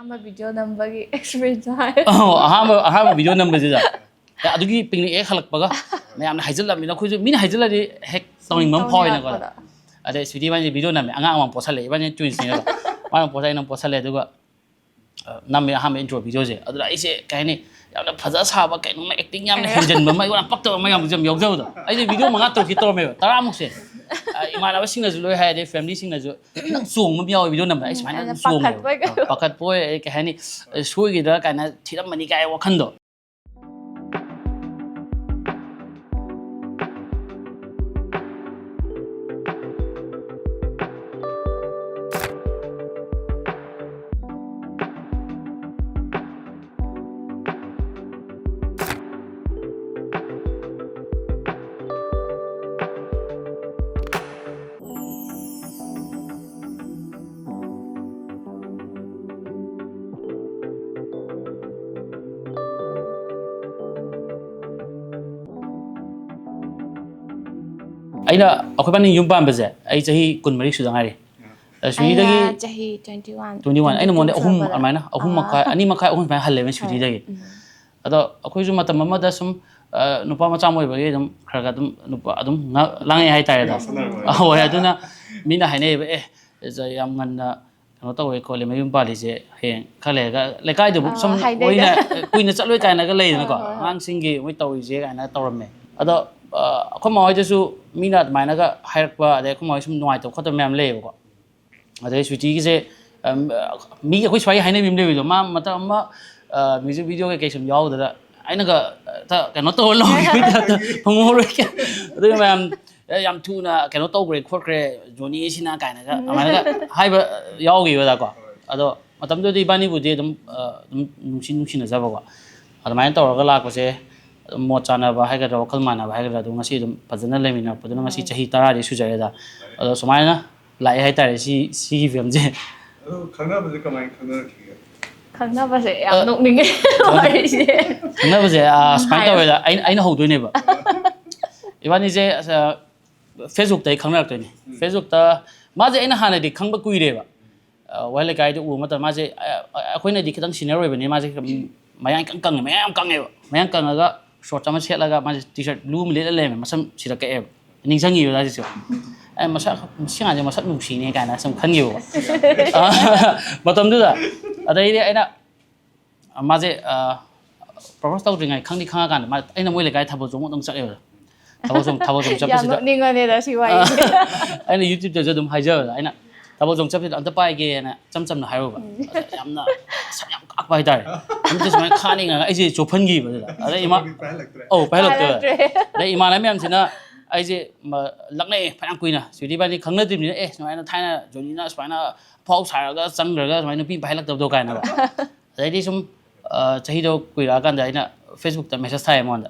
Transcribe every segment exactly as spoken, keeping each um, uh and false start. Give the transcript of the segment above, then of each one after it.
ꯑꯃ video ꯅꯝꯕꯒꯤ experience ꯍꯥꯏ꯫ ꯑꯣ, ꯑꯍꯥꯟꯕ ꯑꯍꯥꯟꯕ ꯚꯤꯗꯤꯑꯣ ꯅꯝꯕꯁꯤꯗ, ꯑꯦ, ꯑꯗꯨꯒꯤ ꯄꯤꯛꯅꯤꯛ ꯍꯦꯛ ꯍꯜꯂꯛꯄꯒ ꯃꯌꯥꯝꯅ ꯍꯥꯏꯖꯤꯜꯂꯝꯃꯤꯅ ꯑꯩꯈꯣꯏꯁꯨ ꯃꯤꯅ ꯍꯥꯏꯖꯤꯜꯂꯗꯤ ꯍꯦꯛ ꯇꯧꯅꯤꯡꯕ ꯑꯃ ꯐꯥꯎꯋꯦꯅꯀꯣ꯫ ꯑꯗꯩ ꯁ꯭ꯋꯤꯇꯤ ꯏꯕꯥꯅꯤ ꯚꯤꯗꯤꯑꯣ ꯅꯝꯃꯦ, ꯑꯉꯥꯡ ꯑꯃ ꯄꯣꯠꯁꯜꯂꯛꯑꯦ, ꯏꯕꯥꯅꯤ ꯇ꯭ꯋꯤꯟꯁꯅꯦꯕ꯫ ꯃꯥꯅ ꯄꯣꯠꯁꯜꯂꯦ, ꯑꯩꯅ ꯄꯣꯠꯁꯜꯂꯦ, ꯑꯗꯨꯒ ꯑ, ꯅꯝꯃꯦ ꯑꯍꯥꯟꯕ ꯏꯟꯇ꯭ꯔꯣ ꯚꯤꯗꯤꯑꯣꯁꯦ꯫ ꯑꯗꯨꯗ ꯑꯩꯁꯦ ꯀꯩ ꯍꯥꯏꯅꯤ, ꯌꯥꯝꯅ ꯐꯖ ꯁꯥꯕ, ꯀꯩꯅꯣꯝꯃ ꯑꯦꯛꯇꯤꯡ ꯌꯥꯝꯅ ꯍꯦꯟꯖꯤꯟꯕ ꯑꯃ, ꯑꯩꯉꯣꯟꯗ ꯌꯥꯝ ꯄꯛꯇꯕ ꯑꯃ ꯌꯥꯝ ꯌꯥꯝ ꯌꯥꯎꯖꯕꯗꯣ꯫ ꯑꯩꯁꯦ ꯚꯤꯗꯤꯑꯣ ꯃꯉꯥ ꯇꯔꯨꯛꯇꯤ ꯇꯧꯔꯝꯃꯦꯕ, ꯇꯔꯥꯃꯨꯛꯁꯦ꯫ ꯑ, ꯏꯃꯥꯟꯅꯕꯁꯤꯡꯅꯁꯨ ꯂꯣꯏ ꯍꯥꯏ, ꯑꯗꯩ ꯐꯦꯃꯤꯂꯤꯁꯤꯡꯅꯁꯨ, "ꯅꯪ ꯆꯣꯡꯕ ꯑꯃ ꯌꯥꯎꯋꯦ ꯚꯤꯗꯤꯑꯣ ꯅꯝꯕꯗ", ꯑꯩ ꯁꯨꯃꯥꯏꯅ ꯑꯗꯨꯝ ꯆꯣꯡꯉꯦꯕ꯫ ꯄꯥꯈꯠꯄꯣꯏ ꯀꯩꯕꯣꯏ꯫ ꯑ, ꯄꯥꯈꯠꯄꯣꯏ, ꯑꯩ ꯀꯩ ꯍꯥꯏꯅꯤ, ꯑ, ꯁꯣꯏꯈꯤꯗ꯭ꯔꯥ ꯀꯥꯏꯅ ꯊꯤꯔꯝꯃꯅꯤ ꯀꯥꯏ ꯋꯥꯈꯟꯗꯣ꯫ ꯑꯩꯅ, ꯑꯩꯈꯣꯏꯕꯥꯅꯤ ꯌꯨꯝ ꯄꯥꯟꯕꯁꯦ ꯑꯩ ꯆꯍꯤ ꯀꯨꯟꯃꯔꯤ ꯁꯨꯗ ꯉꯥꯏꯔꯤ꯫ ꯑ, ꯁ꯭ꯋꯤꯇꯤꯗꯒꯤ ꯑꯩꯅ ꯆꯍꯤ twenty one, twenty one, ꯑꯩꯅ ꯃꯉꯣꯟꯗ ꯑꯍꯨꯝ, ꯁꯨꯔꯛꯄꯗ꯫ ꯑꯗꯨꯃꯥꯏꯅ ꯑꯍꯨꯝ ꯑꯥ꯫ ꯃꯈꯥꯏ, ꯑꯅꯤ ꯃꯈꯥꯏ, ꯑꯍꯨꯝ ꯁꯨꯃꯥꯏꯅ ꯍꯜꯂꯦꯕ ꯍꯣꯏ꯫ ꯁ꯭ꯋꯤꯇꯤꯗꯒꯤ꯫ ꯎꯝ꯫ ꯑꯗꯣ ꯑꯩꯈꯣꯏꯁꯨ ꯃꯇꯝ ꯑꯃꯗ ꯁꯨꯝ, ꯑ, ꯅꯨꯄꯥ ꯃꯆꯥ ꯑꯃ ꯑꯣꯏꯕꯒꯤ ꯑꯗꯨꯝ ꯈꯔ ꯈꯔ ꯑꯗꯨꯝ ꯅꯨꯄꯥ ꯑꯗꯨꯝ ꯉ-, ꯂꯥꯡꯉꯛꯑꯦ ꯍꯥꯏꯇꯥꯔꯦꯗꯣ꯫ ꯉꯥꯎꯁꯟꯅꯔꯛꯄ꯫ ꯑ, ꯍꯣꯏ, ꯑꯗꯨꯅ ꯃꯤꯅ ꯍꯥꯏꯅꯩꯌꯦꯕ, "ꯑꯦ, ꯌꯥꯝ ꯉꯟꯅ ꯀꯩꯅꯣ ꯇꯧꯋꯦ ꯈꯣꯠꯂꯦ, ꯃꯌꯨꯝ ꯄꯥꯜꯂꯤꯁꯦ ꯍꯌꯦꯡ ꯈꯔ ꯂꯩꯔꯒ ꯂꯩꯀꯥꯏꯗꯕꯨ ꯑꯥ, ꯁꯨꯝ ꯍꯥꯏꯅꯩꯗ꯫ ꯃꯣꯏꯅ ꯀꯨꯏꯅ ꯆꯠꯂꯣꯏ" ꯀꯥꯏꯅꯒ ꯂꯩꯗꯅꯀꯣ, ꯍꯣꯏ, ꯍꯣꯏ, ꯍꯣꯏ꯫ ꯑꯉꯥꯡꯁꯤꯡꯒꯤ ꯃꯣꯏ ꯇꯧꯔꯤꯁꯦ ꯀꯥꯏꯅ ꯇꯧꯔꯝꯃꯦ꯫ ꯑꯗꯣ, ꯑ, ꯑꯩꯈꯣꯏ ꯃꯥ ꯍꯣꯏꯗꯁꯨ ꯃꯤꯅ ꯑꯗꯨꯃꯥꯏꯅꯒ ꯍꯥꯏꯔꯛꯄ, ꯑꯗꯩ ꯑꯩꯈꯣꯏ ꯃꯥ ꯍꯣꯏ ꯁꯨꯝ ꯅꯨꯡꯉꯥꯏꯇꯕ ꯈꯣꯠꯇꯕ ꯃꯌꯥꯝ ꯂꯩꯌꯦꯕꯀꯣ꯫ ꯑꯗꯩ ꯁ꯭ꯋꯤꯇꯤꯒꯤꯁꯦ, ꯑꯝ, ꯃꯤ ꯑꯩꯈꯣꯏ ꯁ꯭ꯋꯥꯏꯒꯤ ꯍꯥꯏꯅꯕꯤ ꯑꯃ ꯂꯩꯕꯗꯣ, ꯃꯥ ꯃꯇꯝ ꯑꯃ, ꯑ, ꯃ꯭ꯌꯨꯖꯤꯛ ꯚꯤꯗꯤꯑꯣ ꯀꯩꯀꯩ ꯁꯨꯝ ꯌꯥꯎꯕꯗꯨꯗ ꯑꯩꯅꯒ ꯍꯦꯛꯇ ꯀꯩꯅꯣ ꯇꯧꯔ ꯂꯧꯈꯤꯕꯒꯤ ꯇꯥꯏꯞꯇ, "ꯐꯪꯍꯧꯔꯣꯏ" ꯑꯗꯨꯒ ꯃꯌꯥꯝ, "ꯑꯦ, ꯌꯥꯝ ꯊꯨꯅ ꯀꯩꯅꯣ ꯇꯧꯈ꯭ꯔꯦ ꯈꯣꯠꯈ꯭ꯔꯦ ꯖꯣꯅꯤꯁꯤꯅ" ꯀꯥꯏꯅꯒ ꯑꯗꯨꯃꯥꯏꯅꯒ ꯍꯥꯏꯕ ꯌꯥꯎꯈꯤꯕꯗꯀꯣ꯫ ꯑꯗꯣ ꯃꯇꯝꯗꯨꯗ ꯏꯕꯥꯅꯤꯕꯨꯗꯤ ꯑꯗꯨꯝ, ꯑ, ꯑꯗꯨꯝ ꯅꯨꯡꯁꯤ ꯅꯨꯡꯁꯤꯅꯖꯕꯀꯣ꯫ ꯑꯗꯨꯃꯥꯏꯅ ꯇꯧꯔꯒ ꯂꯥꯛꯄꯁꯦ, ꯑꯗꯨꯝ ꯃꯣꯠ ꯆꯥꯟꯅꯕ ꯍꯥꯏꯒꯗ꯭ꯔꯥ, ꯋꯥꯈꯜ ꯃꯥꯟꯅꯕ ꯍꯥꯏꯒꯗ꯭ꯔꯥ, ꯑꯗꯨꯝ ꯉꯁꯤ ꯑꯗꯨꯝ ꯐꯖꯅ ꯂꯩꯃꯤꯟꯅꯔꯛꯄꯗꯨꯅ ꯉꯁꯤ ꯆꯍꯤ ꯇꯔꯥꯗꯤ ꯁꯨꯖꯔꯦꯗ꯫ ꯑꯗꯣ ꯁꯨꯃꯥꯏꯅ ꯂꯥꯛꯑꯦ ꯍꯥꯏꯇꯥꯔꯦ, ꯁꯤ, ꯁꯤꯒꯤ ꯐꯤꯕꯝꯁꯦ꯫ ꯑꯗꯣ ꯈꯪꯅꯕꯁꯦ ꯀꯃꯥꯏꯅ ꯈꯪꯅꯔꯛꯈꯤꯒꯦ? ꯈꯪꯅꯕꯁꯦ ꯌꯥꯝ ꯑ, ꯅꯣꯛꯅꯤꯡꯉꯦ ꯋꯥꯔꯤꯁꯦ꯫ ꯈꯪꯅꯕꯁꯦ, ꯑ, ꯎꯝ, ꯁꯨꯃꯥꯏꯅ ꯍꯥꯏꯌꯣ꯫ ꯇꯧꯋꯦꯗ, ꯑꯩꯅ, ꯑꯩꯅ ꯍꯧꯗꯣꯏꯅꯦꯕ꯫ ꯏꯕꯥꯅꯤꯁꯦ, ꯑ, Facebook-ꯇꯒꯤ ꯈꯪꯅꯔꯛꯇꯣꯏꯅꯦ꯫ ꯎꯝ꯫ Facebook-ꯇ, ꯃꯥꯁꯦ ꯑꯩꯅ ꯍꯥꯟꯅꯗꯤ ꯈꯪꯕ ꯀꯨꯏꯔꯦꯕ꯫ ꯋꯥꯍꯦꯡ ꯂꯩꯀꯥꯏꯗ ꯎꯕ ꯃꯇꯝꯗ ꯃꯥꯁꯦ, ꯑ, ꯑ, ꯑꯩꯈꯣꯏꯅꯗꯤ ꯈꯤꯇꯪ senior ꯑꯣꯏꯕꯅꯤ, ꯃꯥꯁꯦ ꯃꯌꯥꯡ ꯏꯀꯪ ꯀꯪꯉꯦ, ꯃꯌꯥꯡ ꯌꯥꯝ ꯀꯪꯉꯦꯕ꯫ ꯃꯌꯥꯡ ꯀꯪꯉꯒ shorts ꯑꯃ ꯁꯦꯠꯂꯒ ꯃꯥꯁꯦ T-shirt blue ꯑꯃ ꯂꯤꯠꯂ ꯂꯩꯔꯝꯃꯦ, ꯃꯁꯝ ꯁꯤꯗ ꯀꯛꯑꯦꯕ꯫ ꯅꯤꯡꯁꯤꯡꯉꯤꯕ ꯍꯧꯖꯤꯛꯁꯨ꯫ ꯑꯩ ꯃꯁꯛ, ꯁꯤ ꯑꯉꯥꯡꯁꯦ ꯃꯁꯛ ꯅꯨꯡꯁꯤꯅꯦ ꯀꯥꯏꯅ ꯁꯨꯝ ꯈꯟꯈꯤꯕꯀꯣ꯫ ꯑ, ꯃꯇꯝꯗꯨꯗ꯫ ꯑꯗꯩꯗꯤ ꯑꯩꯅ, ꯃꯥꯁꯦ, ꯑ, propose ꯇꯧꯗ꯭ꯔꯤꯉꯩ ꯈꯪꯗꯤ ꯈꯪꯉꯀꯥꯟꯗ ꯃꯥ, ꯑꯩꯅ ꯃꯣꯏ ꯂꯩꯀꯥꯏ ꯊꯥꯕꯜ ꯆꯣꯡꯕ ꯑꯗꯨꯝ ꯆꯠꯂꯦꯕ꯫ ꯊꯥꯕꯜ ꯆꯣꯡ-, ꯊꯥꯕꯜ ꯆꯣꯡ ꯌꯥꯝ ꯆꯠꯄꯁꯤꯗ ꯅꯣꯛꯅꯤꯡꯉꯅꯤꯗ ꯁꯤ ꯋꯥꯔꯤꯁꯦ꯫ ꯑꯩꯅ YouTube-ꯇꯁꯨ ꯑꯗꯨꯝ ꯍꯥꯏꯖꯕꯗ, ꯑꯩꯅ ꯊꯥꯕꯜ ꯆꯣꯡ ꯆꯠꯄꯁꯤꯗ ꯑꯝꯇ ꯄꯥꯏꯒꯦꯅ ꯏꯆꯝ ꯆꯝꯅ ꯍꯥꯏꯔꯨꯕ꯫ ꯎꯝ꯫ ꯑꯗ ꯌꯥꯝꯅ ꯁꯛ ꯌꯥꯝ ꯀꯥꯛꯄ ꯍꯥꯏꯇꯥꯔꯦ꯫ ꯑꯝꯇ ꯁꯨꯃꯥꯏꯅ ꯈꯥꯅꯤꯡꯉꯒ ꯑꯩꯁꯦ ꯆꯣꯞꯍꯟꯈꯤꯕ ꯑꯗꯨꯗ꯫ ꯑꯗ ꯏꯃꯥ-, ꯄꯥꯏꯍꯜꯂꯛꯇ꯭ꯔꯦ꯫ ꯑꯧ, ꯄꯥꯏꯍꯜꯂꯛꯇ꯭ꯔꯦ꯫ ꯄꯥꯏꯍꯜꯂꯛꯇ꯭ꯔꯦ꯫ ꯑꯗꯩ ꯏꯃꯥꯟꯅꯕ ꯃꯌꯥꯝꯁꯤꯅ ꯑꯩꯁꯦ ꯃ-, ꯂꯛꯅꯩ ꯐꯅꯌꯥꯝ ꯀꯨꯏꯅ꯫ ꯁ꯭ꯋꯤꯇꯤ ꯏꯕꯥꯅꯤ ꯈꯪꯅꯗ꯭ꯔꯤꯕꯅꯤꯅ, "ꯑꯦ, ꯁꯨꯃꯥꯏꯅ ꯊꯥꯏꯅ ꯖꯣꯅꯤꯅ ꯁꯨꯃꯥꯏꯅ ꯑꯐꯥꯎ ꯁꯥꯔꯒ ꯆꯪꯈ꯭ꯔꯒ ꯁꯨꯃꯥꯏꯅ ꯅꯨꯄꯤ ꯄꯥꯏꯍꯜꯂꯛꯇꯕꯗꯣ" ꯀꯥꯏꯅꯀꯣ꯫ ꯑꯗꯩꯗꯤ ꯁꯨꯝ, ꯑ, ꯆꯍꯤꯗꯣ ꯀꯨꯏꯔꯛꯑꯀꯥꯟꯗ ꯑꯩꯅ Facebook-ꯇ message ꯊꯥꯏ ꯃꯉꯣꯟꯗ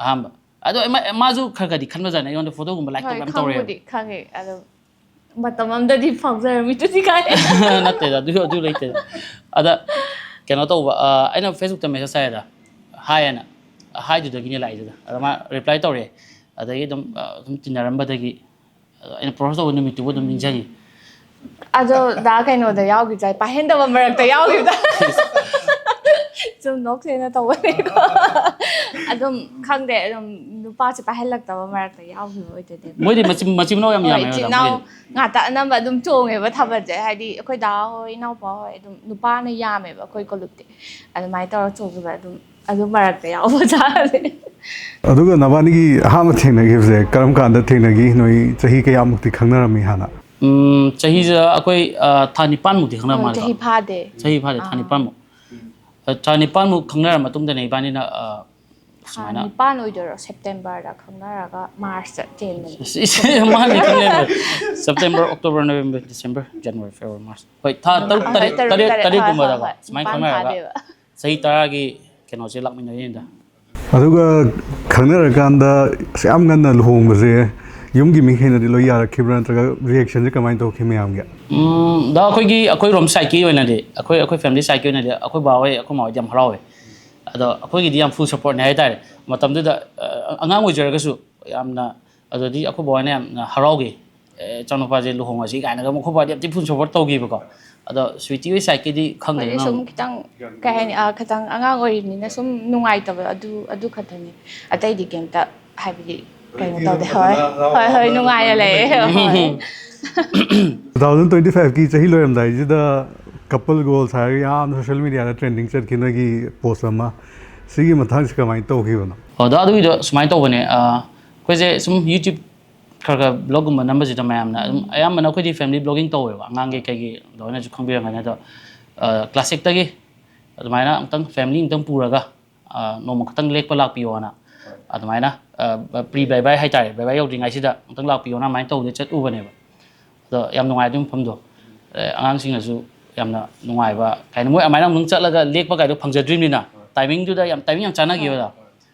ꯑꯍꯥꯟꯕ꯫ ꯑꯗꯣ ꯃꯥ-, ꯃꯥꯁꯨ ꯈꯔ ꯈꯔꯗꯤ ꯈꯟꯕꯖꯥꯠꯅꯤ, ꯑꯩꯉꯣꯟꯗ photo-ꯒꯨꯝꯕ like ꯍꯣꯏ, ꯇꯧꯕ ꯌꯥꯝ ꯇꯧꯔꯛꯑꯦꯕ꯫ ꯈꯪꯕꯨꯗꯤ ꯈꯪꯉꯦ꯫ ꯑꯗꯣ ꯃꯇꯝ ꯑꯃꯗꯗꯤ ꯐꯥꯎꯖꯔꯝꯃꯤꯗꯨꯗꯤ ꯀꯥꯏ꯫ ꯅꯠꯇꯦꯗ, ꯑꯗꯨ, ꯑꯗꯨ ꯂꯩꯇꯦꯗ꯫ ꯑꯗ ꯀꯩꯅꯣ ꯇꯧꯕ, ꯑ, ꯑꯩꯅ Facebook-ꯇ message ꯊꯥꯏꯌꯦꯗ, hi ꯍꯥꯏꯅ, hi-ꯗꯨꯗꯒꯤꯅꯦ ꯂꯥꯛꯏꯗꯨꯗ꯫ ꯑꯗ ꯃꯥ reply ꯇꯧꯔꯛꯑꯦ꯫ ꯑꯗꯒꯤ ꯑꯗꯨꯝ, ꯑ, ꯑꯗꯨꯝ ꯇꯤꯟꯅꯔꯝꯕꯗꯒꯤ, ꯑ, ꯑꯩꯅ propose ꯇꯧꯕ ꯅꯨꯃꯤꯠꯇꯨꯕꯨ ꯑꯗꯨꯝ ꯅꯤꯡꯁꯤꯡꯉꯤ꯫ ꯑꯗꯣ ꯗꯥ ꯀꯩꯅꯣꯗ ꯌꯥꯎꯈꯤꯕꯗꯥꯏ, ꯄꯥꯏꯍꯟꯗꯕ ꯃꯔꯛꯇ ꯌꯥꯎꯈꯤꯕꯗꯥꯏ꯫ ꯁꯨꯝ ꯅꯣꯛꯁꯦꯅ ꯇꯧꯕꯅꯦꯀꯣ꯫ ꯑꯗꯨꯝ ꯈꯪꯗꯦ, ꯑꯗꯨꯝ ꯅꯨꯄꯥꯁꯦ ꯄꯥꯏꯍꯜꯂꯛꯇꯕ ꯃꯔꯛꯇ ꯌꯥꯎꯈꯤꯕ ꯑꯣꯏꯗꯣꯏꯅꯦꯕ꯫ ꯃꯣꯏꯗꯤ ꯃꯆꯤꯟ, ꯃꯆꯤꯟ ꯃꯅꯥꯎ ꯌꯥꯝ ꯍꯣꯏ, ꯌꯥꯝꯃꯦꯕ ꯏꯆꯤꯟ ꯏꯅꯥꯎ ꯃꯣꯏꯗꯤ꯫ ꯉꯥꯛꯇ ꯑꯅꯝꯕ ꯑꯗꯨꯝ ꯆꯣꯡꯉꯦꯕ ꯊꯥꯕꯜꯁꯦ꯫ ꯍꯥꯏꯗꯤ ꯑꯩꯈꯣꯏ ꯗꯥ ꯍꯣꯏ, ꯏꯅꯥꯎꯄꯥ ꯍꯣꯏ, ꯑꯗꯨꯝ ꯅꯨꯄꯥꯅ ꯌꯥꯝꯃꯦꯕ ꯑꯩꯈꯣꯏ ꯀꯣꯂꯨꯞꯇꯤ꯫ ꯑꯗꯨꯃꯥꯏꯅ ꯇꯧꯔ ꯆꯣꯡꯈꯤꯕ ꯑꯗꯨꯝ, ꯑꯗꯨ ꯃꯔꯛꯇ ꯌꯥꯎꯕ ꯖꯥꯠꯅꯦ꯫ ꯑꯗꯨꯒ ꯅꯕꯥꯅꯤꯒꯤ ꯑꯍꯥꯟꯕ ꯊꯦꯡꯅꯈꯤꯕꯁꯦ ꯀꯔꯝ ꯀꯥꯟꯗ ꯊꯦꯡꯅꯈꯤ? ꯅꯣꯏ ꯆꯍꯤ ꯀꯌꯥꯃꯨꯛꯇꯤ ꯈꯪꯅꯔꯝꯃꯤ ꯍꯥꯟꯅ? ꯎꯝ, ꯆꯍꯤꯁꯦ ꯑꯩꯈꯣꯏ, ꯑ, ꯊꯥ ꯅꯤꯄꯥꯟꯃꯨꯛꯇꯤ ꯈꯪꯅꯔ ꯎꯝ, ꯃꯥꯜꯂꯦꯀꯣ꯫ ꯆꯍꯤ ꯐꯥꯗꯦ꯫ ꯆꯍꯤ ꯐꯥꯗꯦ, ꯊꯥ ꯑꯥ꯫ ꯅꯤꯄꯥꯟꯃꯨꯛ꯫ ꯑ, ꯊꯥ ꯅꯤꯄꯥꯟꯃꯨꯛ ꯈꯪꯅꯔ ꯃꯇꯨꯡꯗꯅꯦ ꯏꯕꯥꯅꯤꯅ, ꯑ, ꯊꯥ ꯁꯨꯃꯥꯏꯅ ꯅꯤꯄꯥꯟ ꯑꯣꯏꯗꯣꯏꯔꯣ? September-ꯗ ꯈꯪꯅꯔꯒ March-ꯇ ꯆꯦꯟꯕꯅꯦ꯫ ꯏꯁ, ꯏꯁ, ꯃꯥꯅꯤ ꯈꯪꯅꯔꯦ꯫ September, October, November, December, January, February, March꯫ ꯍꯣꯏ, ꯊꯥ ꯇꯔꯨꯛ, ꯍꯣꯏ, ꯇꯔꯦꯠ, ꯇꯔꯨꯛ, ꯇꯔꯦꯠ, ꯇꯔꯦꯠ, ꯍꯣꯏ, ꯍꯣꯏ, ꯇꯔꯦꯠꯀꯨꯝꯕꯗꯀꯣ ꯍꯣꯏ꯫ ꯁꯨꯃꯥꯏꯅ ꯅꯤꯄꯥꯟ ꯈꯪꯅꯔꯒ ꯐꯥꯗꯦꯕ꯫ ꯆꯍꯤ ꯇꯔꯥꯒꯤ ꯀꯩꯅꯣꯁꯦ ꯂꯥꯛꯃꯤꯟꯅꯔꯤꯅꯤꯗ꯫ ꯑꯗꯨꯒ ꯈꯪꯅꯔꯀꯥꯟꯗ ꯑꯁꯨꯛ ꯌꯥꯝ ꯉꯟꯅ ꯂꯨꯍꯣꯡꯕꯁꯦ ꯌꯨꯝꯒꯤ ꯃꯤꯈꯩꯅꯗꯤ ꯂꯣꯏ ꯌꯥꯔꯛꯈꯤꯕ꯭ꯔꯥ, ꯅꯠꯇ꯭ꯔꯒ reaction-ꯁꯦ ꯀꯃꯥꯏꯅ ꯇꯧꯈꯤ ꯃꯌꯥꯝꯒꯤ? ꯎꯝ, ꯗꯥ, ꯑꯩꯈꯣꯏꯒꯤ, ꯑꯩꯈꯣꯏ ꯔꯣꯝ side-ꯀꯤ ꯑꯣꯏꯅꯗꯤ, ꯑꯩꯈꯣꯏ, ꯑꯩꯈꯣꯏ family side-ꯀꯤ ꯑꯣꯏꯅꯗꯤ ꯑꯩꯈꯣꯏ ꯕꯥ ꯍꯣꯏ, ꯑꯩꯈꯣꯏ ꯃꯥ ꯍꯣꯏꯗꯤ ꯌꯥꯝ ꯍꯔꯥꯎꯋꯦ꯫ ꯑꯗꯣ ꯑꯩꯈꯣꯏꯒꯤꯗꯤ ꯌꯥꯝ full support-ꯅꯦ ꯍꯥꯏꯇꯥꯔꯦ꯫ ꯃꯇꯝꯗꯨꯗ, ꯑ, ꯑꯉꯥꯡ ꯑꯣꯏꯖꯔꯒꯁꯨ ꯌꯥꯝꯅ, ꯑꯗꯨꯗꯤ ꯑꯩꯈꯣꯏ ꯕꯥ ꯍꯣꯏꯅ ꯌꯥꯝꯅ ꯍꯔꯥꯎꯈꯤ꯫ "ꯑꯦ, ꯏꯆꯥꯅꯨꯄꯥꯁꯦ ꯂꯨꯍꯣꯡꯉꯁꯤ" ꯀꯥꯏꯅꯒ ꯑꯃꯨꯛ ꯑꯩꯈꯣꯏ ꯕꯥꯗꯤ ꯌꯥꯝ ꯊꯤ full support ꯇꯧꯈꯤꯕꯀꯣ꯫ ꯑꯗꯣ ꯁ꯭ꯋꯤꯇꯤ ꯍꯣꯏ ꯁꯥꯏꯠꯀꯤꯗꯤ ꯈꯪꯗꯦ, ꯑꯩꯈꯣꯏꯗꯤ ꯅꯪ ꯁꯨꯝ ꯈꯤꯇꯪ ꯀꯩ ꯍꯥꯏꯅꯤ, ꯑꯥ, ꯈꯤꯇꯪ ꯑꯉꯥꯡ ꯑꯣꯏꯔꯤꯕꯅꯤꯅ ꯁꯨꯝ ꯅꯨꯡꯉꯥꯏꯇꯕ ꯑꯗꯨ ꯑꯗꯨ ꯈꯛꯇꯅꯤ꯫ ꯑꯇꯩꯗꯤ ꯀꯩꯝꯇ ꯍꯥꯏꯕꯗꯤ ꯀꯩꯅꯣ ꯇꯧꯗꯦ꯫ ꯍꯣꯏ, ꯍꯣꯏ, ꯍꯣꯏ, ꯅꯨꯡꯉꯥꯏꯅ ꯂꯩꯌꯦ꯫ ꯍꯣꯏ꯫ ꯇꯨ ꯊꯥꯎꯖꯟ ꯇ꯭ꯋꯦꯟꯇꯤ ꯐꯥꯏꯚꯀꯤ ꯆꯍꯤ ꯂꯣꯏꯔꯝꯗꯥꯏꯁꯤꯗ ꯀꯄꯜ ꯒꯣꯜꯁ ꯍꯥꯏꯔꯒ ꯌꯥꯝꯅ ꯁꯣꯁꯤꯌꯦꯜ ꯃꯦꯗꯤꯌꯥꯗ ꯇ꯭ꯔꯦꯟꯗꯤꯡ ꯆꯠꯈꯤ ꯅꯣꯏꯒꯤ ꯄꯣꯁ ꯑꯃ꯫ ꯁꯤꯒꯤ ꯃꯇꯥꯡꯁꯤ ꯀꯃꯥꯏꯅ ꯇꯧꯈꯤꯕꯅꯣ? ꯑꯣ, ꯑꯗꯣ ꯑꯗꯨꯒꯤꯗꯣ ꯁꯨꯃꯥꯏꯅ ꯇꯧꯕꯅꯦ, ꯑ, ꯑꯩꯈꯣꯏꯁꯦ ꯁꯨꯝ YouTube ꯈꯔ ꯈꯔ ꯕ꯭ꯂꯣꯒꯒꯨꯝꯕ ꯅꯝꯕꯁꯤꯗ ꯃꯌꯥꯝꯅ ꯑꯗꯨꯝ ꯑꯌꯥꯝꯕꯅ ꯑꯩꯈꯣꯏꯗꯤ ꯐꯦꯃꯤꯂꯤ ꯕ꯭ꯂꯣꯒꯤꯡ ꯇꯧꯋꯦꯕ, ꯑꯉꯥꯡꯒꯤ ꯀꯩꯒꯤ ꯂꯣꯏꯅꯁꯨ ꯈꯪꯕꯤꯔꯝꯒꯅꯤ꯫ ꯑꯗꯣ ꯀ꯭ꯂꯥꯁꯤꯛꯇꯒꯤ ꯑꯗꯨꯃꯥꯏꯅ ꯑꯃꯨꯛꯇꯪ ꯐꯦꯃꯤꯂꯤ ꯑꯃꯨꯛꯇꯪ ꯄꯨꯔꯒ ꯑ, ꯅꯣꯡꯃ ꯈꯛꯇꯪ ꯂꯦꯛꯄ ꯂꯥꯛꯄꯤꯌꯣꯅ ꯑꯗꯨꯃꯥꯏꯅ ꯄ꯭ꯔꯤ ꯕꯥꯏ ꯕꯥꯏ ꯍꯥꯏꯇꯥꯔꯦ, ꯕꯥꯏ ꯕꯥꯏ ꯌꯧꯗ꯭ꯔꯤꯉꯩꯁꯤꯗ ꯑꯃꯨꯛꯇꯪ ꯂꯥꯛꯄꯤꯌꯣꯅ ꯑꯗꯨꯃꯥꯏꯅ ꯇꯧꯕꯗ ꯆꯠꯂꯨꯕꯅꯦꯕ꯫ ꯑꯗꯣ ꯌꯥꯝ ꯅꯨꯡꯉꯥꯏ ꯑꯗꯨꯒꯤ ꯃꯐꯝꯗꯣ꯫ ꯑꯦ, ꯑꯉꯥꯡꯁꯤꯡꯅꯁꯨ ꯌꯥꯝꯅ ꯅꯨꯡꯉꯥꯏꯕ ꯀꯩ ꯍꯥꯏꯅꯤ, ꯃꯣꯏ ꯑꯗꯨꯃꯥꯏꯅ ꯑꯃꯨꯛ ꯆꯠꯂꯒ ꯂꯦꯛꯄ ꯀꯥꯏꯗꯣ ꯐꯪꯖꯗ꯭ꯔꯤꯕꯅꯤꯅ, ꯇꯥꯏꯃꯤꯡꯗꯨꯗ ꯌꯥꯝ ꯇꯥꯏꯃꯤꯡ ꯌꯥꯝ ꯆꯥꯟꯅꯈꯤꯕꯗꯣ꯫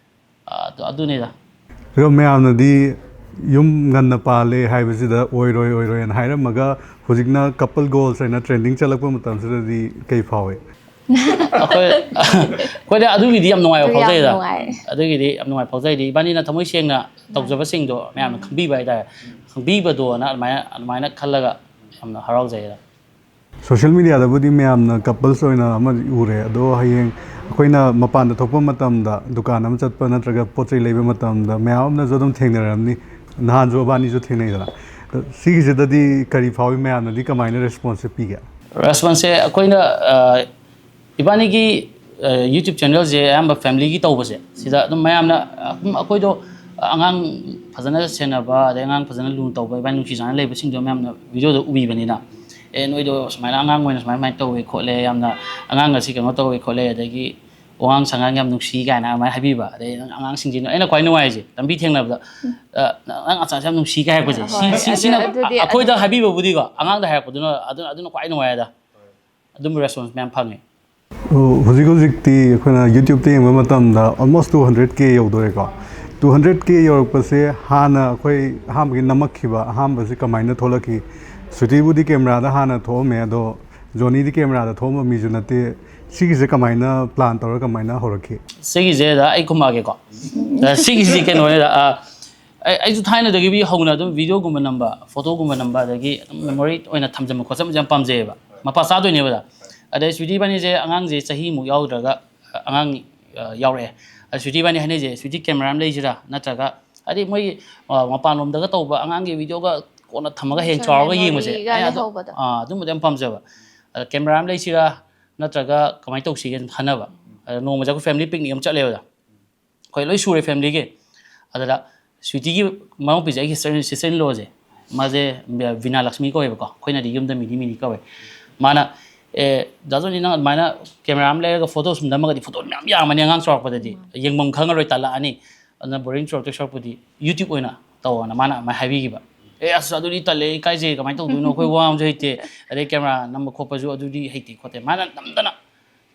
ꯑꯗꯨ ꯑꯗꯨꯅꯤꯗ꯫ ꯑꯗꯣ ꯃꯌꯥꯝꯅꯗꯤ ꯌꯨꯝ ꯉꯟꯅ ꯄꯥꯜꯂꯦ ꯍꯥꯏꯕꯁꯤꯗ ꯑꯣꯏꯔꯣꯏ ꯑꯣꯏꯔꯣꯏꯅ ꯍꯥꯏꯔꯝꯃꯒ ꯍꯧꯖꯤꯛꯅ ꯀꯄꯜ ꯒꯣꯜꯁ ꯍꯥꯏꯅ ꯇ꯭ꯔꯦꯟꯗꯤꯡ ꯆꯠꯂꯛꯄ ꯃꯇꯝꯁꯤꯗꯗꯤ ꯀꯩ ꯐꯥꯎꯏ? ꯑꯩꯈꯣꯏ ꯑꯩꯈꯣꯏꯗ ꯑꯗꯨꯒꯤꯗꯤ ꯌꯥꯝ ꯅꯨꯡꯉꯥꯏꯕ ꯑꯗꯨ ꯌꯥꯝ ꯐꯥꯎꯖꯩꯗ꯫ ꯅꯨꯡꯉꯥꯏ꯫ ꯑꯗꯨꯒꯤꯗꯤ ꯌꯥꯝ ꯅꯨꯡꯉꯥꯏ ꯐꯥꯎꯖꯩꯗꯤ, ꯏꯕꯥꯅꯤꯅ ꯊꯃꯣꯏ ꯁꯦꯡꯅ ꯇꯧꯖꯕꯁꯤꯡꯗꯣ ꯃꯌꯥꯝꯅ ꯈꯪꯕꯤꯕ ꯍꯥꯏꯇꯥꯔꯦ꯫ ꯈꯪꯕꯤꯕꯗꯣꯅ ꯑꯗꯨꯃꯥꯏꯅ ꯑꯗꯨꯃꯥꯏꯅ ꯈꯜꯂꯒ ꯌꯥꯝꯅ ꯍꯔꯥꯎꯖꯩꯗ꯫ ꯁꯣꯁꯤꯌꯦꯜ ꯃꯦꯗꯤꯌꯥꯗꯕꯨꯗꯤ ꯃꯌꯥꯝꯅ ꯀꯄꯜꯁ ꯑꯣꯏꯅ ꯑꯃꯗꯤ ꯎꯔꯦ, ꯑꯗꯣ ꯍꯌꯦꯡ ꯑꯩꯈꯣꯏꯅ ꯃꯄꯥꯟꯗ ꯊꯣꯛꯄ ꯃꯇꯝꯗ, ꯗꯨꯀꯥꯟ ꯑꯃ ꯆꯠꯄ ꯅꯠꯇ꯭ꯔꯒ ꯄꯣꯠ ꯆꯩ ꯂꯩꯕ ꯃꯇꯝꯗ ꯃꯌꯥꯝ ꯑꯃꯅꯁꯨ ꯑꯗꯨꯝ ꯊꯦꯡꯅꯔꯝꯅꯤ꯫ ꯅꯍꯥꯟꯁꯨ ꯑꯕꯥꯅꯤꯁꯨ ꯊꯦꯡꯅꯩꯗꯅ꯫ ꯁꯤꯒꯤꯁꯤꯗꯗꯤ ꯀꯔꯤ ꯐꯥꯎꯏ? ꯃꯌꯥꯝꯅꯗꯤ ꯀꯃꯥꯏꯅ ꯔꯦꯁꯄꯣꯟꯁꯁꯦ ꯄꯤꯒꯦ? ꯔꯦꯁꯄꯣꯟꯁꯁꯦ ꯑꯩꯈꯣꯏꯅ, ꯑ, ꯏꯕꯥꯅꯤꯒꯤ, ꯑ, YouTube ꯆꯦꯅꯦꯜꯁꯦ ꯑꯌꯥꯝꯕ ꯐꯦꯃꯤꯂꯤꯒꯤ ꯇꯧꯕꯁꯦ, ꯁꯤꯗ ꯑꯗꯨꯝ ꯃꯌꯥꯝꯅ, ꯑꯗꯨꯝ ꯑꯩꯈꯣꯏꯗꯣ ꯑꯉꯥꯡ ꯐꯖꯅ ꯁꯦꯟꯅꯕ, ꯑꯗꯩ ꯑꯉꯥꯡ ꯐꯖꯅ ꯂꯨꯅ ꯇꯧꯕ, ꯏꯕꯥꯅꯤ ꯅꯨꯡꯁꯤ ꯆꯥꯟꯅꯅ ꯂꯩꯕꯁꯤꯡꯗꯣ ꯃꯌꯥꯝꯅ ꯚꯤꯗꯤꯑꯣꯗ ꯎꯕꯤꯕꯅꯤꯅ, "ꯑꯦ, ꯅꯣꯏꯗꯣ ꯁꯨꯃꯥꯏꯅ ꯑꯉꯥꯡ ꯑꯣꯏꯅ ꯁꯨꯃꯥꯏꯅ ꯁꯨꯃꯥꯏꯅ ꯇꯧꯋꯦ ꯈꯣꯠꯂꯦ, ꯌꯥꯝꯅ ꯑꯉꯥꯡ ꯑꯁꯤ ꯀꯩꯅꯣ ꯇꯧꯋꯦ ꯈꯣꯠꯂꯦ, ꯑꯗꯒꯤ ꯋꯥꯉꯥꯡ ꯁꯉꯥꯡ ꯌꯥꯝ ꯅꯨꯡꯁꯤ" ꯀꯥꯏꯅ ꯑꯗꯨꯃꯥꯏꯅ ꯍꯥꯏꯕꯤꯕ꯫ ꯑꯗꯩ ꯅꯪ ꯑꯉꯥꯡꯁꯤꯡꯁꯤꯅ, ꯑꯩꯅ ꯈ꯭ꯋꯥꯏ ꯅꯨꯡꯉꯥꯏꯔꯤꯁꯦ ꯂꯝꯕꯤ ꯊꯦꯡꯅꯕꯗ, "ꯑ, ꯅꯪ ꯑꯉꯥꯡ ꯃꯆꯥꯁꯦ ꯌꯥꯝ ꯅꯨꯡꯁꯤ" ꯀꯥꯏ ꯍꯥꯏꯔꯛꯄꯁꯦ, ꯁꯤ, ꯍꯣꯏ, ꯁꯤ, ꯑꯗꯨ- ꯁꯤꯅ ꯑꯗꯨꯗꯤ ꯑꯩꯈꯣꯏꯗ ꯍꯥꯏꯕꯤꯕꯕꯨꯗꯤꯀꯣ, ꯑꯉꯥꯡꯗ ꯍꯥꯏꯔꯛꯄꯗꯨꯅ ꯑꯗꯨꯅ ꯑꯗꯨꯅ ꯈ꯭ꯋꯥꯏ ꯅꯨꯡꯉꯥꯏꯗ꯫ ꯑꯗꯨꯝꯕ ꯔꯦꯁꯄꯣꯟꯁ ꯃꯌꯥꯝ ꯐꯪꯉꯦ꯫ ꯑꯣ, ꯍꯧꯖꯤꯛ ꯍꯧꯖꯤꯛꯇꯤ ꯑꯩꯈꯣꯏꯅ YouTube ꯌꯦꯡꯕ ꯃꯇꯝꯗ almost two hundred K ꯌꯧꯗꯣꯔꯦꯀꯣ꯫ Two hundred K ꯌꯧꯔꯛꯄꯁꯦ ꯍꯥꯟꯅ ꯑꯩꯈꯣꯏ ꯑꯍꯥꯟꯕꯒꯤ ꯅꯝꯃꯛꯈꯤꯕ ꯑꯍꯥꯟꯕꯁꯤ ꯀꯃꯥꯏꯅ ꯊꯣꯛꯂꯛꯈꯤ? ꯁ꯭ꯋꯤꯇꯤꯕꯨꯗꯤ ꯀꯦꯃꯦꯔꯥꯗ ꯍꯥꯟꯅ ꯊꯣꯛꯑꯝꯃꯦ, ꯑꯗꯣ ꯖꯣꯅꯤꯗꯤ ꯀꯦꯃꯦꯔꯥꯗ ꯊꯣꯛꯑꯝꯕ ꯃꯤꯁꯨ ꯅꯠꯇꯦ꯫ ꯁꯤꯒꯤꯁꯦ ꯀꯃꯥꯏꯅ ꯄ꯭ꯂꯥꯟ ꯇꯧꯔꯒ ꯀꯃꯥꯏꯅ ꯍꯧꯔꯛꯈꯤ? ꯁꯤꯒꯤꯁꯦ ꯗꯥ ꯑꯩ ꯈꯨꯝꯃꯛꯑꯒꯦꯀꯣ꯫ ꯑ, ꯁꯤꯒꯤꯁꯤ ꯀꯩꯅꯣꯅꯤꯗ, ꯑ, ꯑꯩ, ꯑꯩꯁꯨ ꯊꯥꯏꯅꯗꯒꯤ ꯍꯧꯅ ꯑꯗꯨꯝ ꯚꯤꯗꯤꯑꯣꯒꯨꯝꯕ ꯅꯝꯕ, ꯐꯣꯇꯣꯒꯨꯝꯕ ꯅꯝꯕ, ꯑꯗꯒꯤ ꯑꯗꯨꯝ ꯃꯦꯃꯣꯔꯤ ꯑꯣꯏꯅ ꯊꯝꯖꯟꯕ ꯈꯣꯠꯆꯟꯕꯁꯦ ꯌꯥꯝ ꯄꯥꯝꯖꯩꯌꯦꯕ꯫ ꯃꯄꯥ ꯆꯥꯗꯣꯏꯅꯦꯕ ꯑꯗ꯫ ꯑꯗꯩ ꯁ꯭ꯋꯤꯇꯤ ꯏꯕꯥꯅꯤꯁꯦ ꯑꯉꯥꯡꯁꯦ ꯆꯍꯤꯃꯨꯛ ꯌꯥꯎꯗ꯭ꯔꯒ, ꯑ, ꯑꯉꯥꯡ, ꯑ, ꯌꯥꯎꯔꯛꯑꯦ꯫ ꯑꯗ ꯁ꯭ꯋꯤꯇꯤ ꯏꯕꯥꯅꯤ ꯍꯥꯏꯅꯩꯁꯦ, "ꯁ꯭ꯋꯤꯇꯤ, ꯀꯦꯃꯦꯔꯥ ꯑꯃ ꯂꯩꯁꯤꯔꯥ, ꯅꯠꯇ꯭ꯔꯒ", ꯍꯥꯏꯗꯤ ꯃꯣꯏ, ꯑ, ꯃꯄꯥꯟꯂꯣꯝꯗꯒ ꯇꯧꯕ ꯑꯉꯥꯡꯒꯤ ꯚꯤꯗꯤꯑꯣꯒ ꯀꯣꯟꯅ ꯊꯝꯃꯒ ꯍꯌꯦꯡ ꯆꯥꯎꯔꯒ ꯌꯦꯡꯕꯁꯦ, memoryꯒ ꯑꯩ ꯑꯗꯨ, ꯂꯩꯍꯧꯕꯗꯣ꯫ ꯑꯥ, ꯑꯗꯨꯝꯕꯗꯤ ꯌꯥꯝ ꯄꯥꯝꯖꯕ꯫ ꯑꯗ ꯀꯦꯃꯦꯔꯥ ꯑꯃ ꯂꯩꯁꯤꯔꯥ, ꯅꯠꯇ꯭ꯔꯒ ꯀꯃꯥꯏꯅ ꯇꯧꯁꯤꯒꯦꯅ ꯈꯟꯅꯕ꯫ ꯑꯗ ꯅꯣꯡꯃꯁꯦ ꯑꯩꯈꯣꯏ family picnic ꯑꯃ ꯆꯠꯂꯦꯕ꯫ ꯑꯩꯈꯣꯏ ꯂꯣꯏ ꯁꯨꯔꯦ familyꯒꯤ꯫ ꯑꯗꯨꯗ ꯁ꯭ꯋꯤꯇꯤꯒꯤ ꯃꯅꯥꯎꯄꯤꯁꯦ, ꯑꯩꯒꯤ sister, sister in lawꯁꯦ, ꯃꯥꯁꯦ ꯕꯤꯅꯥ ꯂꯛꯁꯃꯤ ꯀꯧꯋꯦꯕꯀꯣ, ꯑꯩꯈꯣꯏꯅꯗꯤ ꯌꯨꯝꯗ ꯃꯤꯅꯤ ꯃꯤꯅꯤ ꯀꯧꯋꯦ꯫ ꯃꯥꯅ, "ꯑꯦ, ꯗꯥ ꯖꯣꯅꯤ, ꯅꯪ ꯑꯗꯨꯃꯥꯏꯅ ꯀꯦꯃꯦꯔꯥ ꯑꯃ ꯂꯩꯔꯒ ꯐꯣꯇꯣ ꯁꯨꯝ ꯅꯝꯃꯒꯗꯤ ꯐꯣꯇꯣ ꯃꯌꯥꯝ ꯌꯥꯝꯃꯅꯤ, ꯑꯉꯥꯡ ꯆꯥꯎꯔꯛꯄꯗꯗꯤ ꯌꯦꯡꯐꯝ ꯈꯪꯉꯔꯣꯏ, ꯇꯜꯂꯛꯑꯅꯤ꯫ ꯑꯗꯨꯅ boring ꯆꯨꯔꯛꯇꯣꯏ ꯁꯔꯨꯛꯄꯨꯗꯤ YouTube ꯑꯣꯏꯅ ꯇꯧꯑꯣꯅ" ꯃꯥꯅ ꯑꯗꯨꯃꯥꯏꯅ ꯍꯥꯏꯕꯤꯈꯤꯕ꯫ "ꯑꯦ, ꯑꯁ, ꯑꯗꯨꯗꯤ ꯇꯜꯂꯦ, ꯏꯀꯥꯏꯖꯩ, ꯀꯃꯥꯏꯅ ꯇꯧꯗꯣꯏꯅꯣ, ꯑꯩꯈꯣꯏ ꯋꯥ ꯑꯃꯁꯨ ꯍꯩꯇꯦ, ꯑꯗꯩ ꯀꯦꯃꯦꯔꯥ ꯅꯝꯕ ꯈꯣꯠꯄꯁꯨ ꯑꯗꯨꯗꯤ ꯍꯩꯇꯦ ꯈꯣꯠꯇꯦ", ꯃꯥꯅ ꯅꯝꯗꯅ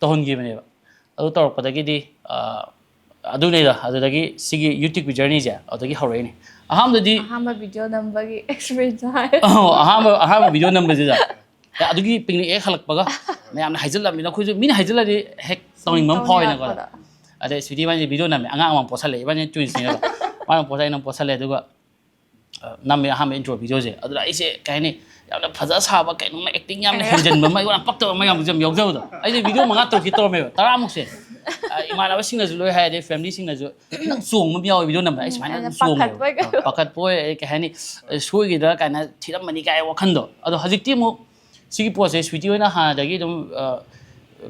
ꯇꯧꯍꯟꯈꯤꯕꯅꯦꯕ꯫ ꯑꯗꯨ ꯇꯧꯔꯛꯄꯗꯒꯤꯗꯤ, ꯑ, ꯑꯗꯨꯅꯤꯗ, ꯑꯗꯨꯗꯒꯤ ꯁꯤꯒꯤ YouTubeꯀꯤ journeyꯁꯦ ꯑꯗꯨꯗꯒꯤ ꯍꯧꯔꯛꯏꯅꯦ꯫ ꯑꯍꯥꯟꯕꯗꯤ ꯑꯍꯥꯟꯕ video ꯅꯝꯕꯒꯤ experience ꯍꯥꯏ꯫ ꯑꯧ, ꯑꯍꯥꯟꯕ, ꯑꯍꯥꯟꯕ video ꯅꯝꯕꯁꯤꯗ꯫ ꯑꯦ, ꯑꯗꯨꯒꯤ picnic ꯍꯦꯛ ꯍꯜꯂꯛꯄꯒ ꯃꯌꯥꯝꯅ ꯍꯥꯏꯖꯤꯜꯂꯝꯃꯤꯅ ꯑꯩꯈꯣꯏꯁꯨ ꯃꯤꯅ ꯍꯥꯏꯖꯤꯜꯂꯗꯤ ꯍꯦꯛ ꯇꯧꯅꯤꯡꯕ ꯑꯃ ꯐꯥꯎꯋꯦꯅꯀꯣ꯫ ꯇꯧꯅꯤꯡꯉꯛꯄꯗꯣ꯫ ꯑꯗꯩ ꯁ꯭ꯋꯤꯇꯤ ꯏꯕꯥꯅꯤ video ꯅꯝꯃꯦ, ꯑꯉꯥꯡ ꯑꯃ ꯄꯣꯠꯁꯜꯂꯛꯑꯦ, ꯏꯕꯥꯅꯤ twinsꯅꯦꯕ꯫ ꯃꯥꯅ ꯄꯣꯠꯁꯜꯂꯛꯑꯦ, ꯑꯩꯅ ꯄꯣꯠꯁꯜꯂꯦ, ꯑꯗꯨꯒ ꯑ, ꯅꯝꯃꯦ ꯑꯍꯥꯟꯕ intro videoꯁꯦ꯫ ꯑꯗꯨꯗ ꯑꯩꯁꯦ, ꯀꯩ ꯍꯥꯏꯅꯤ, ꯌꯥꯝꯅ ꯐꯖ ꯁꯥꯕ, ꯀꯩꯅꯣꯝꯃ acting ꯌꯥꯝꯅ ꯍꯦꯟꯖꯟꯕ ꯑꯃ, ꯌꯥꯝ ꯄꯛꯇꯕ ꯑꯃ ꯌꯥꯝ, ꯌꯥꯝ ꯌꯥꯎꯖꯕꯗꯣ꯫ ꯑꯩꯁꯦ video ꯃꯉꯥ ꯇꯔꯨꯛꯇꯤ ꯇꯧꯔꯝꯃꯦꯕ, ꯇꯔꯥꯃꯨꯛꯁꯦ꯫ ꯑ, ꯏꯃꯥꯟꯅꯕꯁꯤꯡꯅꯁꯨ ꯂꯣꯏ ꯍꯥꯏ, ꯑꯗꯩ familyꯁꯤꯡꯅꯁꯨ, "ꯅꯪ ꯆꯣꯡꯕ ꯑꯃ ꯌꯥꯎꯋꯦ video ꯅꯝꯕꯗ", ꯑꯩ ꯁꯨꯃꯥꯏꯅ ꯑꯗꯨꯝ ꯆꯣꯡꯉꯦꯕ꯫ ꯄꯥꯈꯠꯄꯣꯏ ꯀꯩ ꯍꯥꯏꯅꯤ, ꯑ, ꯁꯣꯏꯈꯤꯗ꯭ꯔꯥ ꯀꯥꯏꯅ ꯊꯤꯔꯝꯃꯅꯤ ꯀꯥꯏ ꯋꯥꯈꯟꯗꯣ꯫ ꯑꯗꯣ ꯍꯧꯖꯤꯛꯇꯤ ꯑꯃꯨꯛ ꯁꯤꯒꯤ ꯄꯣꯠꯁꯦ ꯁ꯭ꯋꯤꯇꯤ ꯍꯣꯏꯅ ꯍꯥꯟꯅꯗꯒꯤ ꯑꯗꯨꯝ, ꯑ,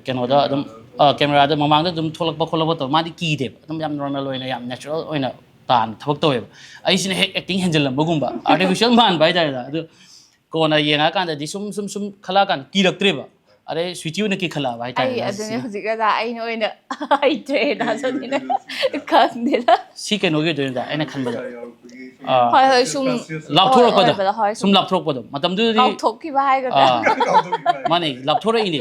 ꯀꯩꯅꯣꯗ ꯑꯗꯨꯝ, ꯑ, cameraꯗ ꯃꯃꯥꯡꯗ ꯑꯗꯨꯝ ꯊꯣꯛꯂꯛꯄ ꯈꯣꯠꯂꯛꯄ ꯇꯧ, ꯃꯥꯗꯤ ꯀꯤꯗꯦꯕ, ꯑꯗꯨꯝ ꯌꯥꯝ normal ꯑꯣꯏꯅ, ꯌꯥꯝ natural ꯑꯣꯏꯅ ꯇꯥꯅ ꯊꯕꯛ ꯇꯧꯋꯦꯕ꯫ ꯑꯩꯁꯤꯅ ꯍꯦꯛ acting ꯍꯦꯟꯖꯜꯂꯝꯕꯒꯨꯝꯕ, artificial ꯃꯥꯟꯕ ꯍꯥꯏꯇꯥꯔꯦꯗ꯫ ꯑꯗꯨ ꯀꯣꯟꯅ ꯌꯦꯡꯉꯛꯑꯀꯥꯟꯗꯗꯤ ꯁꯨꯝ, ꯁꯨꯝ, ꯁꯨꯝ ꯈꯜꯂꯛꯑꯀꯥꯟꯗ ꯀꯤꯔꯛꯇ꯭ꯔꯦꯕ꯫ ꯑꯗꯩ ꯁ꯭ꯋꯤꯇꯤ ꯑꯣꯏꯅ ꯀꯤꯈꯠꯂꯛꯑꯕ ꯍꯥꯏꯇꯥꯔꯦ ꯑꯩ ꯑꯗꯨꯅꯦ ꯁꯤꯅ꯫ ꯍꯧꯖꯤꯛ ꯑꯣꯖꯥ ꯑꯩꯅ ꯑꯣꯏꯅ ꯍꯩꯇ꯭ꯔꯦ, ꯗꯥ ꯖꯣꯅꯤꯅ ꯈꯪꯗꯦꯗ꯫ ꯁꯤ ꯀꯩꯅꯣꯒꯤ ꯑꯣꯏꯗꯣꯏꯅꯤꯗ, ꯑꯩꯅ ꯈꯟꯕꯗ꯫ ꯑꯥ, ꯍꯣꯏ, ꯍꯣꯏ, ꯁꯨꯝ ꯂꯥꯞꯊꯣꯔꯛꯄꯗꯣ꯫ ꯑꯣꯏꯕꯗ, ꯍꯣꯏ, ꯁꯨꯝ ꯁꯨꯝ ꯂꯥꯞꯊꯣꯔꯛꯄꯗꯣ꯫ ꯃꯇꯝꯗꯨꯗꯗꯤ ꯀꯥꯎꯊꯣꯛꯈꯤꯕ ꯍꯥꯏꯒꯗ꯭ꯔꯥ? ꯑꯥ, ꯃꯥꯅꯦ, ꯂꯥꯞꯊꯣꯔꯛꯏꯅꯦ꯫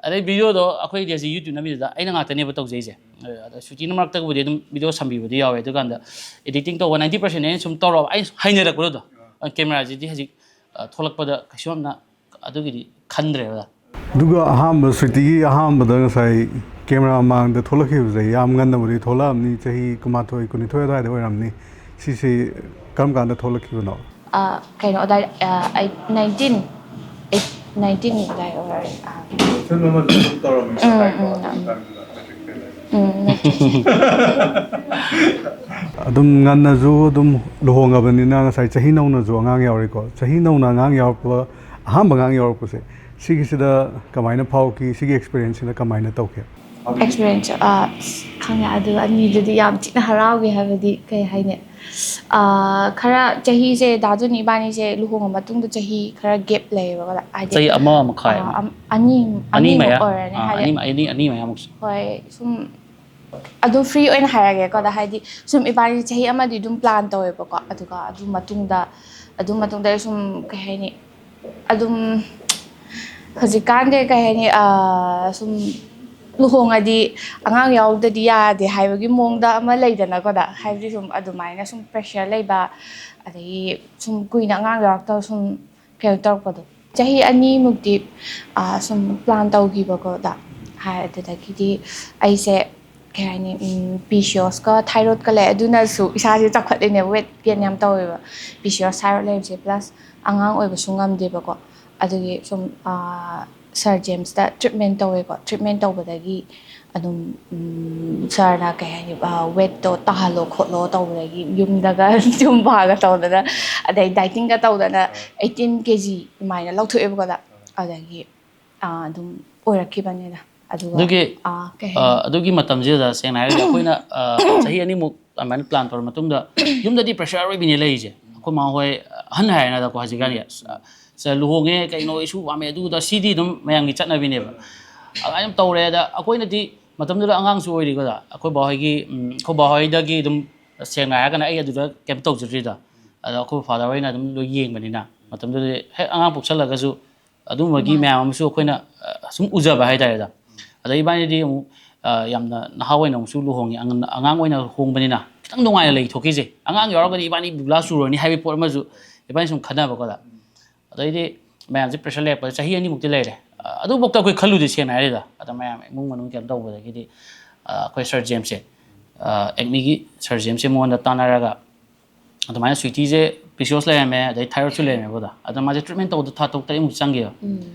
ꯑꯗꯩ videoꯗꯣ ꯑꯩꯈꯣꯏꯗꯤ ꯍꯧꯖꯤꯛ YouTube ꯅꯝꯃꯤꯗꯨꯗ ꯑꯩꯅ ꯉꯥꯛꯇꯅꯦꯕ ꯇꯧꯖꯩꯁꯦ꯫ ꯑꯗ ꯁ꯭ꯋꯤꯇꯤꯅ ꯃꯔꯛꯇꯕꯨꯗꯤ ꯑꯗꯨꯝ video ꯁꯝꯕꯤꯕꯗꯤ ꯌꯥꯎꯋꯦ, ꯑꯗꯨꯀꯥꯟꯗ editing ꯇꯧꯕ ninety percent ꯑꯩꯅ ꯁꯨꯝ ꯇꯧꯔꯕ, ꯑꯩ ꯍꯩꯅꯔꯛꯄꯗꯣ꯫ ꯑꯗꯣ cameraꯁꯤꯗꯤ ꯍꯧꯖꯤꯛ, ꯑ, ꯊꯣꯛꯂꯛꯄꯗ ꯀꯩꯁꯨ ꯌꯥꯝꯅ ꯑꯗꯨꯒꯤꯗꯤ ꯈꯟꯗ꯭ꯔꯦꯕ꯫ ꯑꯗꯨꯒ ꯑꯍꯥꯟꯕ, ꯁ꯭ꯋꯤꯇꯤꯒꯤ ꯑꯍꯥꯟꯕꯗ ꯉꯁꯥꯏ camera ꯃꯥꯡꯗ ꯊꯣꯛꯂꯛꯈꯤꯕꯁꯦ ꯌꯥꯝ ꯉꯟꯅꯕꯨꯗꯤ ꯊꯣꯛꯂꯛꯑꯝꯅꯤ, ꯆꯍꯤ ꯀꯨꯟꯃꯥꯊꯣꯏ, ꯀꯨꯟꯅꯤꯊꯣꯏ ꯑꯗꯨꯋꯥꯏꯗ ꯑꯣꯏꯔꯝꯅꯤ꯫ ꯁꯤꯁꯤ ꯀꯔꯝ ꯀꯥꯟꯗ ꯊꯣꯛꯂꯛꯈꯤꯕꯅꯣ? ꯑ, ꯀꯩꯅꯣ ꯑꯗꯥꯏ, ꯑ, ꯑꯩ nineteen, eight, ꯅꯥꯏꯟꯇꯤꯟ ꯑꯗꯨꯋꯥꯏ ꯑꯣꯏꯔꯦ꯫ ꯑꯥ꯫ ꯐꯤꯂꯝ ꯑꯃꯁꯨ ꯑꯗꯨꯝ ꯇꯧꯔꯝꯃꯤꯅ ꯎꯝ, ꯍꯥꯏꯀꯣ ꯎꯝ, ꯎꯝ꯫ ꯑꯗꯨ time ꯗꯨꯗ ꯃꯦꯇ꯭ꯔꯤꯛ ꯐꯦꯜ ꯍꯥꯏ꯫ ꯎꯝ, ꯅꯠꯇꯦ꯫ ꯑꯗꯨꯝ ꯉꯟꯅꯁꯨ ꯑꯗꯨꯝ ꯂꯨꯍꯣꯡꯉꯕꯅꯤꯅ ꯉꯁꯥꯏ ꯆꯍꯤ ꯅꯧꯅꯁꯨ ꯑꯉꯥꯡ ꯌꯥꯎꯔꯤꯀꯣ꯫ ꯆꯍꯤ ꯅꯧꯅ ꯑꯉꯥꯡ ꯌꯥꯎꯔꯛꯄ, ꯑꯍꯥꯟꯕ ꯑꯉꯥꯡ ꯌꯥꯎꯔꯛꯄꯁꯦ, ꯁꯤꯒꯤꯁꯤꯗ ꯀꯃꯥꯏꯅ ꯐꯥꯎꯈꯤ? ꯁꯤꯒꯤ experience ꯁꯤꯅ ꯀꯃꯥꯏꯅ ꯇꯧꯈꯤ? Experience, ꯑꯥ, ꯑꯁ, ꯈꯪꯉꯦ꯫ ꯑꯗꯨ ꯑꯅꯤꯗꯨꯗꯤ ꯌꯥꯝ ꯊꯤꯅ ꯍꯔꯥꯎꯈꯤ꯫ ꯍꯥꯏꯕꯗꯤ ꯀꯩ ꯍꯥꯏꯅꯤ, ꯑꯥ, ꯈꯔ ꯆꯍꯤꯁꯦ, ꯗꯥ ꯖꯣꯅꯤ ꯏꯕꯥꯅꯤꯁꯦ ꯂꯨꯍꯣꯡꯉ ꯃꯇꯨꯡꯗ ꯆꯍꯤ ꯈꯔ gap ꯂꯩꯌꯦꯕꯀꯣ꯫ ꯍꯥꯏꯗꯤ, ꯆꯍꯤ ꯑꯃ ꯃꯈꯥꯏ ꯑꯥ, ꯑꯝ- ꯑꯅꯤ ꯑꯅꯤ ꯑꯅꯤꯃꯨꯛ ꯃꯌꯥ ꯑꯣꯏꯔꯅꯤ꯫ ꯑꯥ, ꯍꯥꯏꯗꯤ, ꯑꯅꯤ ꯑꯅꯤ ꯑꯅꯤ ꯃꯌꯥꯃꯨꯛ ꯍꯣꯏ, ꯁꯨꯝ ꯑꯗꯨꯝ free ꯑꯣꯏꯅ ꯍꯥꯏꯔꯒꯦꯀꯣ꯫ ꯑꯗ ꯍꯥꯏꯗꯤ, ꯁꯨꯝ ꯏꯕꯥꯅꯤ ꯆꯍꯤ ꯑꯃꯗꯤ ꯑꯗꯨꯝ plan ꯇꯧꯋꯦꯕꯀꯣ꯫ ꯑꯗꯨꯒ ꯑꯗꯨ ꯃꯇꯨꯡꯗ, ꯑꯗꯨ ꯃꯇꯨꯡꯗ ꯑꯩ ꯁꯨꯝ, ꯀꯩ ꯍꯥꯏꯅꯤ, ꯑꯗꯨꯝ ꯍꯧꯖꯤꯛꯀꯥꯟꯗꯤ, ꯀꯩ ꯍꯥꯏꯅꯤ, ꯑꯥ, ꯁꯨꯝ ꯂꯨꯍꯣꯡꯉꯗꯤ ꯑꯉꯥꯡ ꯌꯥꯎꯗꯗꯤ ꯌꯥꯗꯦ ꯍꯥꯏꯕꯒꯤ ꯃꯑꯣꯡꯗ ꯑꯃ ꯂꯩꯗꯅꯀꯣ꯫ ꯑꯗ ꯍꯥꯏꯕꯗꯤ ꯁꯨꯝ ꯑꯗꯨꯃꯥꯏꯅ ꯁꯨꯝ pressure ꯂꯩꯕ, ꯑꯗꯒꯤ ꯁꯨꯝ ꯀꯨꯏꯅ ꯑꯉꯥꯡ ꯌꯥꯎꯔꯛꯇꯕ ꯁꯨꯝ ꯀꯩꯅꯣ ꯇꯧꯔꯛꯄꯗꯣ꯫ ꯆꯍꯤ ꯑꯅꯤꯃꯨꯛꯇꯤ, ꯑꯥ, ꯁꯨꯝ plan ꯇꯧꯈꯤꯕꯀꯣ꯫ ꯑꯗ ꯍꯥꯏ, ꯑꯗꯨꯗꯒꯤꯗꯤ ꯑꯩꯁꯦ, ꯀꯩ ꯍꯥꯏꯅꯤ, ꯎꯝ, PCOSꯀ thyroidꯀ ꯂꯩ꯫ ꯑꯗꯨꯅꯁꯨ ꯏꯁꯥꯁꯦ ꯆꯥꯎꯈꯠꯂꯤꯅꯦ, weight gain ꯌꯥꯝ ꯇꯧꯋꯦꯕ꯫ PCOS, thyroid ꯂꯩꯕꯁꯦ, plus ꯑꯉꯥꯡ ꯑꯣꯏꯕꯁꯨ ꯉꯝꯗꯦꯕꯀꯣ꯫ ꯑꯗꯨꯒꯤ ꯁꯨꯝ, ꯑꯥ, Sir Jamesꯇ treatment ꯇꯧꯋꯦꯀꯣ꯫ Treatment ꯇꯧꯕꯗꯒꯤ ꯑꯗꯨꯝ, ꯎꯝ, sirꯅ ꯀꯩ ꯍꯥꯏꯅꯤ, ꯑꯥ, weightꯇꯣ ꯇꯥꯍꯜꯂꯣ ꯈꯣꯠꯂꯣ ꯇꯧꯕꯗꯒꯤ ꯌꯨꯝꯗꯒ Zumbꯥꯒ ꯇꯧꯗꯅ, ꯑꯗꯩ dietingꯒ ꯇꯧꯗꯅ eighteen KG ꯑꯗꯨꯃꯥꯏꯅ ꯂꯧꯊꯣꯛꯑꯦꯕꯀꯣ꯫ ꯑꯗ ꯑꯗꯒꯤ, ꯑꯥ, ꯑꯗꯨꯝ ꯑꯣꯏꯔꯛꯈꯤꯕꯅꯤꯗ꯫ ꯑꯗꯨꯒ, ꯑꯗꯨꯒꯤ, ꯑꯥ, ꯀꯩ ꯑ, ꯍꯥꯏꯅꯤ? ꯑꯗꯨꯒꯤ ꯃꯇꯝꯁꯤꯗ ꯁꯦꯡꯅ ꯍꯥꯏꯔꯒꯗꯤ ꯑꯩꯈꯣꯏꯅ, ꯑ, ꯆꯍꯤ ꯑꯅꯤꯃꯨꯛ ꯑꯗꯨꯃꯥꯏꯅ plan ꯇꯧꯔ ꯃꯇꯨꯡꯗ ꯌꯨꯝꯗꯗꯤ pressure ꯑꯔꯣꯏꯕꯤꯅꯦ ꯂꯩꯔꯤꯁꯦ꯫ ꯑꯩꯈꯣꯏ ꯃꯥ ꯍꯣꯏ, ꯑꯍꯟ ꯍꯥꯏꯔꯦꯅꯗꯀꯣ ꯍꯧꯖꯤꯛꯀꯥꯟꯒꯤ, ꯑ, "ꯁꯦ, ꯂꯨꯍꯣꯡꯉꯦ, ꯀꯩꯅꯣ, ꯏꯁꯨ ꯄꯥꯝꯃꯦ", ꯑꯗꯨꯗ ꯁꯤꯗꯤ ꯑꯗꯨꯝ ꯃꯌꯥꯝꯒꯤ ꯆꯠꯅꯕꯤꯅꯦꯕ꯫ ꯑꯗꯨꯃꯥꯏꯅ ꯑꯗꯨꯝ ꯇꯧꯔꯦ꯫ ꯑꯗ ꯑꯩꯈꯣꯏꯅꯗꯤ ꯃꯇꯝꯗꯨꯗ ꯑꯉꯥꯡꯁꯨ ꯑꯣꯏꯔꯤꯀꯣꯗ, ꯑꯩꯈꯣꯏ ꯕꯥ ꯍꯣꯏꯒꯤ, ꯎꯝ, ꯑꯩꯈꯣꯏ ꯕꯥ ꯍꯣꯏꯗꯒꯤ ꯑꯗꯨꯝ, ꯁꯦꯡꯅ ꯍꯥꯏꯔꯒꯅ ꯑꯩ ꯑꯗꯨꯗ ꯀꯩꯝ ꯇꯧꯖꯗ꯭ꯔꯤꯗ꯫ ꯑꯗꯣ ꯑꯩꯈꯣꯏ father ꯍꯣꯏꯅ ꯑꯗꯨꯝ ꯂꯣꯏ ꯌꯦꯡꯕꯅꯤꯅ ꯃꯇꯝꯗꯨꯗꯗꯤ ꯍꯦꯛ ꯑꯉꯥꯡ ꯄꯣꯛꯁꯜꯂꯒꯁꯨ ꯑꯗꯨꯝꯕꯒꯤ ꯃꯌꯥꯝ ꯑꯃꯁꯨ ꯑꯩꯈꯣꯏꯅ, ꯑ, ꯁꯨꯝ ꯎꯖꯕ ꯍꯥꯏꯇꯥꯔꯦꯗ꯫ ꯑꯗ ꯏꯕꯥꯅꯤꯗꯤ ꯑꯃꯨꯛ, ꯑ, ꯌꯥꯝꯅ ꯅꯍꯥ ꯑꯣꯏꯅ ꯑꯃꯨꯛꯁꯨ ꯂꯨꯍꯣꯡꯉꯤ, ꯑꯉꯥꯡ, ꯑꯉꯥꯡ ꯑꯣꯏꯅ ꯍꯣꯡꯕꯅꯤꯅ ꯈꯤꯇꯪ ꯅꯨꯡꯉꯥꯏꯅ ꯂꯩꯊꯣꯛꯈꯤꯁꯦ꯫ ꯑꯉꯥꯡ ꯌꯥꯎꯔꯒꯗꯤ ꯏꯕꯥꯅꯤ ꯕꯤꯕꯨꯂꯥ ꯆꯨꯔꯅꯤ ꯍꯥꯏꯕꯒꯤ ꯄꯣꯠ ꯑꯃꯁꯨ ꯏꯕꯥꯅꯤ ꯁꯨꯝ ꯈꯟꯅꯕꯀꯣꯗ꯫ ꯑꯗꯩꯗꯤ ꯃꯌꯥꯝꯁꯦ pressure ꯂꯩꯔꯛꯄꯗ ꯆꯍꯤ ꯑꯅꯤꯃꯨꯛꯇꯤ ꯂꯩꯔꯦ꯫ ꯑ, ꯑꯗꯨꯐꯥꯎꯗ ꯑꯩꯈꯣꯏ ꯈꯜꯂꯨꯗꯦ ꯁꯦꯡꯅ ꯍꯥꯏꯔꯤꯗ꯫ ꯑꯗ ꯃꯌꯥꯝ ꯏꯃꯨꯡ ꯃꯅꯨꯡ ꯀꯩꯅꯣ ꯇꯧꯕꯗꯒꯤꯗꯤ, ꯑ, ꯑꯩꯈꯣꯏ Sir Jamesꯁꯦ, ꯑ, Acmeꯒꯤ Sir Jamesꯁꯦ ꯃꯉꯣꯟꯗ ꯇꯥꯟꯅꯔꯒ ꯑꯗꯨꯃꯥꯏꯅ ꯁ꯭ꯋꯤꯇꯤꯁꯦ ꯄꯤ ꯁꯤ ꯑꯣꯁ ꯂꯩꯔꯝꯃꯦ, ꯑꯗꯩ ꯊꯥꯏꯔꯣꯏꯗꯁꯨ ꯂꯩꯔꯝꯃꯦꯕꯀꯣ꯫ ꯑꯗ ꯃꯥꯁꯦ ꯇ꯭ꯔꯤꯠꯃꯦꯟ ꯇꯧꯕꯗ ꯊꯥ ꯇꯔꯨꯛ ꯇꯔꯦꯠꯃꯨꯛ ꯆꯪꯈꯤꯕ꯫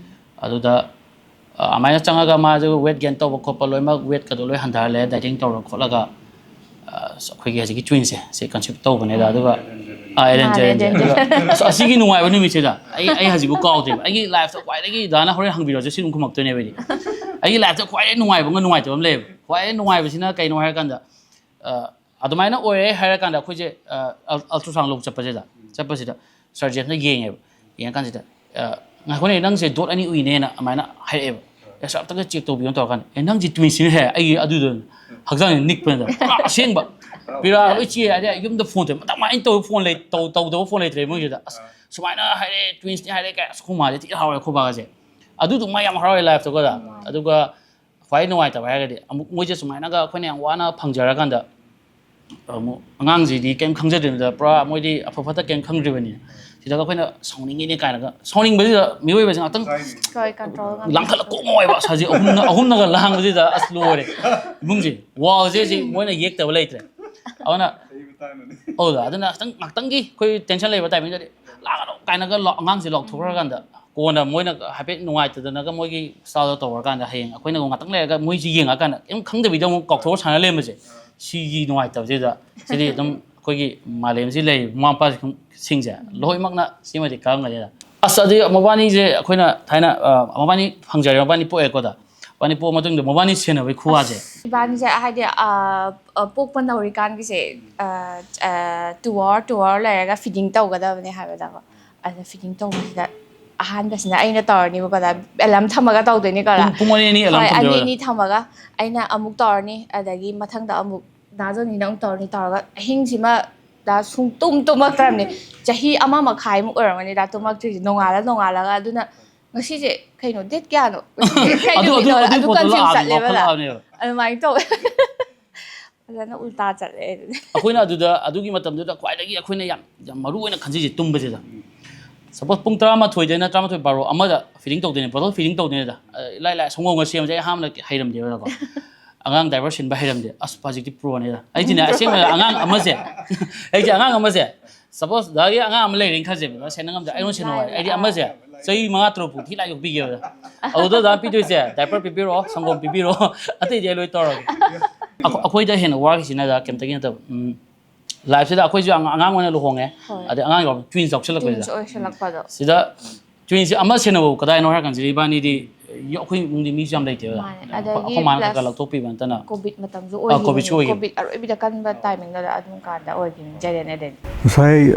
ꯑꯗꯨꯗ ꯑ, ꯑꯗꯨꯃꯥꯏꯅ ꯆꯪꯉꯒ ꯃꯥꯁꯦ ꯋꯦꯠ ꯒꯦꯟ ꯇꯧꯕ ꯈꯣꯠꯄ ꯂꯣꯏꯅꯃꯛ ꯋꯦꯠꯀꯗꯣ ꯂꯣꯏ ꯍꯟꯊꯍꯜꯂꯦ, ꯗꯥꯏꯇꯤꯡ ꯇꯧꯔ ꯈꯣꯠꯂꯒ꯫ ꯑ, ꯑꯩꯈꯣꯏꯒꯤ ꯍꯧꯖꯤꯛꯀꯤ ꯇ꯭ꯋꯤꯟꯁꯦ ꯁꯤ ꯀꯟꯁꯤꯞ ꯇꯧꯕꯅꯦꯗ꯫ ꯑꯗꯨꯒ ꯑ, ꯑꯦꯂꯦꯟ ꯃꯥꯅꯦ, ꯖꯦꯔꯦꯟꯁꯦ꯫ ꯑꯦꯂꯦꯟ ꯑꯗꯨꯒ ꯑꯁ, ꯑꯁꯤꯒꯤ ꯅꯨꯡꯉꯥꯏꯕ ꯅꯨꯃꯤꯠꯁꯤꯗ ꯑꯩ ꯑꯩ ꯍꯧꯖꯤꯛꯐꯥꯎ ꯀꯥꯎꯗꯦꯕ꯫ ꯑꯩꯒꯤ ꯂꯥꯏꯐꯇ ꯈ꯭ꯋꯥꯏꯗꯒꯤ, ꯗꯥꯅ ꯍꯣꯔꯦꯟ ꯍꯪꯕꯤꯔꯁꯦ, ꯁꯤ ꯑꯗꯨꯝ ꯈꯨꯝꯃꯛꯇꯣꯏꯅꯦꯕ ꯑꯩꯗꯤ꯫ ꯑꯩꯒꯤ ꯂꯥꯏꯐꯇ ꯈ꯭ꯋꯥꯏꯗꯒꯤ ꯅꯨꯡꯉꯥꯏꯕ ꯑꯃꯒ ꯅꯨꯡꯉꯥꯏꯇꯕ ꯑꯃ ꯂꯩꯌꯦꯕ꯫ ꯈ꯭ꯋꯥꯏꯗꯒꯤ ꯅꯨꯡꯉꯥꯏꯕꯁꯤꯅ ꯀꯩꯅꯣ ꯍꯥꯏꯔꯀꯥꯟꯗ, ꯑ, ꯑꯗꯨꯃꯥꯏꯅ ꯑꯣꯏꯔꯦ ꯍꯥꯏꯔꯀꯥꯟꯗ ꯑꯩꯈꯣꯏꯁꯦ, ꯑ, ꯑꯜ-, ꯑꯜꯇ꯭ꯔꯥꯁꯥꯎꯟ ꯂꯧꯕ ꯆꯠꯄꯁꯤꯗ, ꯆꯠꯄꯁꯤꯗ ꯁꯔꯖꯦꯟꯅ ꯌꯦꯡꯉꯦꯕ꯫ ꯌꯦꯡꯉꯀꯥꯟꯁꯤꯗ, ꯑ, "ꯉꯥꯏꯈꯣꯅꯦ, ꯅꯪꯁꯦ ꯗꯣꯠ ꯑꯅꯤ ꯎꯏꯅꯦꯅ" ꯑꯗꯨꯃꯥꯏꯅ ꯍꯥꯏꯔꯛꯑꯦꯕ꯫ "ꯑꯁ, ꯑꯝꯇꯒ ꯆꯦꯛ ꯇꯧꯕꯤꯌꯣ" ꯇꯧꯔꯀꯥꯟꯗ, "ꯑꯦ, ꯅꯪꯁꯦ ꯇ꯭ꯋꯤꯟꯁꯅꯤꯅꯦ" ꯍꯥꯏ꯫ ꯑꯩꯒꯤ ꯑꯗꯨꯗ ꯍꯛꯆꯥꯡꯁꯦ ꯅꯤꯛꯄꯅꯤꯗ꯫ ꯄꯨꯔꯥ ꯑꯁꯦꯡꯕ꯫ ꯄꯤꯔꯥ ꯂꯣꯏ ꯆꯦ ꯍꯥꯏꯗꯤ ꯌꯨꯝꯗ ꯐꯣꯟ ꯇꯧ-, ꯃꯇꯝ ꯃꯥꯏꯅ ꯇꯧꯕ ꯐꯣꯟ ꯂꯩ-, ꯇꯧ-, ꯇꯧꯗꯕ ꯐꯣꯟ ꯂꯩꯇ꯭ꯔꯦ ꯃꯣꯏꯁꯤꯗ꯫ "ꯑꯁ, ꯁꯨꯃꯥꯏꯅ ꯍꯥꯏꯔꯛꯑꯦ, ꯇ꯭ꯋꯤꯟꯁꯅꯤ ꯍꯥꯏꯔꯛꯑꯦ" ꯀꯥꯏ꯫ ꯑꯁ, ꯑꯩꯈꯣꯏ ꯃꯥꯁꯦ ꯊꯤ ꯍꯔꯥꯎꯔꯦ, ꯑꯩꯈꯣꯏ ꯕꯥꯒꯁꯦ꯫ ꯑꯗꯨꯗꯨ ꯃꯥ ꯌꯥꯝ ꯍꯔꯥꯎꯔꯦ ꯂꯥꯏꯐꯇꯀꯣꯗ꯫ ꯑꯗꯨꯒ ꯈ꯭ꯋꯥꯏ ꯅꯨꯡꯉꯥꯏꯇꯕ ꯍꯥꯏꯔꯒꯗꯤ ꯑꯃꯨꯛ ꯃꯣꯏꯁꯦ ꯁꯨꯃꯥꯏꯅꯒ ꯑꯩꯈꯣꯏꯅ ꯌꯥꯝ ꯋꯥꯅ ꯐꯪꯖꯔꯀꯥꯟꯗ ꯑꯃꯨꯛ ꯑꯉꯥꯡꯁꯤꯗꯤ ꯀꯩꯝ ꯈꯪꯖꯗ꯭ꯔꯤꯕꯅꯤꯗ, ꯄꯨꯔꯥ ꯃꯣꯏꯗꯤ ꯑꯐ ꯐꯠꯇ ꯀꯩꯝ ꯈꯪꯗ꯭ꯔꯤꯕꯅꯤ꯫ ꯁꯤꯗꯒ ꯑꯩꯈꯣꯏꯅ ꯁꯥꯎꯅꯤꯡꯉꯤꯅꯦ ꯀꯥꯏꯅꯒ, ꯁꯥꯎꯅꯤꯡꯕꯁꯤꯗ ꯃꯤꯑꯣꯏꯕꯁꯦ ꯉꯥꯛꯇꯪ ꯍꯣꯏ, ꯀꯟꯇ꯭ꯔꯣꯜ ꯉꯝꯗꯕꯗꯣ꯫ ꯂꯥꯡꯈꯠꯂ ꯀꯣꯛ ꯉꯥꯎꯋꯦꯕ꯫ ꯑꯁ, ꯍꯧꯖꯤꯛ ꯑꯍꯨꯝꯅ, ꯑꯍꯨꯝꯅꯒ ꯂꯥꯡꯕꯁꯤꯗ ꯑꯁ ꯂꯣꯏꯔꯦ꯫ ꯏꯃꯨꯡꯁꯦ, ꯋꯥꯜꯁꯦ ꯁꯤ ꯃꯣꯏꯅ ꯌꯦꯛꯇꯕ ꯂꯩꯇ꯭ꯔꯦ꯫ ꯑꯗꯨꯅ ꯑꯧꯗ, ꯑꯗꯨꯅ ꯈꯤꯇꯪ ꯉꯥꯛꯇꯪꯒꯤ ꯑꯩꯈꯣꯏ ꯇꯦꯟꯁꯟ ꯂꯩꯕ ꯇꯥꯏꯃꯤꯡꯗꯗꯤ "ꯂꯥꯡꯒꯅꯨ" ꯀꯥꯏꯅꯒ ꯂꯥꯎ-, ꯑꯉꯥꯡꯁꯦ ꯂꯥꯎꯊꯣꯛꯈ꯭ꯔꯀꯥꯟꯗ, ꯀꯣꯟꯅ ꯃꯣꯏꯅ ꯍꯥꯏꯐꯦꯠ ꯅꯨꯡꯉꯥꯏꯇꯗꯅꯒ ꯃꯣꯏꯒꯤ ꯁ꯭ꯇꯥꯏꯜꯗ ꯇꯧꯔꯀꯥꯟꯗ, ꯍꯌꯦꯡ ꯑꯩꯈꯣꯏꯅ ꯉꯥꯛꯇꯪ ꯂꯩꯔꯒ ꯃꯣꯏꯁꯤ ꯌꯦꯡꯉꯀꯥꯟꯗ ꯀꯩꯝ ꯈꯪꯗꯕꯤꯗ ꯑꯃꯨꯛ ꯀꯥꯎꯊꯣꯛꯑ ꯁꯥꯟꯅ ꯂꯩꯔꯝꯕꯁꯦ, ꯁꯤꯒꯤ ꯅꯨꯡꯉꯥꯏꯇꯕꯁꯤꯗ, ꯁꯤꯗꯤ ꯑꯗꯨꯝ ꯑꯩꯈꯣꯏꯒꯤ ꯃꯥꯂꯦꯝꯁꯤ ꯂꯩꯔꯤꯕ ꯃꯃꯥ ꯃꯄꯥꯁꯤꯡꯁꯦ ꯂꯣꯏꯅꯃꯛꯅ ꯁꯤꯃꯗꯤ ꯈꯪꯉꯝꯒꯅꯤꯗ꯫ ꯑꯁ, ꯑꯗꯨ ꯃꯕꯥꯅꯤꯁꯦ ꯑꯩꯈꯣꯏꯅ ꯊꯥꯏꯅ, ꯑ, ꯃꯕꯥꯅꯤ ꯐꯪꯖꯔꯦ, ꯃꯕꯥꯅꯤ ꯄꯣꯛꯑꯦꯀꯣꯗ꯫ ꯃꯕꯥꯅꯤ ꯄꯣꯛꯑ ꯃꯇꯨꯡꯗ ꯃꯕꯥꯅꯤ ꯁꯦꯟꯅꯕꯒꯤ ꯈꯨꯋꯥꯁꯦ꯫ ꯏꯕꯥꯅꯤꯁꯦ ꯍꯥꯏꯗꯤ, ꯑ, ꯑ, ꯄꯣꯛꯄ ꯅꯧꯔꯤꯀꯥꯟꯒꯤꯁꯦ, ꯑ, ꯑ, two hour, two hour ꯂꯩꯔꯒ feeding ꯇꯧꯒꯗꯕꯅꯦ ꯍꯥꯏꯕꯗꯀꯣ꯫ ꯑꯗ feeding ꯇꯧꯕꯁꯤꯗ ꯑꯍꯥꯟꯕꯁꯤꯅ ꯑꯩꯅ ꯇꯧꯔꯅꯤꯕꯀꯣ, ꯑꯗ alarm ꯊꯝꯃꯒ ꯇꯧꯗꯣꯏꯅꯤꯀꯣ, ꯑꯗ꯫ ꯄꯨꯡ, ꯄꯨꯡ ꯑꯅꯤ, ꯑꯅꯤ alarm ꯍꯣꯏ, ꯑꯅꯤ, ꯊꯝꯗꯣꯏꯔꯣ? ꯑꯅꯤ ꯊꯝꯃꯒ ꯑꯩꯅ ꯑꯃꯨꯛ ꯇꯧꯔꯅꯤ, ꯑꯗꯒꯤ ꯃꯊꯪꯗ ꯑꯃꯨꯛ ꯗꯥ ꯖꯣꯅꯤꯅ ꯑꯃꯨꯛ ꯇꯧꯔꯅꯤ, ꯇꯧꯔꯒ ꯑꯍꯤꯡꯁꯤꯃ ꯗꯥ ꯁꯨꯡꯇꯨꯝ ꯇꯨꯝꯃꯛꯇ꯭ꯔꯕꯅꯤ꯫ ꯆꯍꯤ ꯑꯃ ꯃꯈꯥꯏꯃꯨꯛ ꯑꯣꯏꯔꯝꯒꯅꯤ ꯗꯥ ꯇꯨꯝꯃꯛꯇ꯭ꯔꯤꯁꯦ꯫ ꯅꯣꯡꯉꯥꯜꯂ ꯅꯣꯡꯉꯥꯜꯂꯒ, ꯑꯗꯨꯅ ꯉꯁꯤꯁꯦ ꯀꯩꯅꯣ, date ꯀꯌꯥꯅꯣ? ꯉꯁꯤꯁꯦ ꯀꯩ ꯑꯗꯨ, ꯑꯗꯨ, ꯅꯨꯃꯤꯠꯅꯣ? ꯑꯗꯨ ꯑꯗꯨ ꯄꯣꯠꯇꯣ confuse ꯂꯥꯛꯑꯕꯅꯦ, ꯆꯠꯂꯦꯕ ꯗꯥ꯫ ꯂꯥꯎꯈꯠꯂꯛꯑꯕꯅꯦꯕ꯫ ꯑꯗꯨꯃꯥꯏꯅ ꯇꯧꯋꯦ꯫ ꯐꯖꯅ ꯎꯜꯇꯥ ꯆꯠꯂꯦ ꯑꯗꯨꯗꯤ꯫ ꯑꯩꯈꯣꯏꯅ ꯑꯗꯨꯗ, ꯑꯗꯨꯒꯤ ꯃꯇꯝꯗꯨꯗ ꯈ꯭ꯋꯥꯏꯗꯒꯤ ꯑꯩꯈꯣꯏꯅ ꯌꯥꯝ, ꯌꯥꯝ ꯃꯔꯨ ꯑꯣꯏꯅ ꯈꯟꯖꯩꯁꯦ ꯇꯨꯝꯕꯁꯤꯗ꯫ Suppose ꯄꯨꯡ ꯇꯔꯥꯃꯥꯊꯣꯏꯗꯩꯅ ꯇꯔꯥꯃꯥꯊꯣꯏ, ꯕꯥꯔꯣ, ꯑꯃꯗ feeding ꯇꯧꯗꯣꯏꯅꯦ, bottle feeding ꯇꯧꯗꯣꯏꯅꯦꯗ꯫ ꯑ, ꯏꯂꯥꯏ ꯂꯥꯏ ꯁꯪꯒꯣꯝꯒ ꯁꯦꯝꯕꯁꯦ ꯑꯩ ꯑꯍꯥꯟꯕꯗ ꯍꯩꯔꯝꯗꯦꯕꯀꯣ꯫ ꯑꯉꯥꯡ ꯗꯥꯏꯄꯔ ꯁꯤꯟꯕ ꯍꯩꯔꯝꯗꯦ, ꯑꯁ ꯍꯧꯖꯤꯛꯇꯤ ꯄ꯭ꯔꯣꯅꯦꯗ꯫ ꯑꯩꯗꯤꯅꯦ ꯑꯁꯦꯡꯕ ꯑꯉꯥꯡ ꯑꯃꯁꯦ ꯑꯩꯗꯤ ꯑꯉꯥꯡ ꯑꯃꯁꯦ ꯁꯄꯣꯁ ꯗꯥꯒꯤ ꯑꯉꯥꯡ ꯑꯃ ꯂꯩꯔꯦꯅ ꯈꯜꯁꯦꯕ, ꯁꯦꯟꯅ ꯉꯝꯗꯦ, ꯑꯩꯉꯣꯟꯗ ꯁꯦꯟꯅꯧ ꯍꯥꯏ꯫ ꯑꯩꯗꯤ ꯑꯃꯁꯦ ꯆꯍꯤ ꯃꯉꯥ ꯇꯔꯨꯛ ꯐꯥꯎ ꯊꯤ ꯂꯥꯏ ꯌꯣꯛꯄꯤꯒꯦꯕ꯫ ꯑꯗꯨꯗ ꯗꯥ ꯄꯤꯗꯣꯏꯁꯦ ꯗꯥꯏꯄꯔ ꯄꯤꯕꯤꯔꯛꯑꯣ, ꯁꯪꯒꯣꯝ ꯄꯤꯕꯤꯔꯛꯑꯣ, ꯑꯇꯩꯗꯤ ꯑꯩ ꯂꯣꯏ ꯇꯧꯔꯒꯦ꯫ ꯑꯩꯈꯣꯏ- ꯑꯩꯈꯣꯏꯗ ꯍꯦꯟꯅ ꯋꯥꯈꯤꯁꯤꯅ ꯗꯥ ꯀꯩꯝꯇꯒꯤ ꯅꯠꯇꯕ, ꯎꯝ, ꯂꯥꯏꯐꯁꯤꯗ ꯑꯩꯈꯣꯏꯁꯨ ꯑꯉꯥꯡ ꯑꯣꯏꯅ ꯂꯨꯍꯣꯡꯉꯦ꯫ ꯍꯣꯏ꯫ ꯑꯗꯩ ꯑꯉꯥꯡ ꯌꯥꯎꯕ ꯇ꯭ꯋꯤꯟꯁ ꯌꯥꯎꯁꯜꯂꯛꯄꯁꯤꯗ ꯇ꯭ꯋꯤꯟꯁ ꯑꯣꯏꯁꯜꯂꯛꯄꯗꯣ꯫ ꯁꯤꯗ ꯇ꯭ꯋꯤꯟꯁ ꯑꯃ ꯁꯦꯟꯅꯕ ꯀꯗꯥꯏꯅꯣ ꯍꯥꯏꯔ ꯀꯥꯟꯁꯤꯗ ꯏꯕꯥꯅꯤꯗꯤ ꯑꯩꯈꯣꯏ ꯏꯃꯨꯡꯗꯤ ꯃꯤꯁꯨ ꯌꯥꯝ ꯂꯩꯇꯦꯕ꯫ ꯃꯥꯅꯦ꯫ ꯑꯗꯒꯤ ꯑꯩꯈꯣꯏ ꯃꯥꯅ ꯈꯔ ꯈꯔ plus ꯂꯧꯊꯣꯛꯄꯤꯕ ꯅꯠꯇꯅ꯫ ꯀꯣꯚꯤꯗ ꯃꯇꯝꯁꯨ ꯑꯥ, ꯀꯣꯚꯤꯗꯁꯨ ꯑꯣꯏꯈꯤꯕꯅꯤ꯫ ꯑꯣꯏꯈꯤꯕꯅꯤ꯫ ꯀꯣꯚꯤꯗ ꯑꯔꯣꯏꯕꯤꯗ ꯀꯟꯕ ꯇꯥꯏꯃꯤꯡꯗꯨꯗ ꯑꯗꯨꯝ ꯀꯥꯟꯗ ꯑꯣꯏꯈꯤꯕꯅꯤ ꯖꯦꯔꯦꯟ ꯑꯦꯗꯦꯟ꯫ ꯉꯁꯥꯏ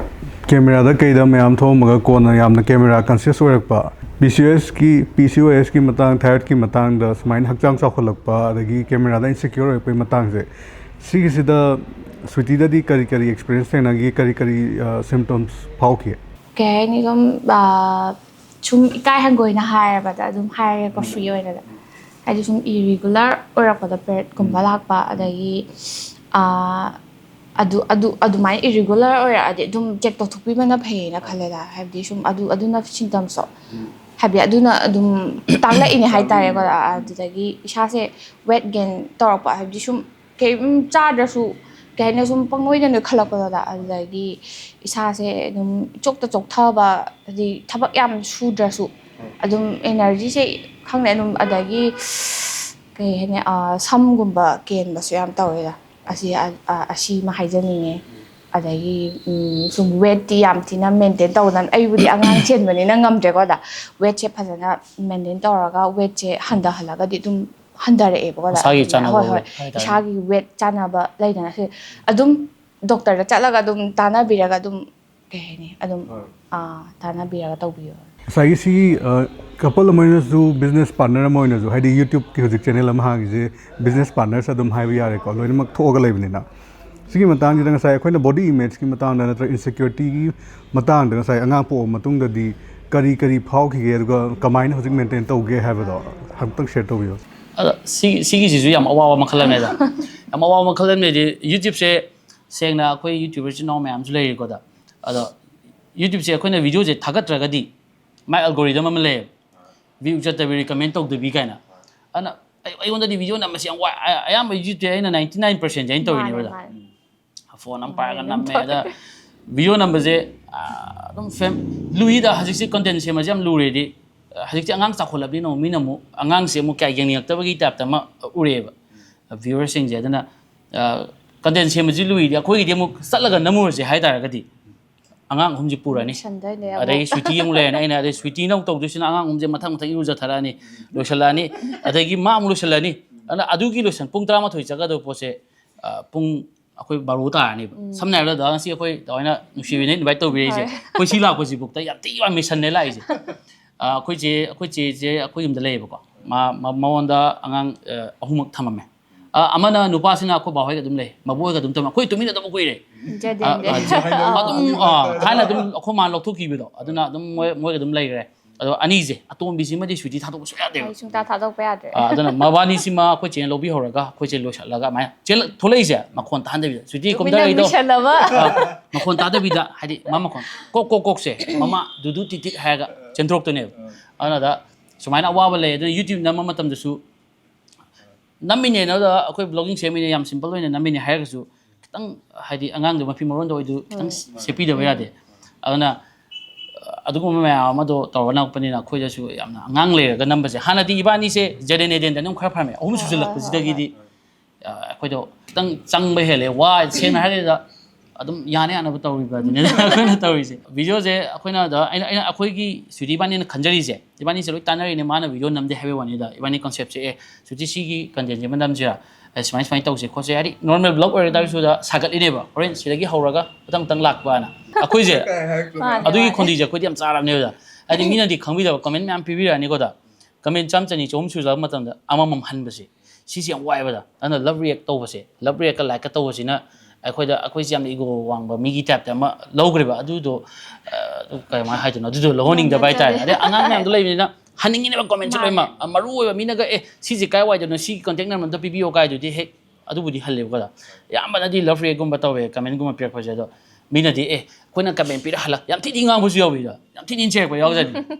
ꯀꯦꯃꯦꯔꯥꯗ ꯀꯩꯗ ꯃꯌꯥꯝ ꯊꯣꯛꯑꯝꯃꯒ ꯀꯣꯟꯅ ꯌꯥꯝꯅ ꯀꯦꯃꯦꯔꯥ ꯀꯟꯁꯤꯌꯁ ꯑꯣꯏꯔꯛꯄ, ꯄꯤ ꯁꯤ ꯑꯣ ꯑꯦꯁꯀꯤ ꯄꯤ ꯁꯤ ꯑꯣ ꯑꯦꯁꯀꯤ ꯃꯇꯥꯡ, ꯊꯥꯏꯔꯣꯏꯗꯀꯤ ꯃꯇꯥꯡꯗ ꯁꯨꯃꯥꯏꯅ ꯍꯛꯆꯥꯡ ꯆꯥꯎꯈꯠꯂꯛꯄ ꯑꯗꯒꯤ ꯀꯦꯃꯦꯔꯥꯗ ꯏꯟꯁꯦꯀ꯭ꯌꯣꯔ ꯑꯣꯏꯔꯛꯄꯒꯤ ꯃꯇꯥꯡꯁꯦ, ꯁꯤꯒꯤꯁꯤꯗ ꯁ꯭ꯋꯤꯇꯤꯗꯗꯤ ꯀꯔꯤ ꯀꯔꯤ ꯑꯦꯛꯁꯄꯤꯔꯤꯌꯦꯟꯁ ꯊꯦꯡꯅꯈꯤ, ꯀꯔꯤ ꯀꯔꯤ ꯁꯤꯝꯇꯣꯝꯁ ꯐꯥꯎꯈꯤ? ꯀꯩ ꯍꯥꯏꯅꯤ, ꯑꯗꯨꯝ ꯑꯥ, ꯁꯨꯝ ꯏꯀꯥꯏ ꯍꯪꯒꯣꯏꯅ ꯍꯥꯏꯔꯕꯗ ꯑꯗꯨꯝ ꯍꯥꯏꯔꯒꯦꯀꯣ, ꯐ꯭ꯔꯤ ꯑꯣꯏꯅꯗ꯫ ꯍꯥꯏꯗꯤ ꯁꯨꯝ ꯏꯔꯤꯒꯨꯂꯔ ꯑꯣꯏꯔꯛꯄꯗ ꯄꯦꯔꯦꯠꯀꯨꯝꯕ ꯂꯥꯛꯄ, ꯑꯗꯒꯤ ꯑꯥ, ꯑꯗꯨ ꯑꯗꯨ ꯑꯗꯨꯃꯥꯏꯅ ꯏꯔꯤꯒꯨꯂꯔ ꯑꯣꯏꯔꯛꯑꯗꯤ ꯑꯗꯨꯝ ꯆꯦꯛ ꯇꯧꯊꯣꯛꯄꯤꯕꯅ ꯐꯩꯌꯦꯅ ꯈꯜꯂꯦꯗ꯫ ꯍꯥꯏꯕꯗꯤ ꯁꯨꯝ ꯑꯗꯨ ꯑꯗꯨꯅ ꯁꯤꯝꯇꯝꯁꯇꯣ, ꯍꯥꯏꯕꯗꯤ ꯑꯗꯨꯅ ꯑꯗꯨꯝ ꯇꯥꯛꯂꯛꯏꯅꯦ ꯍꯥꯏꯇꯥꯔꯦꯀꯣ꯫ ꯑꯗꯨꯗꯒꯤ ꯏꯁꯥꯁꯦ ꯋꯦꯠ ꯒꯦꯟ ꯇꯧꯔꯛꯄ, ꯍꯥꯏꯕꯗꯤ ꯁꯨꯝ ꯀꯩꯝ ꯆꯥꯗ꯭ꯔꯁꯨ, ꯀꯩ ꯍꯥꯏꯅꯤ, ꯁꯨꯝ ꯄꯪꯅꯣꯏꯗ ꯅꯣꯏꯈꯠꯂꯛꯄꯗꯣ꯫ ꯑꯗꯨꯗꯒꯤ ꯏꯁꯥꯁꯦ ꯑꯗꯨꯝ ꯏꯆꯣꯛꯇ ꯆꯣꯛꯊꯕ, ꯍꯥꯏꯗꯤ ꯊꯕꯛ ꯌꯥꯝ ꯁꯨꯗ꯭ꯔꯁꯨ ꯑꯗꯨꯝ ꯑꯦꯅꯔꯖꯤꯁꯦ, ꯈꯪꯗꯦ, ꯑꯗꯨꯝ꯫ ꯑꯗꯒꯤ ꯀꯩ ꯍꯥꯏꯅꯤ, ꯑꯥ, ꯁꯝꯒꯨꯝꯕ ꯀꯦꯟꯕꯁꯨ ꯌꯥꯝ ꯇꯧꯋꯦꯗ꯫ ꯑꯁꯤ ꯑ- ꯑ- ꯑꯁꯤꯃ ꯍꯥꯏꯖꯅꯤꯡꯉꯦ꯫ ꯑꯗꯒꯤ ꯎꯝ, ꯁꯨꯝ ꯋꯦꯠꯇꯤ ꯌꯥꯝ ꯊꯤꯅ ꯃꯦꯟꯇꯦꯟ ꯇꯧꯗꯅ, ꯑꯩꯕꯨꯗꯤ ꯑꯉꯥꯡ ꯆꯦꯟꯕꯅꯤꯅ ꯉꯝꯗ꯭ꯔꯦꯀꯣ꯫ ꯑꯗ ꯋꯦꯠꯁꯦ ꯐꯖꯅ ꯃꯦꯟꯇꯦꯟ ꯇꯧꯔꯒ ꯋꯦꯠꯁꯦ ꯍꯟꯊꯍꯜꯂꯒꯗꯤ ꯑꯗꯨꯝ ꯍꯟꯊꯔꯛꯑꯦꯕꯀꯣ꯫ ꯃꯁꯥꯒꯤ ꯆꯥꯅꯕ ꯍꯣꯏ, ꯍꯣꯏ꯫ ꯋꯦꯠ ꯍꯥꯏꯇꯥꯔꯦ꯫ ꯏꯁꯥꯒꯤ ꯋꯦꯠ ꯆꯥꯅꯕ ꯂꯩꯗꯅ, ꯁꯤ ꯑꯗꯨꯝ ꯗꯣꯛꯇꯔꯗ ꯆꯠꯂꯒ ꯑꯗꯨꯝ ꯇꯥꯟꯅꯕꯤꯔꯒ ꯑꯗꯨꯝ, ꯀꯩ ꯍꯥꯏꯅꯤ, ꯑꯗꯨꯝ ꯍꯣꯏ꯫ ꯑꯥ, ꯇꯥꯟꯅꯕꯤꯔꯒ ꯇꯧꯕꯤꯌꯣ꯫ ꯉꯁꯥꯏꯒꯤ ꯁꯤ, ꯑ, ꯀꯄꯜ ꯑꯃ ꯑꯣꯏꯅꯁꯨ, ꯕꯤꯖꯤꯅꯦꯁ ꯄꯥꯔꯠꯅꯔ ꯑꯃ ꯑꯣꯏꯅꯁꯨ, ꯍꯥꯏꯗꯤ YouTubeꯀꯤ ꯍꯧꯖꯤꯛ ꯆꯦꯅꯦꯜ ꯑꯃ ꯍꯥꯡꯉꯤꯁꯦ ꯕꯤꯖꯤꯅꯦꯁ ꯄꯥꯔꯠꯅꯔꯁ ꯑꯗꯨꯝ ꯍꯥꯏꯕ ꯌꯥꯔꯦꯀꯣ, ꯂꯣꯏꯅꯃꯛ ꯊꯣꯛꯑꯒ ꯂꯩꯕꯅꯤꯅ꯫ ꯁꯤꯒꯤ ꯃꯇꯥꯡꯁꯤꯗ ꯉꯁꯥꯏ ꯑꯩꯈꯣꯏꯅ ꯕꯣꯗꯤ ꯏꯃꯦꯖꯀꯤ ꯃꯇꯥꯡꯗ ꯅꯠꯇ꯭ꯔꯒ ꯏꯟꯁꯦꯀ꯭ꯌꯨꯔꯤꯇꯤꯒꯤ ꯃꯇꯥꯡꯗ ꯉꯁꯥꯏ ꯑꯉꯥꯡ ꯄꯣꯛꯑꯕ ꯃꯇꯨꯡꯗꯗꯤ ꯀꯔꯤ ꯀꯔꯤ ꯐꯥꯎꯈꯤꯒꯦ, ꯑꯗꯨꯒ ꯀꯃꯥꯏꯅ ꯍꯧꯖꯤꯛ ꯃꯦꯟꯇꯦꯟ ꯇꯧꯒꯦ ꯍꯥꯏꯕꯗꯣ ꯑꯃꯨꯛꯇꯪ ꯁꯤꯌꯔ ꯇꯧꯕꯤꯌꯣ꯫ ꯑꯗꯣ ꯁꯤ- ꯁꯤꯒꯤꯁꯤꯁꯨ ꯌꯥꯝ ꯑꯋꯥꯕ ꯃꯈꯜ ꯑꯃꯅꯦꯗ꯫ ꯌꯥꯝ ꯑꯋꯥꯕ ꯃꯈꯜ ꯑꯃꯅꯦꯗꯤ, YouTubeꯁꯦ ꯁꯦꯡꯅ ꯑꯩꯈꯣꯏ YouTuber ꯏꯆꯤꯟ ꯏꯅꯥꯎ ꯃꯌꯥꯝꯁꯨ ꯂꯩꯔꯤꯀꯣꯗ꯫ ꯑꯗꯣ YouTubeꯁꯦ ꯑꯩꯈꯣꯏꯅ ꯚꯤꯗꯤꯑꯣꯁꯦ ꯊꯥꯒꯠꯇ꯭ꯔꯒꯗꯤ ꯃꯥꯏ algorithm ꯑꯃ ꯂꯩꯌꯦꯕ, ꯚ꯭ꯌꯨ ꯆꯠꯇꯕꯤ, ꯔꯤꯀꯃꯦꯟ ꯇꯧꯗꯕꯤ ꯀꯥꯏꯅ꯫ ꯑꯗꯨꯅ ꯑꯩ ꯑꯩꯉꯣꯟꯗꯗꯤ ꯚꯤꯗꯤꯑꯣ ꯅꯝꯕꯁꯦ ꯌꯥꯝ ꯋꯥꯏ꯫ ꯑ- ꯑꯌꯥꯝꯕ ꯌꯨꯇ꯭ꯌꯨꯕꯇ ꯑꯩꯅ ninety nine percent ꯑꯩꯅ ꯇꯧꯔꯤꯅꯦ ꯃꯥꯅꯦ, ꯕ꯭ꯔꯗꯔ꯫ ꯃꯥꯅꯦ꯫ ꯐꯣꯟ ꯑꯃ ꯄꯥꯏꯔꯒ ꯅꯝꯃꯦ꯫ ꯑꯗ ꯚꯤꯗꯤꯑꯣ ꯅꯝꯕꯁꯦ ꯑꯥ, ꯑꯗꯨꯝ ꯐꯦꯝ ꯂꯨꯏꯗ꯫ ꯍꯧꯖꯤꯛꯁꯦ ꯀꯟꯇꯦꯟ ꯁꯦꯝꯕꯁꯦ ꯌꯥꯝ ꯂꯨꯔꯦꯗꯤ꯫ ꯑ, ꯍꯧꯖꯤꯛꯇꯤ ꯑꯉꯥꯡ ꯆꯥꯎꯈꯠꯂꯕꯅꯤꯅ ꯑꯃꯨꯛ ꯃꯤꯅ ꯑꯃꯨꯛ ꯑꯉꯥꯡꯁꯦ ꯑꯃꯨꯛ ꯀꯌꯥ ꯌꯦꯡꯅꯤꯡꯉꯛꯇꯕꯒꯤ ꯇꯥꯏꯞꯇ ꯑꯃ ꯎꯔꯦꯕ ꯚ꯭ꯌꯨꯋꯔꯁꯤꯡꯁꯦ꯫ ꯑꯗꯨꯅ ꯀꯟꯇꯦꯟ ꯁꯦꯝꯕꯁꯤ ꯂꯨꯏꯗꯤ꯫ ꯑꯩꯈꯣꯏꯒꯤꯗꯤ ꯑꯃꯨꯛ ꯆꯠꯂꯒ ꯅꯝꯃꯨꯔꯁꯦ ꯍꯥꯏꯇꯥꯔꯒꯗꯤ ꯑꯉꯥꯡ ꯑꯍꯨꯝꯁꯦ ꯄꯨꯔꯅꯤ꯫ ꯂꯣꯏꯁꯟꯗꯣꯏꯅꯦ ꯑꯃꯨꯛ꯫ ꯑꯗꯩ ꯁ꯭ꯋꯤꯇꯤ ꯑꯃꯨꯛ ꯂꯩꯔꯅꯤ꯫ ꯑꯩꯅ ꯑꯗꯩ ꯁ꯭ꯋꯤꯇꯤꯅ ꯑꯃꯨꯛ ꯇꯧꯗꯣꯏꯁꯤꯅ ꯑꯉꯥꯡ ꯑꯍꯨꯝꯁꯦ ꯃꯊꯪ ꯃꯊꯪ ꯏꯔꯨꯖꯊꯔꯛꯑꯅꯤ, ꯂꯣꯏꯁꯤꯜꯂꯛꯑꯅꯤ, ꯑꯗꯒꯤ ꯃꯥ ꯑꯃꯨꯛ ꯂꯣꯏꯁꯤꯜꯂꯅꯤ꯫ ꯑꯗꯨꯅ ꯑꯗꯨꯒꯤ ꯂꯣꯏꯁꯟ ꯄꯨꯡ ꯇꯔꯥꯃꯥꯊꯣꯏ ꯆꯠꯀꯗꯧꯕ ꯄꯣꯠꯁꯦ ꯑ, ꯄꯨꯡ ꯑꯩꯈꯣꯏ ꯕꯥꯔꯣ ꯇꯥꯔꯅꯤꯕ꯫ ꯁꯝꯅ ꯍꯥꯏꯔꯕꯗ ꯉꯁꯤ ꯑꯩꯈꯣꯏ ꯇꯧꯋꯥꯏꯅ ꯅꯨꯡꯁꯤꯕꯤꯅ ꯏꯟꯚꯥꯏꯠ ꯇꯧꯕꯤꯔꯛꯏꯁꯦ꯫ ꯍꯣꯏ꯫ ꯑꯩꯈꯣꯏ ꯁꯤ ꯂꯥꯛꯄꯁꯤꯐꯥꯎꯗ ꯌꯥꯝ ꯊꯤ ꯃꯤꯁꯟꯅꯦ ꯂꯥꯛꯏꯁꯦ꯫ ꯑ, ꯑꯩꯈꯣꯏ ꯆꯦ ꯑꯩꯈꯣꯏ ꯆꯦꯁꯦ ꯑꯩꯈꯣꯏ ꯌꯨꯝꯗ ꯂꯩꯌꯦꯕꯀꯣ꯫ ꯃꯥ ꯃ- ꯃꯉꯣꯟꯗ ꯑꯉꯥꯡ ꯑ, ꯑꯍꯨꯝꯃꯛ ꯊꯝꯃꯝꯃꯦ꯫ ꯑ, ꯑꯃꯅ ꯅꯨꯄꯥꯁꯤꯅ ꯑꯩꯈꯣꯏ ꯕꯥꯍꯣꯏꯒ ꯑꯗꯨꯝ ꯂꯩ, ꯃꯕꯣꯛꯍꯣꯏꯒ ꯑꯗꯨꯝ ꯊꯝꯃꯦ꯫ ꯑꯩꯈꯣꯏ ꯇꯨꯃꯤꯟꯅ ꯑꯗꯨꯝ ꯀꯨꯏꯔꯦ꯫ ꯖꯦꯗꯦꯟꯗꯤ꯫ ꯑ, ꯑꯗꯨꯝ ꯑ, ꯊꯥꯏꯅ ꯑꯗꯨꯝ ꯑꯩꯈꯣꯏ ꯃꯥꯅ ꯂꯧꯊꯣꯛꯈꯤꯕꯗꯣ ꯑꯗꯨꯅ ꯑꯗꯨꯝ ꯃꯣꯏ ꯃꯣꯏꯒ ꯑꯗꯨꯝ ꯂꯩꯈ꯭ꯔꯦ꯫ ꯑꯗꯣ ꯑꯅꯤꯁꯦ ꯑꯇꯣꯝꯕꯤꯁꯤꯃꯗꯤ ꯁ꯭ꯋꯤꯇꯤ ꯊꯥꯗꯣꯛꯄ ꯁꯨꯡꯌꯥ ꯌꯥꯗꯦꯕ꯫ ꯑꯩ ꯁꯨꯡꯊꯥ ꯊꯥꯗꯣꯛꯄ ꯌꯥꯗ꯭ꯔꯦ꯫ ꯑ, ꯑꯗꯨꯅ ꯃꯕꯥꯅꯤꯁꯤꯃ ꯑꯩꯈꯣꯏ ꯆꯦꯅ ꯂꯧꯕꯤꯍꯧꯔꯒ ꯑꯩꯈꯣꯏ ꯆꯦ ꯂꯣꯏꯁꯤꯜꯂꯒ ꯑꯗꯨꯃꯥꯏꯅ ꯆꯦꯜꯂ- ꯊꯣꯛꯂꯛꯏꯁꯦ ꯃꯈꯣꯟ ꯇꯥꯍꯟꯗꯕꯤꯗ ꯁ꯭ꯋꯤꯇꯤ ꯀꯨꯝꯊꯔꯛꯏꯗꯣ꯫ ꯃꯤꯁꯜꯂꯕ꯫ ꯑ, ꯃꯈꯣꯟ ꯇꯥꯗꯕꯤꯗ ꯍꯥꯏꯗꯤ ꯃꯥ ꯃꯈꯣꯟ ꯀꯣꯛ ꯀꯣꯛ ꯀꯣꯛꯁꯦ ꯃꯃꯥ ꯗꯨꯗꯨ ꯇꯤꯠ ꯇꯤꯠ ꯍꯥꯏꯔꯒ ꯆꯦꯟꯊꯣꯔꯛꯇꯣꯏꯅꯦꯕ꯫ ꯑꯗꯨꯅ ꯁꯨꯃꯥꯏꯅ ꯑꯋꯥꯕ ꯂꯩ꯫ ꯑꯗꯨꯅ ꯌꯨꯇ꯭ꯌꯨꯕ ꯅꯝꯕ ꯃꯇꯝꯗꯁꯨ ꯅꯝꯃꯤꯅꯦꯅ ꯑꯩꯈꯣꯏ ꯕ꯭ꯂꯣꯒꯤꯡ ꯁꯦꯝꯃꯤꯅꯦ, ꯌꯥꯝ ꯁꯤꯝꯄꯜ ꯑꯣꯏꯅ ꯅꯝꯃꯤꯅꯦ ꯍꯥꯏꯔꯒꯁꯨ ꯈꯤꯇꯪ ꯍꯥꯏꯗꯤ ꯑꯉꯥꯡꯗꯣ ꯃꯐꯤ ꯃꯔꯣꯟꯗ ꯑꯣꯏꯗꯨ ꯈꯤꯇꯪ ꯁꯦꯠꯄꯤꯗꯕ ꯌꯥꯗꯦ꯫ ꯑꯗꯨꯅ ꯑꯗꯨꯒꯨꯝꯕ ꯃꯌꯥꯝ ꯑꯃꯗꯣ ꯇꯧꯔ ꯅꯝꯃꯛꯄꯅꯤꯅ ꯑꯩꯈꯣꯏꯗꯁꯨ ꯌꯥꯝꯅ ꯑꯉꯥꯡ ꯂꯩꯔꯒ ꯅꯝꯕꯁꯦ꯫ ꯍꯥꯟꯅꯗꯤ ꯏꯕꯥꯅꯤꯁꯦ ꯖꯦꯗꯦꯟ ꯑꯦꯗꯦꯟꯗ ꯑꯗꯨꯝ ꯈꯔ ꯐꯔꯝꯃꯦ꯫ ꯑꯍꯨꯝ ꯁꯨꯖꯜꯂꯛꯄꯁꯤꯗꯒꯤꯗꯤ ꯑ, ꯑꯩꯈꯣꯏꯗꯣ ꯈꯤꯇꯪ ꯆꯪꯕ ꯍꯦꯜꯂꯦ꯫ ꯋꯥ ꯁꯦꯡꯅ ꯍꯥꯏꯔꯒꯗ ꯑꯗꯨꯝ ꯌꯥꯅ ꯌꯥꯅꯕ ꯇꯧꯔꯤꯕ ꯑꯗꯨꯅꯤ ꯑꯩꯈꯣꯏꯅ ꯇꯧꯔꯤꯁꯦ꯫ ꯚꯤꯗꯤꯑꯣꯁꯦ ꯑꯩꯈꯣꯏꯅ ꯑꯗ ꯑꯩꯅ ꯑꯩꯅ ꯑꯩꯈꯣꯏꯒꯤ ꯁ꯭ꯋꯤꯇꯤ ꯏꯕꯥꯅꯤꯅ ꯈꯟꯖꯔꯤꯁꯦ, ꯏꯕꯥꯅꯤꯁꯦ ꯂꯣꯏ ꯇꯥꯟꯅꯔꯤꯅꯦ꯫ ꯃꯥꯅ ꯚꯤꯗꯤꯑꯣ ꯅꯝꯗꯦ ꯍꯥꯏꯕꯩ ꯋꯥꯅꯤꯗ ꯏꯕꯥꯅꯤ ꯀꯟꯁꯦꯞꯁꯦ ꯑꯦ ꯁ꯭ꯋꯤꯇꯤ ꯁꯤꯒꯤ ꯀꯟꯇꯦꯟꯁꯦ ꯑꯃ ꯅꯝꯁꯤꯔꯥ, ꯑꯦ ꯁꯨꯃꯥꯏ ꯁꯨꯃꯥꯏꯅ ꯇꯧꯁꯦ ꯈꯣꯠꯁꯦ ꯍꯥꯏꯗꯤ ꯅꯣꯔꯃꯦꯜ ꯕ꯭ꯂꯣꯒ ꯑꯣꯏꯔ ꯇꯥꯔꯁꯨ ꯗ ꯁꯥꯒꯠꯂꯤꯅꯦꯕ꯫ ꯍꯣꯔꯦꯟ ꯁꯤꯗꯒꯤ ꯍꯧꯔꯒ ꯃꯊꯪ ꯃꯊꯪ ꯂꯥꯛꯄꯅ ꯑꯩꯈꯣꯏꯁꯦ꯫ ꯃꯥꯅꯦ, ꯑꯗꯨꯒꯤ ꯃꯥꯅꯦ꯫ ꯈꯣꯟꯗꯤꯁꯦ ꯑꯩꯈꯣꯏꯗꯤ ꯌꯥꯝ ꯆꯥꯔꯕꯅꯦꯕ꯫ ꯍꯥꯏꯗꯤ ꯃꯤꯅꯗꯤ ꯈꯪꯕꯤꯗꯕ ꯀꯃꯦꯟ ꯃꯌꯥꯝ ꯄꯤꯕꯤꯔꯛꯑꯅꯤꯀꯣ꯫ ꯗ ꯀꯃꯦꯟ ꯆꯥꯝ ꯆꯅꯤ ꯆꯍꯨꯝ ꯁꯨꯖꯜꯂꯛꯄ ꯃꯇꯝꯗ ꯑꯃꯃꯝ ꯍꯟꯕꯁꯦ ꯁꯤꯁꯦ ꯌꯥꯝ ꯋꯥꯏꯕꯗ꯫ ꯑꯗꯨꯅ ꯂꯞ ꯔꯤꯌꯦꯛ ꯇꯧꯕꯁꯦ, ꯂꯞ ꯔꯤꯌꯦꯛꯀ ꯂꯥꯏꯛꯀ ꯇꯧꯕꯁꯤꯅ ꯑꯩꯈꯣꯏꯗ ꯑꯩꯈꯣꯏꯁꯦ ꯌꯥꯝꯅ ꯏꯒꯣ ꯋꯥꯡꯕ ꯃꯤꯒꯤ ꯇꯥꯏꯞꯇ ꯑꯃ ꯂꯧꯈ꯭ꯔꯦꯕ꯫ ꯑꯗꯨꯗꯣ ꯑ, ꯀꯃꯥꯏꯅ ꯍꯥꯏꯗꯣꯏꯅꯣ, ꯑꯗꯨꯗꯣ ꯂꯧꯍꯟꯅꯤꯡꯗꯕ ꯍꯥꯏꯇꯥꯔꯦ꯫ ꯑꯗꯩ ꯑꯉꯥꯡ ꯃꯌꯥꯝꯗꯣ ꯂꯩꯕꯅꯤꯅ ꯍꯟꯅꯤꯡꯉꯤꯅꯦꯕ ꯀꯃꯦꯟꯁꯦ ꯂꯣꯏꯅꯃꯛ꯫ ꯃꯔꯨ ꯑꯣꯏꯕ ꯃꯤꯅꯒ ꯑꯦ ꯁꯤꯁꯦ ꯀꯥꯏ ꯋꯥꯏꯗꯅꯣ, ꯁꯤꯒꯤ ꯀꯟꯇꯦꯛ ꯅꯝꯕꯔ ꯑꯝꯇ ꯄꯤꯕꯤꯌꯣ ꯀꯥꯏꯗꯨꯗꯤ ꯍꯦꯛ ꯑꯗꯨꯕꯨꯗꯤ ꯍꯜꯂꯦꯕꯀꯣ꯫ ꯑꯌꯥꯝꯕꯅꯗꯤ ꯂꯞ ꯔꯤꯌꯦꯛꯀꯨꯝꯕ ꯇꯧꯋꯦ, ꯀꯃꯦꯟꯒꯨꯝꯕ ꯄꯤꯔꯛꯄꯁꯦ꯫ ꯑꯗꯣ ꯃꯤꯅꯗꯤ ꯑꯦ ꯑꯩꯈꯣꯏꯅ ꯀꯃꯦꯟ ꯄꯤꯔ ꯍꯜꯂꯛ ꯌꯥꯝ ꯊꯤ ꯊꯤ ꯉꯥꯡꯕꯁꯨ ꯌꯥꯎꯋꯤꯗ, ꯌꯥꯝ ꯊꯤ ꯊꯤꯅ ꯆꯩꯔꯛꯄ ꯌꯥꯎꯖꯅꯤ꯫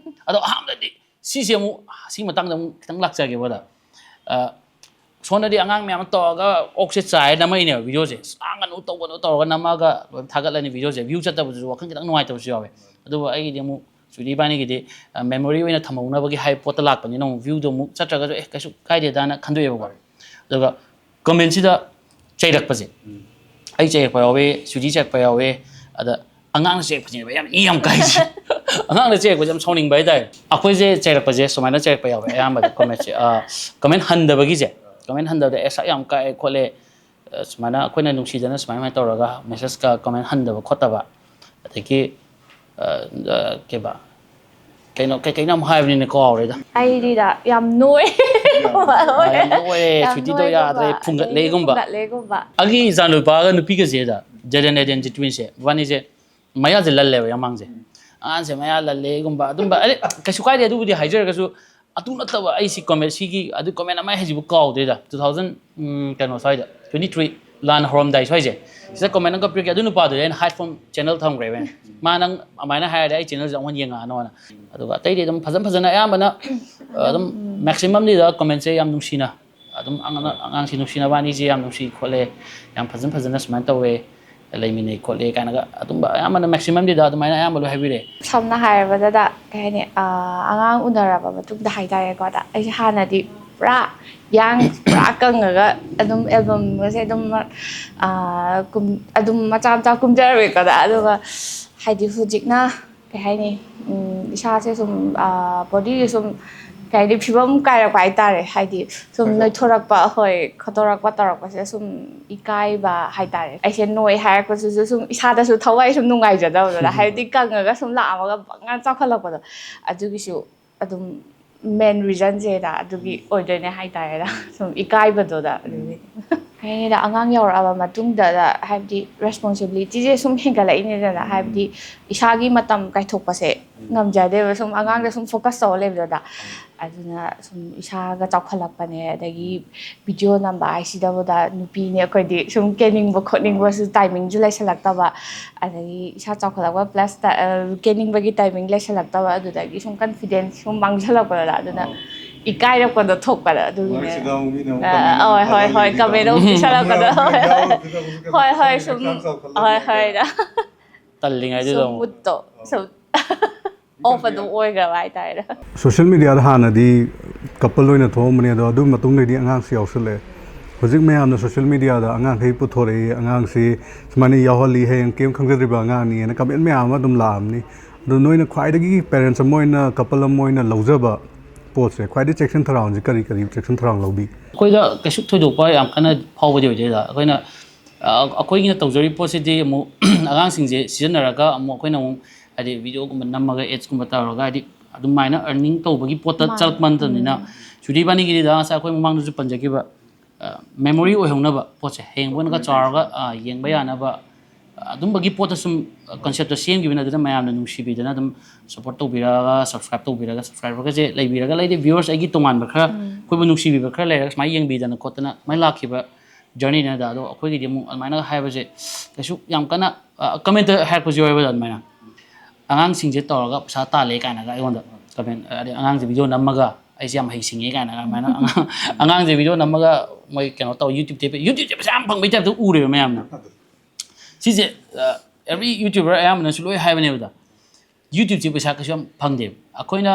ꯑꯗꯣ ꯑꯍꯥꯟꯕꯗꯗꯤ ꯁꯤꯁꯦ ꯑꯃꯨꯛ ꯁꯤ ꯃꯇꯥꯡꯗ ꯑꯃꯨꯛ ꯈꯤꯇꯪ ꯂꯥꯛꯆꯒꯦꯕ꯫ ꯑꯗ ꯑ, ꯁꯣꯝꯗꯗꯤ ꯑꯉꯥꯡ ꯃꯌꯥꯝ ꯑꯃ ꯇꯧꯔꯒ ꯑꯣꯛꯁꯦ ꯆꯥꯏꯔ ꯅꯝꯃꯛꯏꯅꯦꯕ ꯚꯤꯗꯤꯑꯣꯁꯦ, ꯂꯥꯡꯒꯅꯨ ꯇꯧꯒꯅꯨ ꯇꯧꯔꯒ ꯅꯝꯃꯛꯑꯒ ꯂꯣꯏ ꯊꯥꯒꯠꯂꯅꯤ ꯚꯤꯗꯤꯑꯣꯁꯦ꯫ ꯚ꯭ꯌꯨ ꯆꯠꯇꯕꯗꯨꯁꯨ ꯋꯥꯈꯜ ꯈꯤꯇꯪ ꯅꯨꯡꯉꯥꯏꯇꯕꯁꯨ ꯌꯥꯎꯋꯦ꯫ ꯑꯗꯨꯕꯨ ꯑꯩꯒꯤꯗꯤ ꯑꯃꯨꯛ ꯁ꯭ꯋꯤꯇꯤ ꯏꯕꯥꯅꯤꯒꯤꯗꯤ ꯃꯦꯃꯣꯔꯤ ꯑꯣꯏꯅ ꯊꯝꯍꯧꯅꯕꯒꯤ ꯍꯥꯏꯕ ꯄꯣꯠꯇ ꯂꯥꯛꯄꯅꯤꯅ ꯑꯃꯨꯛ ꯚ꯭ꯌꯨꯗꯣ ꯑꯃꯨꯛ ꯆꯠꯇ꯭ꯔꯒꯁꯨ ꯑꯦ ꯀꯩꯁꯨ ꯀꯥꯏꯗꯦꯗꯥꯅ ꯈꯟꯗꯣꯛꯑꯦꯕꯀꯣ꯫ ꯑꯗꯨꯒ ꯀꯃꯦꯟꯁꯤꯗ ꯆꯩꯔꯛꯄꯁꯦ, ꯑꯩ ꯆꯩꯔꯛꯄ ꯌꯥꯎꯋꯦ, ꯁ꯭ꯋꯤꯇꯤ ꯆꯩꯔꯛꯄ ꯌꯥꯎꯋꯦ, ꯑꯗ ꯑꯉꯥꯡꯅ ꯆꯩꯔꯛꯄꯁꯤꯅꯦꯕ ꯌꯥꯝ ꯏ ꯌꯥꯝ ꯀꯥꯏꯁꯦ꯫ ꯑꯉꯥꯡꯅ ꯆꯩꯔꯛꯄꯁꯦ ꯌꯥꯝ ꯁꯥꯎꯅꯤꯡꯕ ꯍꯥꯏꯇꯥꯔꯦ꯫ ꯑꯩꯈꯣꯏꯁꯦ ꯆꯩꯔꯛꯄꯁꯦ ꯁꯨꯃꯥꯏꯅ ꯆꯩꯔꯛꯄ ꯌꯥꯎꯋꯦ ꯑꯌꯥꯝꯕꯗ ꯀꯃꯦꯟꯁꯦ꯫ ꯀꯃꯦꯟ ꯍꯟꯗꯕꯒꯤꯁꯦ, ꯀꯃꯦꯟ ꯍꯟꯗꯕꯗ ꯑꯦ ꯁꯛ ꯌꯥꯝ ꯀꯥꯛꯑꯦ ꯈꯣꯠꯂꯦ, ꯑ, ꯁꯨꯃꯥꯏꯅ ꯑꯩꯈꯣꯏꯅ ꯅꯨꯡꯁꯤꯗꯅ ꯁꯨꯃꯥꯏꯅ ꯁꯨꯃꯥꯏꯅ ꯇꯧꯔꯒ ꯃꯦꯁꯦꯖꯀ ꯀꯃꯦꯟ ꯍꯟꯗꯕ ꯈꯣꯠꯇꯕ, ꯑꯗꯒꯤ, ꯑ, ꯑ, ꯀꯩꯕ, ꯀꯩꯅꯣ, ꯀꯩ, ꯀꯩꯅꯣ ꯑꯃ ꯍꯥꯏꯕꯅꯤꯅꯦ, ꯀꯥꯎꯔꯦꯗ꯫ ꯑꯩꯗꯤꯗ ꯌꯥꯝ ꯅꯣꯏ꯫ ꯑ, ꯌꯥꯝ ꯅꯣꯏꯔꯦ, ꯌꯥꯝ ꯁ꯭ꯋꯤꯇꯤꯗꯣ ꯅꯣꯏꯒꯨꯝꯕ, ꯌꯥꯗ꯭ꯔꯦ, ꯑꯗꯒꯤ ꯐꯨꯡꯒꯠꯂꯦꯒꯨꯝꯕ꯫ ꯐꯨꯡꯒꯠꯂꯦꯒꯨꯝꯕ꯫ ꯑꯩꯒꯤ ꯏꯆꯥ ꯅꯨꯄꯥꯒ ꯅꯨꯄꯤꯒꯁꯦꯗ, ꯖꯦꯗꯦꯟ ꯑꯦꯗꯦꯟꯁꯦ, ꯇ꯭ꯋꯤꯟꯁꯦ, ꯃꯕꯥꯅꯤꯁꯦ ꯃꯌꯥꯁꯦ ꯂꯜꯂꯦꯕ ꯌꯥꯝ ꯃꯥꯡꯁꯦ꯫ ꯑꯉꯥꯡꯁꯦ ꯃꯌꯥ ꯂꯜꯂꯦꯒꯨꯝꯕ ꯑꯗꯨꯝꯕ, ꯑꯗꯩ ꯀꯩꯁꯨ ꯀꯥꯏꯗꯦ ꯑꯗꯨꯕꯨꯗꯤ ꯍꯥꯏꯖꯔꯒꯁꯨ, ꯑꯗꯨ ꯅꯠꯇꯕ ꯑꯩ ꯁꯤ ꯀꯃꯦꯟ, ꯁꯤꯒꯤ ꯑꯗꯨ ꯀꯃꯦꯟ ꯑꯃ ꯍꯥꯏꯁꯤꯕꯨ ꯀꯥꯎꯗ꯭ꯔꯤꯗ, ꯇꯨ ꯊꯥꯎꯖꯟ, ꯎꯝ, ꯀꯩꯅꯣ ꯁ꯭ꯋꯥꯏꯗ, ꯇ꯭ꯋꯦꯟꯇꯤ ꯊ꯭ꯔꯤ ꯂꯥꯟ ꯍꯧꯔꯝꯗꯥꯏ ꯁ꯭ꯋꯥꯏꯁꯦ, ꯁꯤꯗ ꯀꯃꯦꯟ ꯑꯃ ꯄꯤꯔꯛꯀꯦ, ꯑꯗꯨ ꯅꯨꯄꯥꯗꯨꯗꯤ ꯑꯩꯅ hide from channel ꯊꯝꯈ꯭ꯔꯦꯕ ꯑꯩꯅ꯫ ꯃꯥ ꯅꯪ ꯑꯗꯨꯃꯥꯏꯅ ꯍꯥꯏꯔꯗꯤ ꯑꯩ ꯆꯦꯅꯦꯜꯁꯦ ꯑꯃꯨꯛ ꯍꯟꯅ ꯌꯦꯡꯉꯛꯑꯅꯣꯅ꯫ ꯑꯗꯨꯒ ꯑꯇꯩꯗꯤ ꯑꯗꯨꯝ ꯐꯖꯅ ꯐꯖꯅ ꯑꯌꯥꯝꯕꯅ, ꯑ, ꯑꯗꯨꯝ ꯃꯦꯛꯁꯤꯃꯝꯗꯤꯗ ꯀꯃꯦꯟꯁꯦ ꯌꯥꯝ ꯅꯨꯡꯁꯤꯅ, ꯑꯗꯨꯝ ꯑꯉꯥꯡ, ꯑꯉꯥꯡꯁꯤ ꯅꯨꯡꯁꯤꯅꯕ ꯑꯅꯤꯁꯦ ꯌꯥꯝ ꯅꯨꯡꯁꯤ ꯈꯣꯠꯂꯦ, ꯌꯥꯝ ꯐꯖꯅ ꯐꯖꯅ ꯁꯨꯃꯥꯏꯅ ꯇꯧꯋꯦ, ꯂꯩꯃꯤꯟꯅꯩ ꯈꯣꯠꯂꯦ ꯀꯥꯏꯅꯒ ꯑꯗꯨꯝꯕ ꯑꯌꯥꯝꯕꯅ ꯃꯦꯛꯁꯤꯃꯝꯗꯤꯗ ꯑꯗꯨꯃꯥꯏꯅ ꯑꯌꯥꯝꯕ ꯂꯣꯏ ꯍꯥꯏꯕꯤꯔꯛꯑꯦ꯫ ꯁꯝꯅ ꯍꯥꯏꯔꯕꯗ, ꯀꯩ ꯍꯥꯏꯅꯤ, ꯑ, ꯑꯉꯥꯡ ꯎꯅꯔꯕ ꯃꯇꯨꯡꯗ ꯍꯥꯏꯇꯥꯔꯦꯀꯣ, ꯑꯗ ꯑꯩꯁꯦ ꯍꯥꯟꯅꯗꯤ ꯄꯨꯔꯥ ꯌꯥꯡ, ꯄꯨꯔꯥ ꯀꯪꯉꯒ ꯑꯗꯨꯝ ꯑꯦꯜꯕꯝꯒꯁꯦ ꯑꯗꯨꯝ, ꯑ, ꯀꯨꯝ-, ꯑꯗꯨꯝ ꯃꯆꯥ ꯃꯆꯥ ꯀꯨꯝꯖꯔꯝꯃꯦꯀꯣ꯫ ꯑꯗ ꯑꯗꯨꯒ ꯍꯥꯏꯗꯤ ꯍꯧꯖꯤꯛꯅ ꯀꯩ ꯍꯥꯏꯅꯤ, ꯎꯝ, ꯏꯁꯥꯁꯦ ꯁꯨꯝ, ꯑ, ꯕꯣꯗꯤꯁꯦ ꯁꯨꯝ ꯀꯩ ꯍꯥꯏꯅꯤ, ꯐꯤꯕꯝ ꯀꯥꯏꯔꯛꯄ ꯍꯥꯏꯇꯥꯔꯦ꯫ ꯍꯥꯏꯗꯤ ꯁꯨꯝ ꯅꯣꯏꯊꯣꯔꯛꯄ, ꯍꯣꯏ, ꯈꯣꯠꯇꯣꯔꯛꯄ ꯇꯧꯔꯛꯄꯁꯦ ꯁꯨꯝ ꯏꯀꯥꯏꯕ ꯍꯥꯏꯇꯥꯔꯦ꯫ ꯑꯩꯁꯦ ꯅꯣꯏ ꯍꯥꯏꯔꯛꯄꯁꯤꯁꯨ ꯁꯨꯝ ꯏꯁꯥꯗꯁꯨ ꯊꯋꯥꯏ ꯁꯨꯝ ꯅꯨꯡꯉꯥꯏꯖꯗꯕꯗꯣ, ꯍꯥꯏꯕꯗꯤ ꯀꯪꯉꯒ ꯁꯨꯝ ꯂꯥꯛꯑꯝꯃꯒ ꯄꯪꯅ ꯆꯥꯎꯈꯠꯂꯛꯄꯗꯣ꯫ ꯑꯗꯨꯒꯤꯁꯨ ꯑꯗꯨꯝ ꯃꯦꯟ ꯔꯤꯖꯟꯁꯦꯗ ꯑꯗꯨꯒꯤ ꯑꯣꯏꯗꯣꯏꯅꯦ ꯍꯥꯏꯇꯥꯔꯦꯗ, ꯁꯨꯝ ꯏꯀꯥꯏꯕꯗꯨꯗ꯫ ꯑꯗꯨꯒꯤ ꯑꯩꯅ ꯑꯉꯥꯡ ꯌꯥꯎꯔꯛꯑꯕ ꯃꯇꯨꯡꯗ, ꯍꯥꯏꯕꯗꯤ ꯔꯦꯁꯄꯣꯟꯁꯤꯕꯤꯂꯤꯇꯤꯁꯦ ꯁꯨꯝ ꯍꯦꯟꯒꯠꯂꯛꯏꯅꯦꯗꯅ, ꯍꯥꯏꯕꯗꯤ ꯏꯁꯥꯒꯤ ꯃꯇꯝ ꯀꯥꯏꯊꯣꯛꯄꯁꯦ ꯉꯝꯖꯗꯦꯕ, ꯁꯨꯝ ꯑꯉꯥꯡꯗ ꯁꯨꯝ ꯐꯣꯀꯁ ꯇꯧꯔ ꯂꯩꯕꯗꯨꯗ꯫ ꯑꯗꯨꯅ ꯁꯨꯝ ꯏꯁꯥꯒ ꯆꯥꯎꯈꯠꯂꯛꯄꯅꯦ, ꯑꯗꯒꯤ ꯚꯤꯗꯤꯑꯣ ꯅꯝꯕ ꯍꯥꯏꯁꯤꯗꯕꯨꯗ ꯅꯨꯄꯤꯅꯦ ꯑꯩꯈꯣꯏꯗꯤ, ꯁꯨꯝ ꯀꯦꯅꯤꯡꯕ ꯈꯣꯠꯅꯤꯡꯕꯁꯨ ꯇꯥꯏꯃꯤꯡꯁꯨ ꯂꯩꯁꯜꯂꯛꯇꯕ, ꯑꯗꯒꯤ ꯏꯁꯥ ꯆꯥꯎꯈꯠꯂꯛꯄ ꯄ꯭ꯂꯁ ꯀꯦꯅꯤꯡꯕꯒꯤ ꯇꯥꯏꯃꯤꯡ ꯂꯩꯁꯜꯂꯛꯇꯕ, ꯑꯗꯨꯗꯒꯤ ꯁꯨꯝ ꯀꯟꯐꯤꯗꯦꯟꯁ ꯁꯨꯝ ꯃꯥꯡꯁꯜꯂꯛꯄꯗ꯫ ꯑꯗꯨꯅ ꯏꯀꯥꯏꯔꯛꯄꯗꯣ ꯊꯣꯛꯄꯗꯣ ꯑꯗꯨꯒꯤꯅꯦ꯫ ꯃꯔꯛꯁꯤꯗ ꯑꯃꯨꯛ ꯃꯤꯅ ꯑꯃꯨꯛ ꯑ, comment ꯍꯣꯏ ꯍꯣꯏ ꯍꯣꯏ ꯊꯥꯒꯠꯂꯛꯏꯅꯤꯗꯣ꯫ ꯀꯃꯦꯟ ꯑꯃꯨꯛ ꯄꯤꯁꯜꯂꯛꯄꯗꯣ꯫ ꯃꯤꯅ ꯑꯃꯨꯛ ꯈꯤꯇꯪ ꯑꯃꯨꯛ ꯍꯣꯏ ꯍꯣꯏ ꯈꯤꯇꯪ ꯁꯨꯝ ꯈꯤꯇꯪ ꯆꯥꯎꯈꯠꯂꯛꯄꯗꯣ꯫ ꯍꯣꯏ ꯍꯣꯏ ꯗ꯫ ꯇꯜꯂꯤꯉꯩꯗꯨꯗ ꯁꯨꯝ ꯑꯃꯨꯛ ꯃꯨꯠꯇꯣ ꯁꯨꯝ ꯑꯣꯐ ꯑꯗꯨꯝ ꯑꯣꯏꯈ꯭ꯔꯕ ꯍꯥꯏꯇꯥꯔꯦ꯫ ꯁꯣꯁꯤꯌꯦꯜ ꯃꯦꯗꯤꯌꯥꯗ ꯍꯥꯟꯅꯗꯤ ꯀꯄꯜ ꯑꯣꯏꯅ ꯊꯣꯛꯑꯝꯕꯅꯦ, ꯑꯗꯣ ꯑꯗꯨ ꯃꯇꯨꯡꯗꯩꯗꯤ ꯑꯉꯥꯡꯁꯨ ꯌꯥꯎꯁꯜꯂꯛꯑꯦ꯫ ꯍꯧꯖꯤꯛ ꯃꯌꯥꯝꯅ ꯁꯣꯁꯤꯌꯦꯜ ꯃꯦꯗꯤꯌꯥꯗ ꯑꯉꯥꯡꯈꯩ ꯄꯨꯊꯣꯔꯛꯏ, ꯑꯉꯥꯡꯁꯤ ꯁꯨꯃꯥꯏꯅ ꯌꯥꯎꯍꯜꯂꯤ, ꯍꯌꯦꯡ ꯀꯩꯝ ꯈꯪꯖꯗ꯭ꯔꯤꯕ ꯑꯉꯥꯡꯅꯤꯅ ꯀꯃꯦꯟ ꯃꯌꯥꯝ ꯑꯃ ꯑꯗꯨꯝ ꯂꯥꯛꯑꯝꯅꯤ꯫ ꯑꯗꯣ ꯅꯣꯏꯅ ꯈ꯭ꯋꯥꯏꯗꯒꯤ ꯄꯦꯔꯦꯟꯁ ꯑꯃ ꯑꯣꯏꯅ, ꯀꯄꯜ ꯑꯃ ꯑꯣꯏꯅ ꯂꯧꯖꯕ ꯄꯣꯠꯁꯦ, ꯈ꯭ꯋꯥꯏꯗꯒꯤ ꯆꯦꯛꯁꯤꯟ ꯊꯧꯔꯥꯡꯁꯦ ꯀꯔꯤ ꯀꯔꯤ ꯆꯦꯛꯁꯤꯟ ꯊꯧꯔꯥꯡ ꯂꯧꯕꯤ? ꯑꯩꯈꯣꯏꯗ ꯀꯩꯁꯨ ꯊꯣꯏꯗꯣꯛꯄ ꯌꯥꯝ ꯀꯟꯅ ꯐꯥꯎꯕꯗꯤ ꯑꯣꯏꯗꯦꯗ꯫ ꯑꯩꯈꯣꯏꯅ ꯑ, ꯑꯩꯈꯣꯏꯒꯤꯅ ꯇꯧꯖꯔꯤꯕ ꯄꯣꯠꯁꯤꯗꯤ ꯑꯃꯨꯛ ꯑꯉꯥꯡꯁꯤꯡꯁꯦ ꯁꯤꯖꯤꯟꯅꯔꯒ ꯑꯃꯨꯛ ꯑꯩꯈꯣꯏꯅ ꯑꯃꯨꯛ ꯍꯥꯏꯗꯤ ꯚꯤꯗꯤꯑꯣꯒꯨꯝꯕ ꯅꯝꯃꯒ ꯑꯦꯠꯁꯀꯨꯝꯕ ꯇꯧꯔꯒ ꯍꯥꯏꯗꯤ ꯑꯗꯨꯃꯥꯏꯅ ꯑꯔꯅꯤꯡ ꯇꯧꯕꯒꯤ ꯄꯣꯠꯇ ꯃꯥꯅꯦ꯫ ꯆꯠꯂꯛꯄ ꯅꯠꯇꯕꯅꯤꯅ, ꯁꯨꯗꯤ ꯏꯕꯥꯅꯤꯒꯤꯗꯤ ꯉꯁꯥꯏ ꯑꯩꯈꯣꯏ ꯃꯃꯥꯡꯗꯁꯨ ꯄꯟꯖꯈꯤꯕ, ꯃꯦꯃꯣꯔꯤ ꯑꯣꯏꯍꯧꯅꯕ ꯄꯣꯠꯁꯦ ꯍꯌꯦꯡ ꯑꯩꯈꯣꯏꯅꯒ ꯆꯥꯎꯔꯒ ꯑ, ꯌꯦꯡꯕ ꯌꯥꯅꯕ, ꯑ, ꯑꯗꯨꯝꯕꯒꯤ ꯄꯣꯠꯇ ꯁꯨꯝ ꯀꯟꯁꯦꯞꯇꯣ ꯁꯦꯝꯈꯤꯕꯅꯤ꯫ ꯑꯗꯨꯅ ꯃꯌꯥꯝꯅ ꯅꯨꯡꯁꯤꯕꯤꯗꯅ ꯑꯗꯨꯝ ꯁꯞꯄꯣꯔꯠ ꯇꯧꯕꯤꯔꯒ, ꯁꯞꯁꯀ꯭ꯔꯥꯏꯞ ꯇꯧꯕꯤꯔꯒ, ꯁꯞꯁꯀ꯭ꯔꯥꯏꯕꯔꯒꯁꯦ ꯂꯩꯕꯤꯔꯒ, ꯂꯩꯗꯤ ꯚ꯭ꯌꯨꯋꯔꯁ ꯑꯩꯒꯤ ꯇꯣꯉꯥꯟꯕ ꯈꯔ ꯑꯩꯈꯣꯏꯕꯨ ꯅꯨꯡꯁꯤꯕꯤꯕ ꯈꯔ ꯂꯩꯔꯒ ꯁꯨꯃꯥꯏꯅ ꯌꯦꯡꯕꯤꯗꯅ ꯈꯣꯠꯇꯅ ꯁꯨꯃꯥꯏꯅ ꯂꯥꯛꯈꯤꯕ ꯖꯔꯅꯤꯅꯦ꯫ ꯑꯗ ꯑꯗꯣ ꯑꯩꯈꯣꯏꯒꯤꯗꯤ ꯑꯃꯨꯛ ꯑꯗꯨꯃꯥꯏꯅ ꯍꯥꯏꯕꯁꯦ ꯀꯩꯁꯨ ꯌꯥꯝ ꯀꯟꯅ, ꯀꯃꯦꯟꯇ ꯍꯥꯏꯔꯛꯄꯁꯨ ꯌꯥꯎꯋꯦꯕ ꯑꯗꯨꯃꯥꯏꯅ, ꯑꯉꯥꯡꯁꯤꯡꯁꯦ ꯇꯧꯔꯒ ꯄꯩꯁꯥ ꯇꯥꯜꯂꯦ ꯀꯥꯏꯅꯒ ꯑꯩꯉꯣꯟꯗ ꯀꯃꯦꯟ, ꯑꯗꯩ ꯑꯉꯥꯡꯁꯦ ꯚꯤꯗꯤꯑꯣ ꯅꯝꯃꯒ ꯑꯩꯁꯦ ꯌꯥꯝ ꯍꯩꯁꯤꯡꯉꯦ ꯀꯥꯏꯅꯒ ꯑꯗꯨꯃꯥꯏꯅ ꯑꯉꯥꯡ- ꯑꯉꯥꯡꯁꯦ ꯚꯤꯗꯤꯑꯣ ꯅꯝꯃꯒ ꯃꯣꯏ ꯀꯩꯅꯣ ꯇꯧ, ꯌꯨꯇ꯭ꯌꯨꯕꯇ, ꯌꯨꯇ꯭ꯌꯨꯕꯁꯦ ꯄꯩꯁꯥ ꯌꯥꯝ ꯐꯪꯕꯩ ꯇꯥꯏꯞꯇ ꯎꯔꯦꯕ ꯃꯌꯥꯝꯅ꯫ ꯁꯤꯁꯦ ꯑꯦꯚ꯭ꯔꯤ ꯌꯨꯇ꯭ꯌꯨꯕꯔ ꯑꯌꯥꯝꯕꯅꯁꯨ ꯂꯣꯏ ꯍꯥꯏꯕꯅꯦꯕ꯫ ꯌꯨꯇ꯭ꯌꯨꯕꯁꯦ ꯄꯩꯁꯥ ꯀꯩꯁꯨ ꯌꯥꯝ ꯐꯪꯗꯦꯕ꯫ ꯑꯩꯈꯣꯏꯅ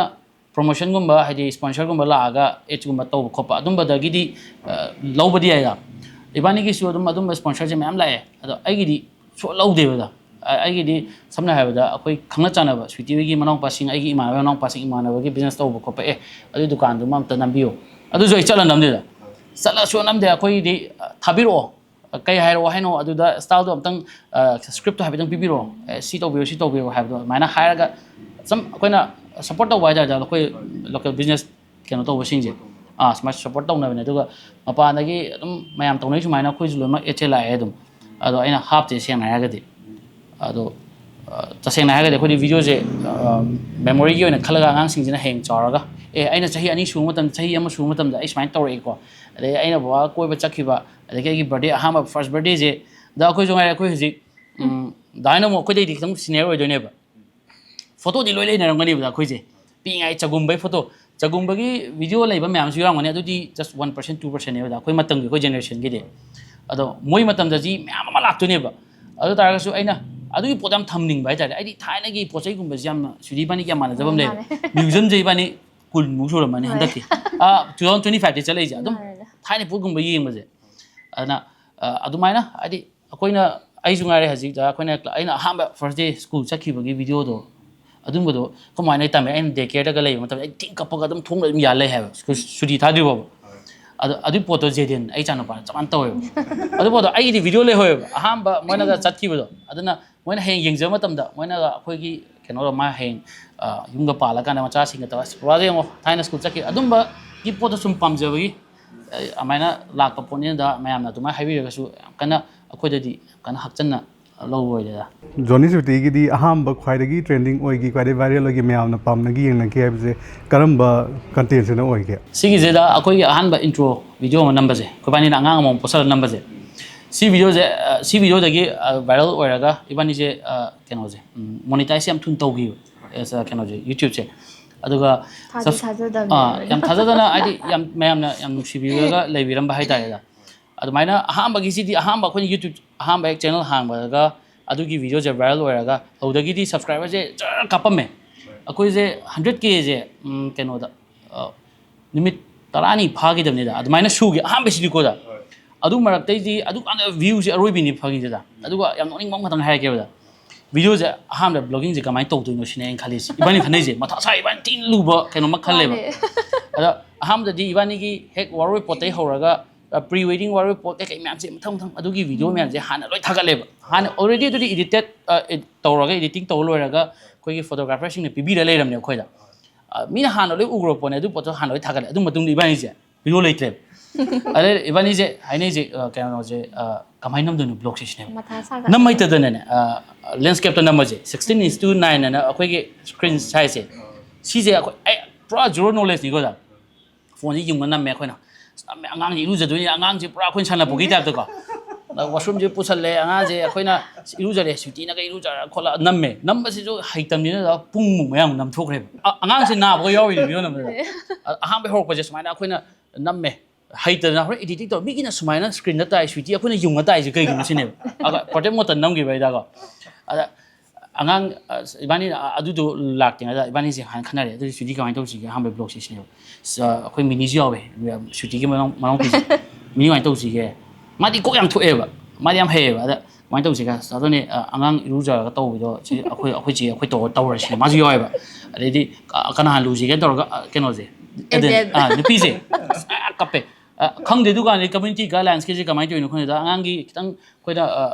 ꯄ꯭ꯔꯣꯃꯣꯁꯟꯒꯨꯝꯕ ꯍꯥꯏꯗꯤ ꯁ꯭ꯄꯣꯟꯁꯔꯒꯨꯝꯕ ꯂꯥꯛꯑꯒ ꯑꯦꯠꯁꯀꯨꯝꯕ ꯇꯧꯕ ꯈꯣꯠꯄ ꯑꯗꯨꯝꯕꯗꯒꯤꯗꯤ ꯑ, ꯂꯧꯕꯗꯤ ꯌꯥꯏꯗ꯫ ꯏꯕꯥꯅꯤꯒꯤꯁꯨ ꯑꯗꯨꯝ ꯑꯗꯨꯝꯕ ꯁ꯭ꯄꯣꯟꯁꯔꯁꯦ ꯃꯌꯥꯝ ꯂꯥꯛꯑꯦ, ꯑꯗꯣ ꯑꯩꯒꯤꯗꯤ ꯁꯨꯡꯂꯧ ꯂꯧꯗꯦꯕꯗ꯫ ꯑ- ꯑꯩꯒꯤꯗꯤ ꯁꯝꯅ ꯍꯥꯏꯔꯕꯗ ꯑꯩꯈꯣꯏ ꯈꯪꯅ ꯆꯥꯟꯅꯕ ꯁ꯭ꯋꯤꯇꯤ ꯍꯣꯏꯒꯤ ꯃꯅꯥꯎꯄꯥꯁꯤꯡ, ꯑꯩꯒꯤ ꯏꯃꯥꯟꯅꯕ ꯃꯅꯥꯎꯄꯥꯁꯤꯡ, ꯏꯃꯥꯟꯅꯕꯒꯤ ꯕꯤꯖꯤꯅꯦꯁ ꯇꯧꯕ ꯈꯣꯠꯄ, ꯑꯦ ꯑꯗꯨꯒꯤ ꯗꯨꯀꯥꯟꯗꯨꯃ ꯑꯝꯇ ꯅꯝꯕꯤꯌꯣ, ꯑꯗꯨꯁꯨ ꯑꯩ ꯆꯠꯂ ꯅꯝꯗꯦꯗ꯫ ꯆꯠꯂ ꯁꯨꯡꯅꯝ ꯅꯝꯗꯦ꯫ ꯑꯩꯈꯣꯏꯒꯤꯗꯤ ꯑ, ꯊꯥꯕꯤꯔꯛꯑꯣ, ꯀꯩ ꯍꯥꯏꯔꯛꯑꯣ ꯍꯥꯏꯅꯣ, ꯑꯗꯨꯗ ꯁ꯭ꯇꯥꯏꯜꯗꯣ ꯑꯝꯇꯪ, ꯁ꯭ꯀ꯭ꯔꯤꯞꯇꯣ ꯍꯥꯏꯐꯦꯠꯇꯪ ꯄꯤꯕꯤꯔꯛꯑꯣ, ꯑꯦ, ꯁꯤ ꯇꯧꯕꯤꯌꯣ, ꯁꯤ ꯇꯧꯕꯤꯌꯣ ꯍꯥꯏꯕꯗꯣ ꯑꯗꯨꯃꯥꯏꯅ ꯍꯥꯏꯔꯒ ꯁꯨꯝ ꯑꯩꯈꯣꯏꯅ ꯁꯞꯄꯣꯔꯠ ꯇꯧꯕ ꯍꯥꯏꯇꯥꯔꯦ ꯑꯩꯈꯣꯏ ꯂꯣꯀꯦꯜ ꯕꯤꯖꯤꯅꯦꯁ ꯀꯩꯅꯣ ꯇꯧꯕꯁꯤꯡꯁꯦ, ꯑꯥ, ꯁꯨꯃꯥꯏꯅ ꯁꯞꯄꯣꯔꯠ ꯇꯧꯅꯕꯅꯦ꯫ ꯑꯗꯨꯒ ꯃꯄꯥꯟꯗꯒꯤ ꯑꯗꯨꯝ ꯃꯌꯥꯝ ꯇꯧꯅꯩ ꯁꯨꯃꯥꯏꯅ ꯑꯩꯈꯣꯏꯁꯨ ꯂꯣꯏꯅꯃꯛ ꯑꯦꯠꯁꯦ ꯂꯥꯛꯑꯦ ꯑꯗꯨꯝ꯫ ꯑꯗꯣ ꯑꯩꯅ ꯍꯥꯞꯇꯦ ꯁꯦꯡꯅ ꯍꯥꯏꯔꯒꯗꯤ꯫ ꯑꯗꯣ ꯑ, ꯇꯁꯦꯡꯅ ꯍꯥꯏꯔꯒꯗꯤ ꯑꯩꯈꯣꯏꯗꯤ ꯚꯤꯗꯤꯑꯣꯁꯦ ꯃꯦꯃꯣꯔꯤꯒꯤ ꯑꯣꯏꯅ ꯈꯜꯂꯒ ꯑꯉꯥꯡꯁꯤꯡꯁꯤꯅ ꯍꯌꯦꯡ ꯆꯥꯎꯔꯒ, ꯑꯦ, ꯑꯩꯅ ꯆꯍꯤ ꯑꯅꯤ ꯁꯨꯕ ꯃꯇꯝꯗ, ꯆꯍꯤ ꯑꯃ ꯁꯨꯕ ꯃꯇꯝꯗ ꯑꯩ ꯁꯨꯃꯥꯏꯅ ꯇꯧꯔꯛꯏꯀꯣ, ꯑꯗꯩ ꯑꯩꯅ ꯕꯕꯥꯒ ꯀꯣꯏꯕ ꯆꯠꯈꯤꯕ, ꯑꯗꯒꯤ ꯑꯩꯒꯤ ꯕꯥꯔꯗꯦ, ꯑꯍꯥꯟꯕ ꯐꯥꯔꯁ ꯕꯥꯔꯗꯦꯁꯦ, ꯗ ꯑꯩꯈꯣꯏꯁꯨ ꯉꯥꯏꯔꯦ, ꯑꯩꯈꯣꯏ ꯍꯧꯖꯤꯛ ꯎꯝ, ꯗꯥꯏꯅ ꯑꯃꯨꯛ ꯑꯩꯈꯣꯏꯗꯩꯗꯤ ꯈꯤꯇꯪ ꯁꯤꯅꯤꯌꯔ ꯑꯣꯏꯗꯣꯏꯅꯦꯕ꯫ ꯐꯣꯇꯣꯗꯤ ꯂꯣꯏ ꯂꯩꯅꯔꯝꯒꯅꯤꯕꯗ ꯑꯩꯈꯣꯏꯁꯦ꯫ ꯄꯤꯛꯏꯉꯥꯏ ꯆꯒꯨꯝꯕꯩ ꯐꯣꯇꯣ, ꯆꯒꯨꯝꯕꯒꯤ ꯚꯤꯗꯤꯑꯣ ꯂꯩꯕ ꯃꯌꯥꯝꯁꯨ ꯌꯥꯎꯔꯝꯒꯅꯤ, ꯑꯗꯨꯗꯤ just one percent, two percentꯅꯦꯕ ꯑꯩꯈꯣꯏ ꯃꯇꯝꯒꯤ, ꯑꯩꯈꯣꯏ generationꯒꯤꯗꯤ꯫ ꯑꯗꯣ ꯃꯣꯏ ꯃꯇꯝꯗꯗꯤ ꯃꯌꯥꯝ ꯑꯃ ꯂꯥꯛꯇꯣꯏꯅꯦꯕ꯫ ꯑꯗꯨ ꯇꯥꯔꯒꯁꯨ ꯑꯩꯅ ꯑꯗꯨꯒꯤ ꯄꯣꯠꯇꯣ ꯌꯥꯝ ꯊꯝꯅꯤꯡꯕ ꯍꯥꯏꯇꯥꯔꯦ꯫ ꯑꯩꯗꯤ ꯊꯥꯏꯅꯒꯤ ꯄꯣꯠ ꯆꯩꯒꯨꯝꯕꯁꯦ ꯌꯥꯝꯅ, ꯁ꯭ꯋꯤꯇꯤ ꯏꯕꯥꯅꯤꯒꯤ ꯌꯥꯝ ꯃꯥꯟꯅꯖꯕ ꯑꯃ ꯂꯩꯕ꯫ ꯃꯥꯟꯅꯩ꯫ Museumꯁꯦ ꯏꯕꯥꯅꯤ ꯀꯨꯟꯃꯨꯛ ꯁꯨꯔꯝꯃꯅꯤ ꯍꯣꯏ꯫ ꯍꯟꯗꯛꯀꯤ꯫ ꯑꯥ, two thousand twenty fiveꯇ ꯆꯠꯂꯛꯏꯁꯦ꯫ ꯑꯗꯨꯝ ꯃꯥꯟꯅꯩ꯫ ꯊꯥꯏꯅ ꯄꯣꯠꯀꯨꯝꯕ ꯌꯦꯡꯕꯁꯦ꯫ ꯑꯗꯨꯅ, ꯑ, ꯑꯗꯨꯃꯥꯏꯅ ꯍꯥꯏꯗꯤ ꯑꯩꯈꯣꯏꯅ, ꯑꯩꯁꯨ ꯉꯥꯏꯔꯦ ꯍꯧꯖꯤꯛꯇ, ꯑꯩꯈꯣꯏꯅ, ꯑꯩꯅ ꯑꯍꯥꯟꯕ first day school ꯆꯠꯈꯤꯕꯒꯤ ꯚꯤꯗꯤꯑꯣꯗꯣ, ꯑꯗꯨꯝꯕꯗꯣ ꯑꯩꯈꯣꯏ ꯃꯥꯅ ꯇꯝꯃꯦ꯫ ꯑꯩꯅ day careꯗꯒ ꯂꯩꯕ ꯃꯇꯝꯗ ꯑꯩ ꯊꯤꯡ ꯀꯞꯄꯒ ꯑꯗꯨꯝ ꯊꯣꯡꯗ ꯑꯗꯨꯝ ꯌꯥꯜ ꯂꯩ ꯍꯥꯏꯕ, school ꯁꯨꯇꯤ ꯊꯥꯗ꯭ꯔꯤ ꯐꯥꯎꯕ꯫ ꯑꯗꯣ ꯑꯗꯨꯒꯤ ꯄꯣꯠꯇꯣ ꯖꯦꯗꯦꯟ ꯑꯩ ꯏꯆꯥꯅꯨꯄꯥꯅ ꯆꯞ ꯃꯥꯟꯅ ꯇꯧꯋꯦꯕ꯫ ꯑꯗꯨ ꯄꯣꯠꯇꯣ ꯑꯩꯒꯤꯗꯤ ꯚꯤꯗꯤꯑꯣ ꯂꯩꯍꯧꯋꯦꯕ, ꯑꯍꯥꯟꯕ ꯃꯣꯏꯅꯒ ꯆꯠꯈꯤꯕꯗꯣ꯫ ꯑꯗꯨꯅ ꯃꯣꯏꯅ ꯍꯌꯦꯡ ꯌꯦꯡꯖꯕ ꯃꯇꯝꯗ ꯃꯣꯏꯅꯒ ꯑꯩꯈꯣꯏꯒꯤ ꯀꯩꯅꯣꯗꯣ, ꯃꯥ ꯍꯌꯦꯡ, ꯑ, ꯌꯨꯝꯒ ꯄꯥꯜꯂꯀꯥꯟꯗ ꯃꯆꯥꯁꯤꯡꯒ ꯇꯧꯔꯒ, "ꯑꯁ, ꯕꯕꯥꯗꯣ ꯌꯦꯡꯉꯣ, ꯊꯥꯏꯅ school ꯆꯠꯈꯤ"꯫ ꯑꯗꯨꯝꯕꯒꯤ ꯄꯣꯠꯇꯣ ꯁꯨꯝ ꯄꯥꯝꯖꯕꯒꯤ, ꯑ, ꯑꯗꯨꯃꯥꯏꯅ ꯂꯥꯛꯄ ꯄꯣꯠꯅꯤꯅ ꯃꯌꯥꯝꯅ ꯑꯗꯨꯃꯥꯏꯅ ꯍꯥꯏꯕꯤꯔꯒꯁꯨ ꯌꯥꯝ ꯀꯟꯅ ꯑꯩꯈꯣꯏꯗꯗꯤ ꯌꯥꯝ ꯀꯟꯅ ꯍꯥꯞꯆꯤꯟꯅ ꯂꯧꯕ ꯑꯣꯏꯗꯦꯗ꯫ ꯖꯣꯅꯤ ꯁꯨꯇꯤꯒꯤꯗꯤ ꯑꯍꯥꯟꯕ ꯈ꯭ꯋꯥꯏꯗꯒꯤ trending ꯑꯣꯏꯈꯤ, ꯈ꯭ꯋꯥꯏꯗꯒꯤ viral ꯑꯣꯏꯈꯤ, ꯃꯌꯥꯝꯅ ꯄꯥꯝꯅꯈꯤ, ꯌꯦꯡꯅꯈꯤ ꯍꯥꯏꯕꯁꯦ ꯀꯔꯝꯕ contentꯁꯤꯅ ꯑꯣꯏꯒꯦ? ꯁꯤꯒꯤꯁꯤꯗ ꯑꯩꯈꯣꯏꯒꯤ ꯑꯍꯥꯟꯕ intro video ꯑꯃ ꯅꯝꯕꯁꯦ, ꯑꯩꯈꯣꯏꯕꯥꯅꯤꯅ ꯑꯉꯥꯡ ꯑꯃꯃꯝ ꯄꯣꯠꯁꯜꯂꯒ ꯅꯝꯕꯁꯦ, ꯁꯤ videoꯁꯦ, ꯑ, ꯁꯤ videoꯗꯒꯤ, ꯑ, viral ꯑꯣꯏꯔꯒ ꯏꯕꯥꯅꯤꯁꯦ, ꯑ, ꯀꯩꯅꯣꯁꯦ, ꯎꯝ, monetize ꯌꯥꯝ ꯊꯨꯅ ꯇꯧꯈꯤꯕ, ꯑ, ꯀꯩꯅꯣꯁꯦ, YouTubeꯁꯦ꯫ ꯑꯗꯨꯒ ꯊꯥꯁꯨ subs-, ꯊꯥꯖꯗꯕꯅꯦ꯫ ꯑ, ꯌꯥꯝ ꯊꯥꯖꯗꯅ, ꯍꯥꯏꯗꯤ ꯌꯥꯝ ꯃꯌꯥꯝꯅ ꯌꯥꯝ ꯅꯨꯡꯁꯤꯕꯤꯔꯒ ꯂꯩꯕꯤꯔꯝꯕ ꯍꯥꯏꯇꯥꯔꯦꯗ꯫ ꯑꯗꯨꯃꯥꯏꯅ ꯑꯍꯥꯟꯕꯒꯤꯁꯤꯗꯤ, ꯑꯍꯥꯟꯕ ꯑꯩꯈꯣꯏꯅ YouTube ꯑꯍꯥꯟꯕ ꯍꯦꯛ channel ꯍꯥꯡꯕꯗꯒ ꯑꯗꯨꯒꯤ videoꯁꯦ viral ꯑꯣꯏꯔꯒ, ꯑꯗꯨꯗꯒꯤꯗꯤ subscriberꯁꯦ ꯖꯔ ꯀꯥꯞꯄꯝꯃꯦ꯫ ꯑꯩꯈꯣꯏꯁꯦ hundred Kꯁꯦ, ꯎꯝ, ꯀꯩꯅꯣꯗ, ꯑ, ꯅꯨꯃꯤꯠ ꯇꯔꯥꯅꯤ ꯐꯥꯈꯤꯗꯕꯅꯤꯗ, ꯑꯗꯨꯃꯥꯏꯅ ꯁꯨꯒꯤ ꯑꯍꯥꯟꯕꯁꯤꯗꯤꯀꯣꯗ꯫ ꯑꯗꯨ ꯃꯔꯛꯇꯩꯗꯤ ꯑꯗꯨꯀꯥꯟꯗ viewꯁꯦ ꯑꯔꯣꯏꯕꯤꯅꯤ ꯐꯪꯉꯤꯁꯤꯗ꯫ ꯑꯗꯨꯒ ꯌꯥꯝ ꯅꯣꯛꯅꯤꯡꯕ ꯑꯃꯈꯛꯇꯪ ꯍꯥꯏꯔꯛꯀꯦꯕꯗ, videoꯁꯦ ꯑꯍꯥꯟꯕꯗ bloggingꯁꯦ ꯀꯃꯥꯏꯅ ꯇꯧꯗꯣꯏꯅꯣ ꯁꯤꯅꯦ ꯑꯩꯅ ꯈꯜꯂꯤꯁꯦ꯫ ꯏꯕꯥꯅꯤ ꯈꯟꯅꯩꯁꯦ, ꯃꯊꯥ ꯁꯥꯏ, ꯏꯕꯥꯅꯤ ꯊꯤꯅ ꯂꯨꯕ ꯀꯩꯅꯣꯝꯃ ꯈꯜꯂꯦꯕ꯫ ꯃꯥꯅꯦ꯫ ꯑꯗ ꯑꯍꯥꯟꯕꯗꯗꯤ ꯏꯕꯥꯅꯤꯒꯤ ꯍꯦꯛ ꯋꯥꯔꯣꯏ ꯄꯣꯠꯇꯩ ꯍꯧꯔꯒ, ꯑ, pre wedding ꯋꯥꯔꯣꯏ ꯄꯣꯠ ꯀꯩꯀꯩ ꯃꯌꯥꯝꯁꯦ ꯃꯊꯪ ꯃꯊꯪ ꯑꯗꯨꯒꯤ video ꯃꯌꯥꯝꯁꯦ ꯍꯥꯟꯅ ꯂꯣꯏ ꯊꯥꯒꯠꯂꯦꯕ꯫ ꯍꯥꯟꯅ already ꯑꯗꯨꯗꯤ edited, ꯑ, ed-, ꯇꯧꯔꯒ editing ꯇꯧꯕ ꯂꯣꯏꯔꯒ ꯑꯩꯈꯣꯏꯒꯤ photographerꯁꯤꯡꯅ ꯄꯤꯕꯤꯔ ꯂꯩꯔꯝꯅꯦ ꯑꯩꯈꯣꯏꯗ꯫ ꯑ, ꯃꯤꯅ ꯍꯥꯟꯅ ꯂꯣꯏ ꯎꯈ꯭ꯔꯕ ꯄꯣꯠꯅꯦ, ꯑꯗꯨ ꯄꯣꯠꯇꯣ ꯍꯥꯟꯅ ꯂꯣꯏ ꯊꯥꯒꯠꯂꯦ꯫ ꯑꯗꯨ ꯃꯇꯨꯡꯗ ꯏꯕꯥꯅꯤꯁꯦ video ꯂꯩꯇ꯭ꯔꯦꯕ꯫ ꯑꯗꯩ ꯏꯕꯥꯅꯤꯁꯦ ꯍꯥꯏꯅꯩꯁꯦ, ꯑ, ꯀꯩꯅꯣꯁꯦ, ꯑ, ꯀꯃꯥꯏꯅ ꯅꯝꯗꯣꯏꯅꯣ vlogꯁꯦ ꯁꯤꯅꯦꯕ꯫ ꯃꯊꯥ ꯁꯥꯒꯠꯂꯦ꯫ ꯅꯝ ꯍꯩꯇꯗꯅꯅꯦ, ꯑ, landscapeꯇ ꯅꯝꯕꯁꯦ, sixteen is to nine ꯑꯅ ꯑꯩꯈꯣꯏꯒꯤ screen sizeꯁꯦ, ꯁꯤꯁꯦ ꯑꯩꯈꯣꯏ, ꯑꯩ ꯄꯨꯔꯥ zero knowledgeꯅꯤꯀꯣ ꯑꯣꯖꯥ꯫ Phoneꯁꯦ ꯌꯨꯡꯉ ꯅꯝꯃꯦ ꯑꯩꯈꯣꯏꯅ꯫ ꯑꯁ, ꯅꯝꯃꯦ, ꯑꯉꯥꯡꯁꯦ ꯏꯔꯨꯖꯗꯣꯏꯅꯤ, ꯑꯉꯥꯡꯁꯦ ꯄꯨꯔꯥ ꯑꯩꯈꯣꯏꯅ ꯁꯥꯟꯅꯄꯣꯠꯀꯤ typeꯇꯀꯣ꯫ ꯋꯥꯁꯔꯨꯝꯁꯦ ꯄꯨꯁꯜꯂꯦ, ꯑꯉꯥꯡꯁꯦ ꯑꯩꯈꯣꯏꯅ ꯏꯔꯨꯖꯔꯦ, ꯁ꯭ꯋꯤꯇꯤꯅꯒ ꯏꯔꯨꯖꯔ ꯈꯣꯠꯂ ꯅꯝꯃꯦ꯫ ꯅꯝꯕꯁꯤꯁꯨ ꯍꯩꯇꯕꯅꯤꯅ ꯄꯨꯡꯃꯨꯛ ꯃꯌꯥ ꯑꯃꯨꯛ ꯅꯝꯊꯣꯛꯈ꯭ꯔꯦꯕ꯫ ꯑ- ꯑꯉꯥꯡꯁꯦ ꯅꯥꯕꯒ ꯌꯥꯎꯔꯤꯅꯦ ꯚꯤꯗꯤꯑꯣ ꯅꯝꯕꯗ꯫ ꯑ- ꯑꯍꯥꯟꯕ ꯍꯧꯔꯛꯄꯁꯦ ꯁꯨꯃꯥꯏꯅ ꯑꯩꯈꯣꯏꯅ ꯅꯝꯃꯦ, ꯍꯩꯇꯗꯅ ꯍꯣꯔꯦꯟ ꯏꯗꯤꯇꯤꯡ ꯇꯧꯔ ꯃꯤꯒꯤꯅ ꯁꯨꯃꯥꯏꯅ ꯁ꯭ꯀ꯭ꯔꯤꯟꯗ ꯇꯥꯏ, ꯁ꯭ꯋꯤꯇꯤ ꯑꯩꯈꯣꯏꯅ ꯌꯨꯡꯉ ꯇꯥꯏꯁꯦ ꯀꯩꯒꯤꯅꯣ ꯁꯤꯅꯦꯕ꯫ ꯑꯗ ꯄ꯭ꯔꯣꯇꯦꯛ ꯃꯣꯠꯇ ꯅꯝꯈꯤꯕ ꯍꯥꯏꯇꯥꯔꯦꯀꯣ꯫ ꯑꯗ ꯑꯉꯥꯡ ꯑ, ꯏꯕꯥꯅꯤ ꯑ- ꯑꯗꯨꯗꯣ ꯂꯥꯛꯇ꯭ꯔꯤꯉꯩꯗ ꯏꯕꯥꯅꯤꯁꯦ ꯍꯥꯟꯅ ꯈꯟꯅꯔꯦ, ꯑꯗꯨꯗꯤ ꯁ꯭ꯋꯤꯇꯤ ꯀꯃꯥꯏꯅ ꯇꯧꯁꯤꯒꯦ ꯑꯍꯥꯟꯕ ꯕ꯭ꯂꯣꯛꯁꯦ ꯁꯤꯅꯦꯕ꯫ ꯑ, ꯑꯩꯈꯣꯏ ꯃꯤꯅꯤꯁꯨ ꯌꯥꯎꯋꯦ, ꯁ꯭ꯋꯤꯇꯤꯒꯤ ꯃꯅꯥꯎ ꯃꯅꯥꯎꯄꯤꯁꯦ꯫ ꯃꯤꯅꯤ ꯀꯃꯥꯏꯅ ꯇꯧꯁꯤꯒꯦ? ꯃꯥꯗꯤ ꯀꯣꯛ ꯌꯥꯝ ꯊꯣꯛꯑꯦꯕ, ꯃꯥꯗꯤ ꯌꯥꯝ ꯍꯩꯌꯦꯕ꯫ ꯑꯗ ꯀꯃꯥꯏꯅ ꯇꯧꯁꯤꯒꯦ? ꯑꯗꯨꯅꯦ ꯑ, ꯑꯉꯥꯡ ꯏꯔꯨꯖꯔꯒ ꯇꯧꯕꯗꯣ ꯁꯤ ꯑꯩꯈꯣꯏ ꯑꯩꯈꯣꯏ ꯆꯦ ꯑꯩꯈꯣꯏ ꯇꯧꯔ ꯇꯧꯔꯁꯤ꯫ ꯃꯥꯁꯨ ꯌꯥꯎꯋꯦꯕ꯫ ꯑꯗꯩꯗꯤ ꯑ, ꯀꯅꯥ ꯍꯥꯟꯅ ꯂꯨꯁꯤꯒꯦ ꯇꯧꯔꯒ ꯑ, ꯀꯩꯅꯣꯁꯦ, ꯑꯦꯗꯦꯟ, ꯑꯦꯗꯦꯟ꯫ ꯑ, ꯅꯨꯄꯤꯁꯦ ꯑꯁ, ꯑ, ꯀꯞꯄꯦ꯫ ꯑ, ꯈꯪꯗꯦ ꯗꯨꯀꯥꯟꯗꯤ ꯀꯝꯃ꯭ꯌꯨꯅꯤꯇꯤ ꯒꯥꯏꯗꯂꯥꯏꯟꯁꯀꯤꯁꯦ ꯀꯃꯥꯏꯅ ꯇꯧꯔꯤꯅꯣ ꯈꯪꯗꯦ꯫ ꯑꯗ ꯑꯉꯥꯡꯒꯤ ꯈꯤꯇꯪ ꯑꯩꯈꯣꯏꯅ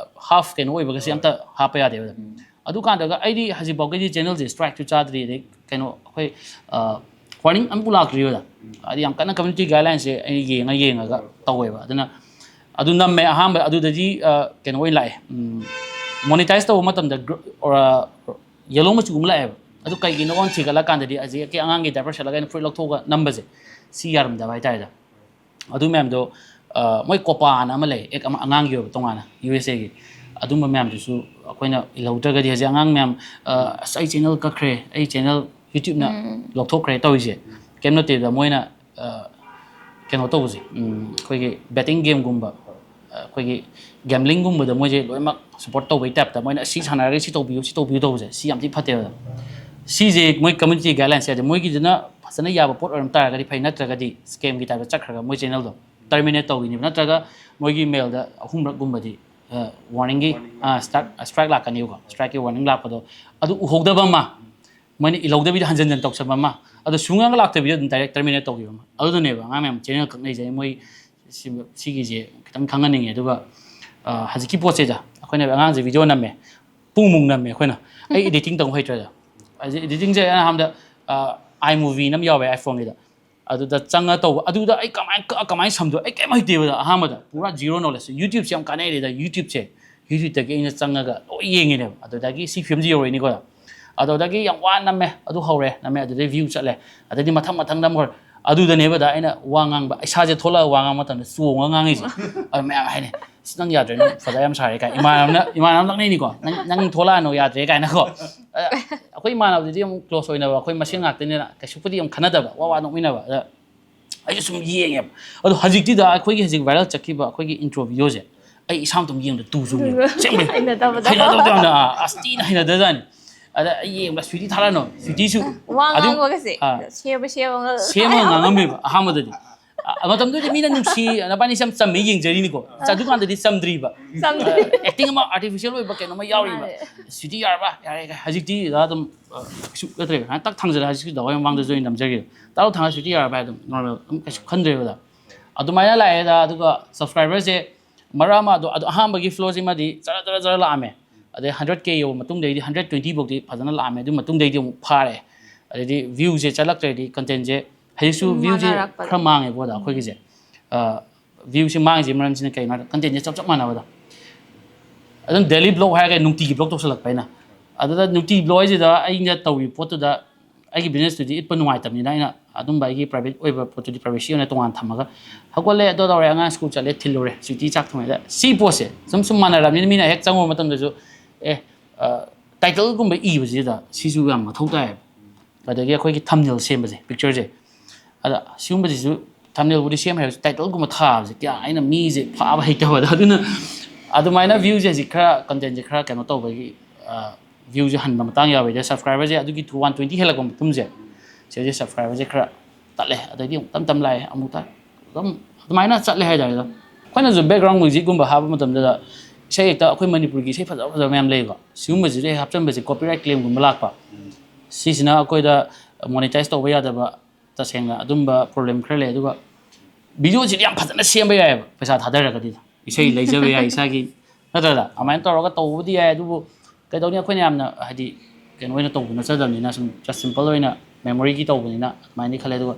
ꯍꯥꯐ ꯀꯩꯅꯣ ꯑꯣꯏꯕꯒꯁꯦ ꯑꯝꯇ ꯍꯥꯞꯄ ꯌꯥꯗꯦꯕ꯫ ꯑꯗꯨꯀꯥꯟꯗꯒ ꯑꯩꯗꯤ ꯍꯧꯖꯤꯛꯐꯥꯎꯒꯤꯗꯤ ꯆꯦꯅꯦꯜꯁꯦ ꯁ꯭ꯇ꯭ꯔꯥꯏꯛꯁꯨ ꯆꯥꯗ꯭ꯔꯤ, ꯑꯗꯩ ꯀꯩꯅꯣ ꯑꯩꯈꯣꯏ ꯋꯥꯔꯅꯤꯡ ꯑꯝꯐꯥꯎ ꯂꯥꯛꯇ꯭ꯔꯤꯕꯗ꯫ ꯍꯥꯏꯗꯤ ꯌꯥꯝ ꯀꯟꯅ ꯀꯝꯃ꯭ꯌꯨꯅꯤꯇꯤ ꯒꯥꯏꯗꯂꯥꯏꯟꯁꯦ ꯑꯩ ꯌꯦꯡꯉ ꯌꯦꯡꯉꯒ ꯇꯧꯋꯦꯕ꯫ ꯑꯗꯨꯅ ꯑꯗꯨ ꯅꯝꯃꯦ ꯑꯍꯥꯟꯕ꯫ ꯑꯗꯨꯗꯗꯤ ꯑ, ꯀꯩꯅꯣ ꯑꯣꯏꯅ ꯂꯥꯛꯑꯦ, ꯃꯣꯅꯤꯇꯥꯏꯁ ꯇꯧꯕ ꯃꯇꯝꯗ ꯌꯦꯂꯣ ꯃꯆꯨ ꯑꯃ ꯂꯥꯛꯑꯦꯕ꯫ ꯑꯗꯨ ꯀꯩꯒꯤꯅꯣ ꯊꯤꯒꯠꯂꯀꯥꯟꯗꯗꯤ ꯍꯧꯖꯤꯛꯀꯤ ꯑꯉꯥꯡꯒꯤ ꯗꯥꯏꯄꯔ ꯁꯦꯠꯂꯒ ꯑꯩꯅ ꯐꯨꯔꯤꯠ ꯂꯧꯊꯣꯛꯑꯒ ꯅꯝꯕꯁꯦ ꯁꯤ ꯌꯥꯔꯝꯗꯕ ꯍꯥꯏꯇꯥꯔꯦꯗ꯫ ꯑꯗꯨ ꯃꯌꯥꯝꯗꯣ ꯑ, ꯃꯣꯏ ꯀꯣꯄꯥꯅ ꯑꯃ ꯂꯩ, ꯑꯦꯛ ꯑꯃ ꯑꯉꯥꯡꯒꯤ ꯑꯣꯏꯕ ꯇꯣꯉꯥꯟꯅ ꯌꯨ ꯑꯦꯁ ꯑꯦꯒꯤ꯫ ꯑꯗꯨꯝꯕ ꯃꯌꯥꯝꯗꯨꯁꯨ ꯑꯩꯈꯣꯏꯅ ꯏꯜꯍꯧꯗ꯭ꯔꯒꯗꯤ ꯍꯧꯖꯤꯛ ꯑꯉꯥꯡ ꯃꯌꯥꯝ ꯑ, "ꯑꯁ, ꯑꯩ ꯆꯦꯅꯦꯜ ꯀꯛꯈ꯭ꯔꯦ, ꯑꯩ ꯆꯦꯅꯦꯜ ꯌꯨꯇ꯭ꯌꯨꯕꯅ ꯂꯧꯊꯣꯛꯈ꯭ꯔꯦ" ꯇꯧꯔꯤꯁꯦ ꯀꯩꯝ ꯅꯠꯇꯦꯗ꯫ ꯃꯣꯏꯅ ꯑ, ꯀꯩꯅꯣ ꯇꯧꯕꯁꯦ, ꯎꯝ, ꯑꯩꯈꯣꯏꯒꯤ ꯕꯦꯇꯤꯡ ꯒꯦꯝꯒꯨꯝꯕ, ꯑ, ꯑꯩꯈꯣꯏꯒꯤ ꯒꯦꯝꯕ꯭ꯂꯤꯡꯒꯨꯝꯕꯗ ꯃꯣꯏꯁꯦ ꯂꯣꯏꯅꯃꯛ ꯁꯞꯄꯣꯔꯠ ꯇꯧꯕꯩ ꯇꯥꯏꯞꯇ ꯃꯣꯏꯅ ꯁꯤ ꯁꯥꯟꯅꯔꯒꯗꯤ ꯁꯤ ꯇꯧꯕꯤꯌꯨ, ꯁꯤ ꯇꯧꯕꯤꯌꯨ ꯇꯧꯕꯁꯦ ꯁꯤ ꯌꯥꯝ ꯊꯤ ꯐꯠꯇꯦꯕ꯫ ꯁꯤꯁꯦ ꯃꯣꯏ ꯀꯝꯃ꯭ꯌꯨꯅꯤꯇꯤ ꯒꯥꯏꯗꯂꯥꯏꯟꯁ ꯍꯥꯏꯗꯤ ꯃꯣꯏꯒꯤꯗꯨꯅ ꯐꯖꯅ ꯌꯥꯕ ꯄꯣꯠ ꯑꯣꯏꯔꯝ ꯇꯥꯔꯒꯗꯤ ꯐꯩ, ꯅꯠꯇ꯭ꯔꯒꯗꯤ ꯁ꯭ꯀꯦꯝꯒꯤ ꯇꯥꯏꯞꯇ ꯆꯠꯈ꯭ꯔꯒ ꯃꯣꯏ ꯆꯦꯅꯦꯜꯗꯣ ꯇꯔꯃꯤꯅꯦꯠ ꯇꯧꯈꯤꯅꯤꯕ, ꯅꯠꯇ꯭ꯔꯒ ꯃꯣꯏꯒꯤ ꯃꯦꯜꯗ ꯑꯍꯨꯝꯔꯛꯀꯨꯝꯕꯗꯤ ꯋꯥꯔꯅꯤꯡꯒꯤ ꯁ꯭ꯇ꯭ꯔꯥꯏꯛ ꯂꯥꯛꯀꯅꯤꯕꯀꯣ꯫ ꯁ꯭ꯇ꯭ꯔꯥꯏꯛꯀꯤ ꯋꯥꯔꯅꯤꯡ ꯂꯥꯛꯄꯗꯣ ꯑꯗꯨ ꯎꯍꯧꯗꯕ ꯑꯃ, ꯃꯣꯏꯅ ꯏꯜꯍꯧꯗꯕꯤꯗ ꯍꯟꯖꯟ ꯍꯟꯖꯟ ꯇꯧꯁꯟꯕ ꯑꯃ, ꯑꯗꯣ ꯁꯨꯡꯌꯥ ꯂꯥꯛꯇꯕꯤꯗ ꯑꯗꯨꯝ ꯗꯥꯏꯔꯦꯛ ꯇꯔꯃꯤꯅꯦꯠ ꯇꯧꯈꯤꯕ ꯑꯃ, ꯑꯗꯨꯗꯅꯦꯕ ꯑꯉꯥꯡ ꯃꯌꯥꯝ ꯆꯦꯅꯦꯜ ꯀꯛꯅꯩꯁꯦ꯫ ꯑꯩ ꯃꯣꯏ ꯁꯤ- ꯁꯤꯒꯤꯁꯦ ꯈꯤꯇꯪ ꯈꯪꯍꯟꯅꯤꯡꯉꯦ꯫ ꯑꯗꯨꯒ ꯑ, ꯍꯧꯖꯤꯛꯀꯤ ꯄꯣꯠꯁꯤꯗ ꯑꯩꯈꯣꯏꯅ ꯑꯉꯥꯡꯁꯦ ꯚꯤꯗꯤꯑꯣ ꯅꯝꯃꯦ, ꯄꯨꯡꯃꯨꯛ ꯅꯝꯃꯦ ꯑꯩꯈꯣꯏꯅ꯫ ꯑꯩ ꯏꯗꯤꯇꯤꯡ ꯇꯧ ꯍꯩꯇ꯭ꯔꯦꯗ꯫ ꯍꯧꯖꯤꯛ ꯏꯗꯤꯇꯤꯡꯁꯦ ꯑꯩꯅ ꯑꯍꯥꯟꯕꯗ ꯑꯥꯏ ꯃꯨꯚꯤꯅ ꯑꯃ ꯌꯥꯎꯋꯦ ꯑꯥꯏꯐꯣꯟꯒꯤꯗ, ꯑꯗꯨꯗ ꯆꯪꯉ ꯇꯧꯕ꯫ ꯑꯗꯨꯗ ꯑꯩ ꯀꯃꯥꯏꯅ ꯀꯛꯑ ꯀꯃꯥꯏꯅ ꯁꯝꯗꯣꯏ ꯑꯩ ꯀꯩꯝ ꯍꯩꯇꯦꯕ꯫ ꯑꯍꯥꯟꯕꯗ ꯄꯨꯔꯥ ꯖꯤꯔꯣ ꯅꯣꯂꯦꯖ꯫ ꯌꯨꯇ꯭ꯌꯨꯕꯁꯦ ꯌꯥꯝ ꯀꯥꯟꯅꯩꯔꯦꯗ꯫ ꯌꯨꯇ꯭ꯌꯨꯕꯁꯦ ꯌꯨꯇ꯭ꯌꯨꯕꯇꯒꯤ ꯑꯩꯅ ꯆꯪꯉꯒ ꯂꯣꯏ ꯌꯦꯡꯉꯤꯅꯦꯕ꯫ ꯑꯗꯨꯗꯒꯤ ꯁꯤ ꯐꯤꯕꯝꯁꯤ ꯌꯧꯔꯛꯏꯅꯤꯀꯣ꯫ ꯑꯗꯨꯗꯒꯤ ꯌꯥꯝ ꯋꯥꯅ ꯅꯝꯃꯦ, ꯑꯗꯨ ꯍꯧꯔꯦ, ꯅꯝꯃꯦ, ꯑꯗꯨꯗꯩ ꯚ꯭ꯌꯨ ꯆꯠꯂꯦ, ꯑꯗꯩꯗꯤ ꯃꯊꯪ ꯃꯊꯪ ꯅꯝꯈ꯭ꯔꯦ꯫ ꯑꯗꯨꯗꯅꯦꯕ ꯗꯥ ꯑꯩꯅ ꯋꯥ ꯉꯥꯡꯕ, ꯏꯁꯥꯁꯦ ꯊꯣꯛꯂꯛꯑꯒ ꯋꯥ ꯉꯥꯡꯕ ꯃꯇꯝꯗ ꯆꯣꯡꯉꯒ ꯉꯥꯡꯉꯤꯁꯦ꯫ ꯑꯗꯨ ꯃꯌꯥꯝ ꯍꯥꯏꯅꯩ, "ꯑꯁ, ꯅꯪ ꯌꯥꯗ꯭ꯔꯦ, ꯅꯪ ꯐꯖ ꯌꯥꯝ ꯁꯥꯔꯦ" ꯀꯥꯏ ꯏꯃꯥꯟꯅꯕꯅ, ꯏꯃꯥꯟꯅꯕ ꯂꯛꯅꯩꯅꯤꯀꯣ, "ꯅꯪ, ꯅꯪ ꯊꯣꯛꯂꯛꯑꯅꯨ, ꯌꯥꯗ꯭ꯔꯦ" ꯀꯥꯏꯅꯀꯣ꯫ ꯑ, ꯑꯩꯈꯣꯏ ꯏꯃꯥꯟꯅꯕꯗꯨꯗꯤ ꯑꯃꯨꯛ ꯀ꯭ꯂꯣꯁ ꯑꯣꯏꯅꯕ, ꯑꯩꯈꯣꯏ ꯃꯁꯦꯟ ꯉꯥꯛꯇꯅꯤꯅ ꯀꯩꯁꯨꯕꯨꯗꯤ ꯌꯥꯝ ꯈꯟꯅꯗꯕ, ꯋꯥ ꯋꯥ ꯅꯣꯛꯃꯤꯟꯅꯕ꯫ ꯑꯗ ꯑꯩꯁꯨ ꯁꯨꯝ ꯌꯦꯡꯉꯦꯕ꯫ ꯑꯗꯣ ꯍꯧꯖꯤꯛꯇꯤꯗ ꯑꯩꯈꯣꯏꯒꯤ ꯍꯧꯖꯤꯛ ꯚꯥꯏꯔꯦꯜ ꯆꯠꯈꯤꯕ ꯑꯩꯈꯣꯏꯒꯤ ꯏꯟꯇ꯭ꯔꯣ ꯚꯤꯗꯤꯑꯣꯁꯦ ꯑꯩ ꯏꯁꯥ ꯑꯃꯇꯪ ꯌꯦꯡꯕꯗ ꯇꯨ ꯆꯨꯡꯉꯦꯕ꯫ ꯑꯁꯦꯡꯕꯩ꯫ ꯍꯩꯅꯗꯕꯗꯣ꯫ ꯍꯩꯅꯗꯕꯗꯣ ꯌꯥꯝꯅ, ꯑꯁ, ꯊꯤꯅ ꯍꯩꯅꯗꯖꯥꯠꯅꯤ꯫ ꯑꯗ ꯑꯩ ꯌꯦꯡꯕ, "ꯁ꯭ꯋꯤꯇꯤ ꯊꯥꯔꯛꯑꯅꯣ, ꯁ꯭ꯋꯤꯇꯤꯁꯨ" ꯋꯥ ꯑꯗꯨꯝ, ꯉꯥꯡꯕꯒꯁꯦ ꯑꯥ꯫ ꯁꯦꯝꯕ ꯁꯦꯝꯃꯒ ꯁꯦꯝꯃꯒ ꯉꯥꯡꯉꯝꯃꯦꯕ ꯑꯍꯥꯟꯕꯗꯗꯤ꯫ ꯑ, ꯃꯇꯝꯗꯨꯗꯤ ꯃꯤꯅ ꯅꯨꯡꯁꯤ, ꯅꯕꯥꯅꯤꯁꯦ ꯌꯥꯝ ꯆꯝꯃꯦ ꯌꯦꯡꯖꯔꯤꯅꯤꯀꯣ꯫ ꯑꯗꯨꯀꯥꯟꯗꯗꯤ ꯆꯝꯗ꯭ꯔꯤꯕ꯫ ꯆꯝꯗ꯭ꯔꯤ꯫ ꯑꯦꯛꯇꯤꯡ ꯑꯃ ꯑꯥꯔꯇꯤꯐꯤꯁꯤꯌꯦꯜ ꯑꯣꯏꯕ ꯀꯩꯅꯣꯝꯃ ꯌꯥꯎꯔꯤꯕ꯫ ꯃꯥꯅꯦ꯫ "ꯁ꯭ꯋꯤꯇꯤ ꯌꯥꯔꯕ?" "ꯌꯥꯔꯦ, ꯌꯥꯔꯦ꯫" ꯍꯧꯖꯤꯛꯇꯤ ꯑꯗꯨꯝ, ꯑ, ꯀꯩꯁꯨ ꯅꯠꯇ꯭ꯔꯦ꯫ ꯉꯥꯏꯍꯥꯛ ꯇꯛ ꯊꯥꯡꯖꯜꯂꯦ, ꯍꯧꯖꯤꯛꯁꯨ ꯗꯥ ꯍꯣꯏ ꯃꯃꯥꯡꯗꯁꯨ ꯑꯩꯅ ꯅꯝꯖꯒꯦ꯫ "ꯇꯥꯔꯣ, ꯊꯥꯡꯒ ꯁ꯭ꯋꯤꯇꯤ ꯌꯥꯔꯕ?" ꯍꯥꯏ ꯑꯗꯨꯝ ꯅꯣꯔꯃꯦꯜ, ꯑꯗꯨꯝ ꯀꯩꯁꯨ ꯈꯟꯗ꯭ꯔꯦꯕ ꯑꯗ꯫ ꯑꯗꯨꯃꯥꯏꯅ ꯂꯥꯛꯑꯦꯗ, ꯑꯗꯨꯒ ꯁꯕꯁꯀ꯭ꯔꯥꯏꯕꯔꯁꯦ ꯃꯔꯛ ꯑꯃ ꯑꯗꯣ, ꯑꯗꯣ ꯑꯍꯥꯟꯕꯒꯤ ꯐ꯭ꯂꯣꯁꯤꯃꯗꯤ ꯖꯔ ꯖꯔ ꯖꯔ ꯂꯥꯛꯑꯝꯃꯦ꯫ ꯑꯗꯩ ꯍꯟꯗ꯭ꯔꯦꯠ ꯀꯦ ꯌꯧꯕ ꯃꯇꯨꯡꯗꯩꯗꯤ, ꯍꯟꯗ꯭ꯔꯦꯠ ꯇ꯭ꯋꯦꯟꯇꯤ ꯐꯥꯎꯗꯤ ꯐꯖꯅ ꯂꯥꯛꯑꯝꯃꯦ, ꯑꯗꯨ ꯃꯇꯨꯡꯗꯩꯗꯤ ꯑꯃꯨꯛ ꯐꯥꯔꯦ꯫ ꯑꯗꯩꯗꯤ ꯚ꯭ꯌꯨꯁꯦ ꯆꯠꯂꯛꯇ꯭ꯔꯗꯤ ꯀꯟꯇꯦꯟꯁꯦ ꯍꯧꯖꯤꯛꯁꯨ ꯎꯝ, ꯚ꯭ꯌꯨꯁꯦ ꯃꯥꯟꯅꯔꯛꯄꯗꯣ꯫ ꯈꯔ ꯃꯥꯡꯉꯦꯀꯣ ꯑꯗ ꯑꯩꯈꯣꯏꯒꯤꯁꯦ꯫ ꯑ, ꯚ꯭ꯌꯨꯁꯦ ꯃꯥꯡꯉꯤꯁꯦ ꯃꯔꯝꯁꯤꯅ ꯀꯩꯅꯣ ꯍꯥꯏꯗ ꯀꯟꯇꯦꯟꯁꯦ ꯆꯞ ꯆꯞ ꯃꯥꯟꯅꯕꯗꯣ꯫ ꯑꯗꯨꯝ ꯗꯦꯂꯤ ꯕ꯭ꯂꯣꯛ ꯍꯥꯏꯔꯒ ꯅꯨꯡꯇꯤꯒꯤ ꯕ꯭ꯂꯣꯛ ꯇꯧꯁꯜꯂꯛꯄ ꯑꯩꯅ꯫ ꯑꯗꯨꯗ ꯅꯨꯡꯇꯤ ꯕ꯭ꯂꯣꯛ ꯍꯥꯏꯁꯤꯗ ꯑꯩꯅ ꯇꯧꯔꯤꯕ ꯄꯣꯠꯇꯨꯗ ꯑꯩꯒꯤ ꯕꯤꯖꯤꯅꯦꯁꯇꯨꯗꯤ ꯏꯠꯄ ꯅꯨꯡꯉꯥꯏꯇꯕꯅꯤꯅ ꯑꯩꯅ ꯑꯗꯨꯝꯕ ꯑꯩꯒꯤ ꯄ꯭ꯔꯥꯏꯚꯦꯠ ꯑꯣꯏꯕ ꯄꯣꯠꯇꯨꯗꯤ ꯄ꯭ꯔꯥꯏꯚꯦꯁꯤ ꯑꯣꯏꯅ ꯇꯣꯉꯥꯟ ꯊꯝꯃꯒ ꯍꯧꯒꯠꯂꯦ, ꯑꯗꯨ ꯇꯧꯔꯦ, ꯑꯉꯥꯡ ꯁ꯭ꯀꯨꯜ ꯆꯠꯂꯦ, ꯊꯤꯜꯂꯨꯔꯦ, ꯁ꯭ꯋꯤꯇꯤ ꯆꯥꯛ ꯊꯣꯡꯉꯦꯗ ꯁꯤ ꯄꯣꯠꯁꯦ ꯁꯨꯝ ꯁꯨꯝ ꯃꯥꯟꯅꯔꯕꯅꯤꯅ ꯃꯤꯅ ꯍꯦꯛ ꯆꯪꯉꯨꯕ ꯃꯇꯝꯗꯁꯨ ꯑꯦ, ꯑ, ꯇꯥꯏꯇꯜꯒꯨꯝꯕ ꯏꯕꯁꯤꯗ ꯁꯤꯁꯨ ꯌꯥꯝ ꯃꯊꯧ ꯇꯥꯏꯌꯦꯕ꯫ ꯑꯗꯒꯤ ꯑꯩꯈꯣꯏꯒꯤ ꯊꯝꯅꯦꯜ ꯁꯦꯝꯕꯁꯦ, ꯄꯤꯛꯆꯔꯁꯦ꯫ ꯑꯗ ꯁꯤꯒꯨꯝꯕꯁꯤꯁꯨ ꯊꯝꯅꯦꯜꯕꯨꯗꯤ ꯁꯦꯝ ꯍꯩꯔꯁꯨ ꯇꯥꯏꯇꯜꯒꯨꯝꯕ ꯊꯥꯕꯁꯦ ꯀꯌꯥ ꯑꯩꯅ ꯃꯤꯁꯦ ꯐꯥꯕ ꯍꯩꯇꯕꯗ꯫ ꯑꯗꯨꯅ ꯑꯗꯨꯃꯥꯏꯅ ꯚ꯭ꯌꯨꯁꯦ ꯍꯧꯖꯤꯛ ꯈꯔ ꯀꯟꯇꯦꯟꯁꯦ ꯈꯔ ꯀꯩꯅꯣ ꯇꯧꯕꯒꯤ, ꯑ, ꯚ꯭ꯌꯨꯁꯦ ꯍꯟꯕ ꯃꯇꯥꯡ ꯌꯥꯎꯋꯦ꯫ ꯑꯗꯩ ꯁꯕꯁꯀ꯭ꯔꯥꯏꯕꯔꯁꯦ ꯑꯗꯨꯒꯤ ꯇꯨ ꯋꯥꯟ ꯇ꯭ꯋꯦꯟꯇꯤ ꯍꯦꯜꯂꯛꯄ ꯃꯇꯨꯡꯁꯦ ꯁꯤꯗꯩꯁꯦ ꯁꯕꯁꯀ꯭ꯔꯥꯏꯕꯔꯁꯦ ꯈꯔ ꯇꯠꯂꯦ꯫ ꯑꯗꯩꯗꯤ ꯑꯃꯨꯛ ꯇꯞ ꯇꯞ ꯂꯥꯛꯑꯦ ꯑꯃꯨꯛ ꯇ-, ꯑꯗꯨꯝ ꯑꯗꯨꯃꯥꯏꯅ ꯆꯠꯂꯦ ꯍꯥꯏꯇꯥꯔꯦ꯫ ꯑꯗꯣ ꯑꯩꯈꯣꯏꯅꯁꯨ ꯕꯦꯛꯒ꯭ꯔꯥꯎꯟ ꯃ꯭ꯌꯨꯖꯤꯛꯀꯨꯝꯕ ꯍꯥꯞꯄ ꯃꯇꯝꯗ ꯏꯁꯩ ꯍꯦꯛꯇ ꯑꯩꯈꯣꯏ ꯃꯅꯤꯄꯨꯔꯒꯤ ꯏꯁꯩ ꯐꯖ ꯐꯖꯕ ꯃꯌꯥꯝ ꯂꯩꯌꯦꯕ, ꯁꯤꯒꯨꯝꯕꯁꯤꯗ ꯍꯦꯛ ꯍꯥꯞꯆꯤꯟꯕꯁꯦ ꯀꯣꯄꯤꯔꯥꯏꯠ ꯀ꯭ꯂꯦꯝꯒꯨꯝꯕ ꯂꯥꯛꯄ꯫ ꯁꯤꯁꯤꯅ ꯑꯩꯈꯣꯏꯗ ꯃꯣꯅꯤꯇꯥꯏꯁ ꯇꯧꯕ ꯌꯥꯗꯕ ꯇꯁꯦꯡꯅ ꯑꯗꯨꯝꯕ ꯄ꯭ꯔꯣꯕ꯭ꯂꯦꯝ ꯈꯔ ꯂꯩ꯫ ꯑꯗꯨꯒ ꯚꯤꯗꯤꯑꯣꯁꯤꯗꯤ ꯌꯥꯝ ꯐꯖꯅ ꯁꯦꯝꯕ ꯌꯥꯏꯑꯕ ꯄꯩꯁꯥ ꯊꯥꯗꯔꯒꯗꯤ꯫ ꯏꯁꯩ ꯂꯩꯖꯕ ꯌꯥꯏ ꯏꯁꯥꯒꯤ, ꯅꯠꯇ꯭ꯔꯗ ꯑꯗꯨꯃꯥꯏꯅ ꯇꯧꯔꯒ ꯇꯧꯕꯕꯨꯗꯤ ꯌꯥꯏ꯫ ꯑꯗꯨꯕꯨ ꯀꯩꯗꯧꯅꯤ, ꯑꯩꯈꯣꯏꯅ ꯌꯥꯝꯅ ꯍꯥꯏꯗꯤ ꯀꯩꯅꯣ ꯑꯣꯏꯅ ꯇꯧꯕ ꯅꯠꯆꯗꯕꯅꯤꯅ ꯁꯨꯝ ꯖꯁ ꯁꯤꯝꯄꯜ ꯑꯣꯏꯅ ꯃꯦꯃꯣꯔꯤꯒꯤ ꯇꯧꯕꯅꯤꯅ ꯑꯗꯨꯃꯥꯏꯅꯗꯤ ꯈꯜꯂꯦ꯫ ꯑꯗꯨꯒ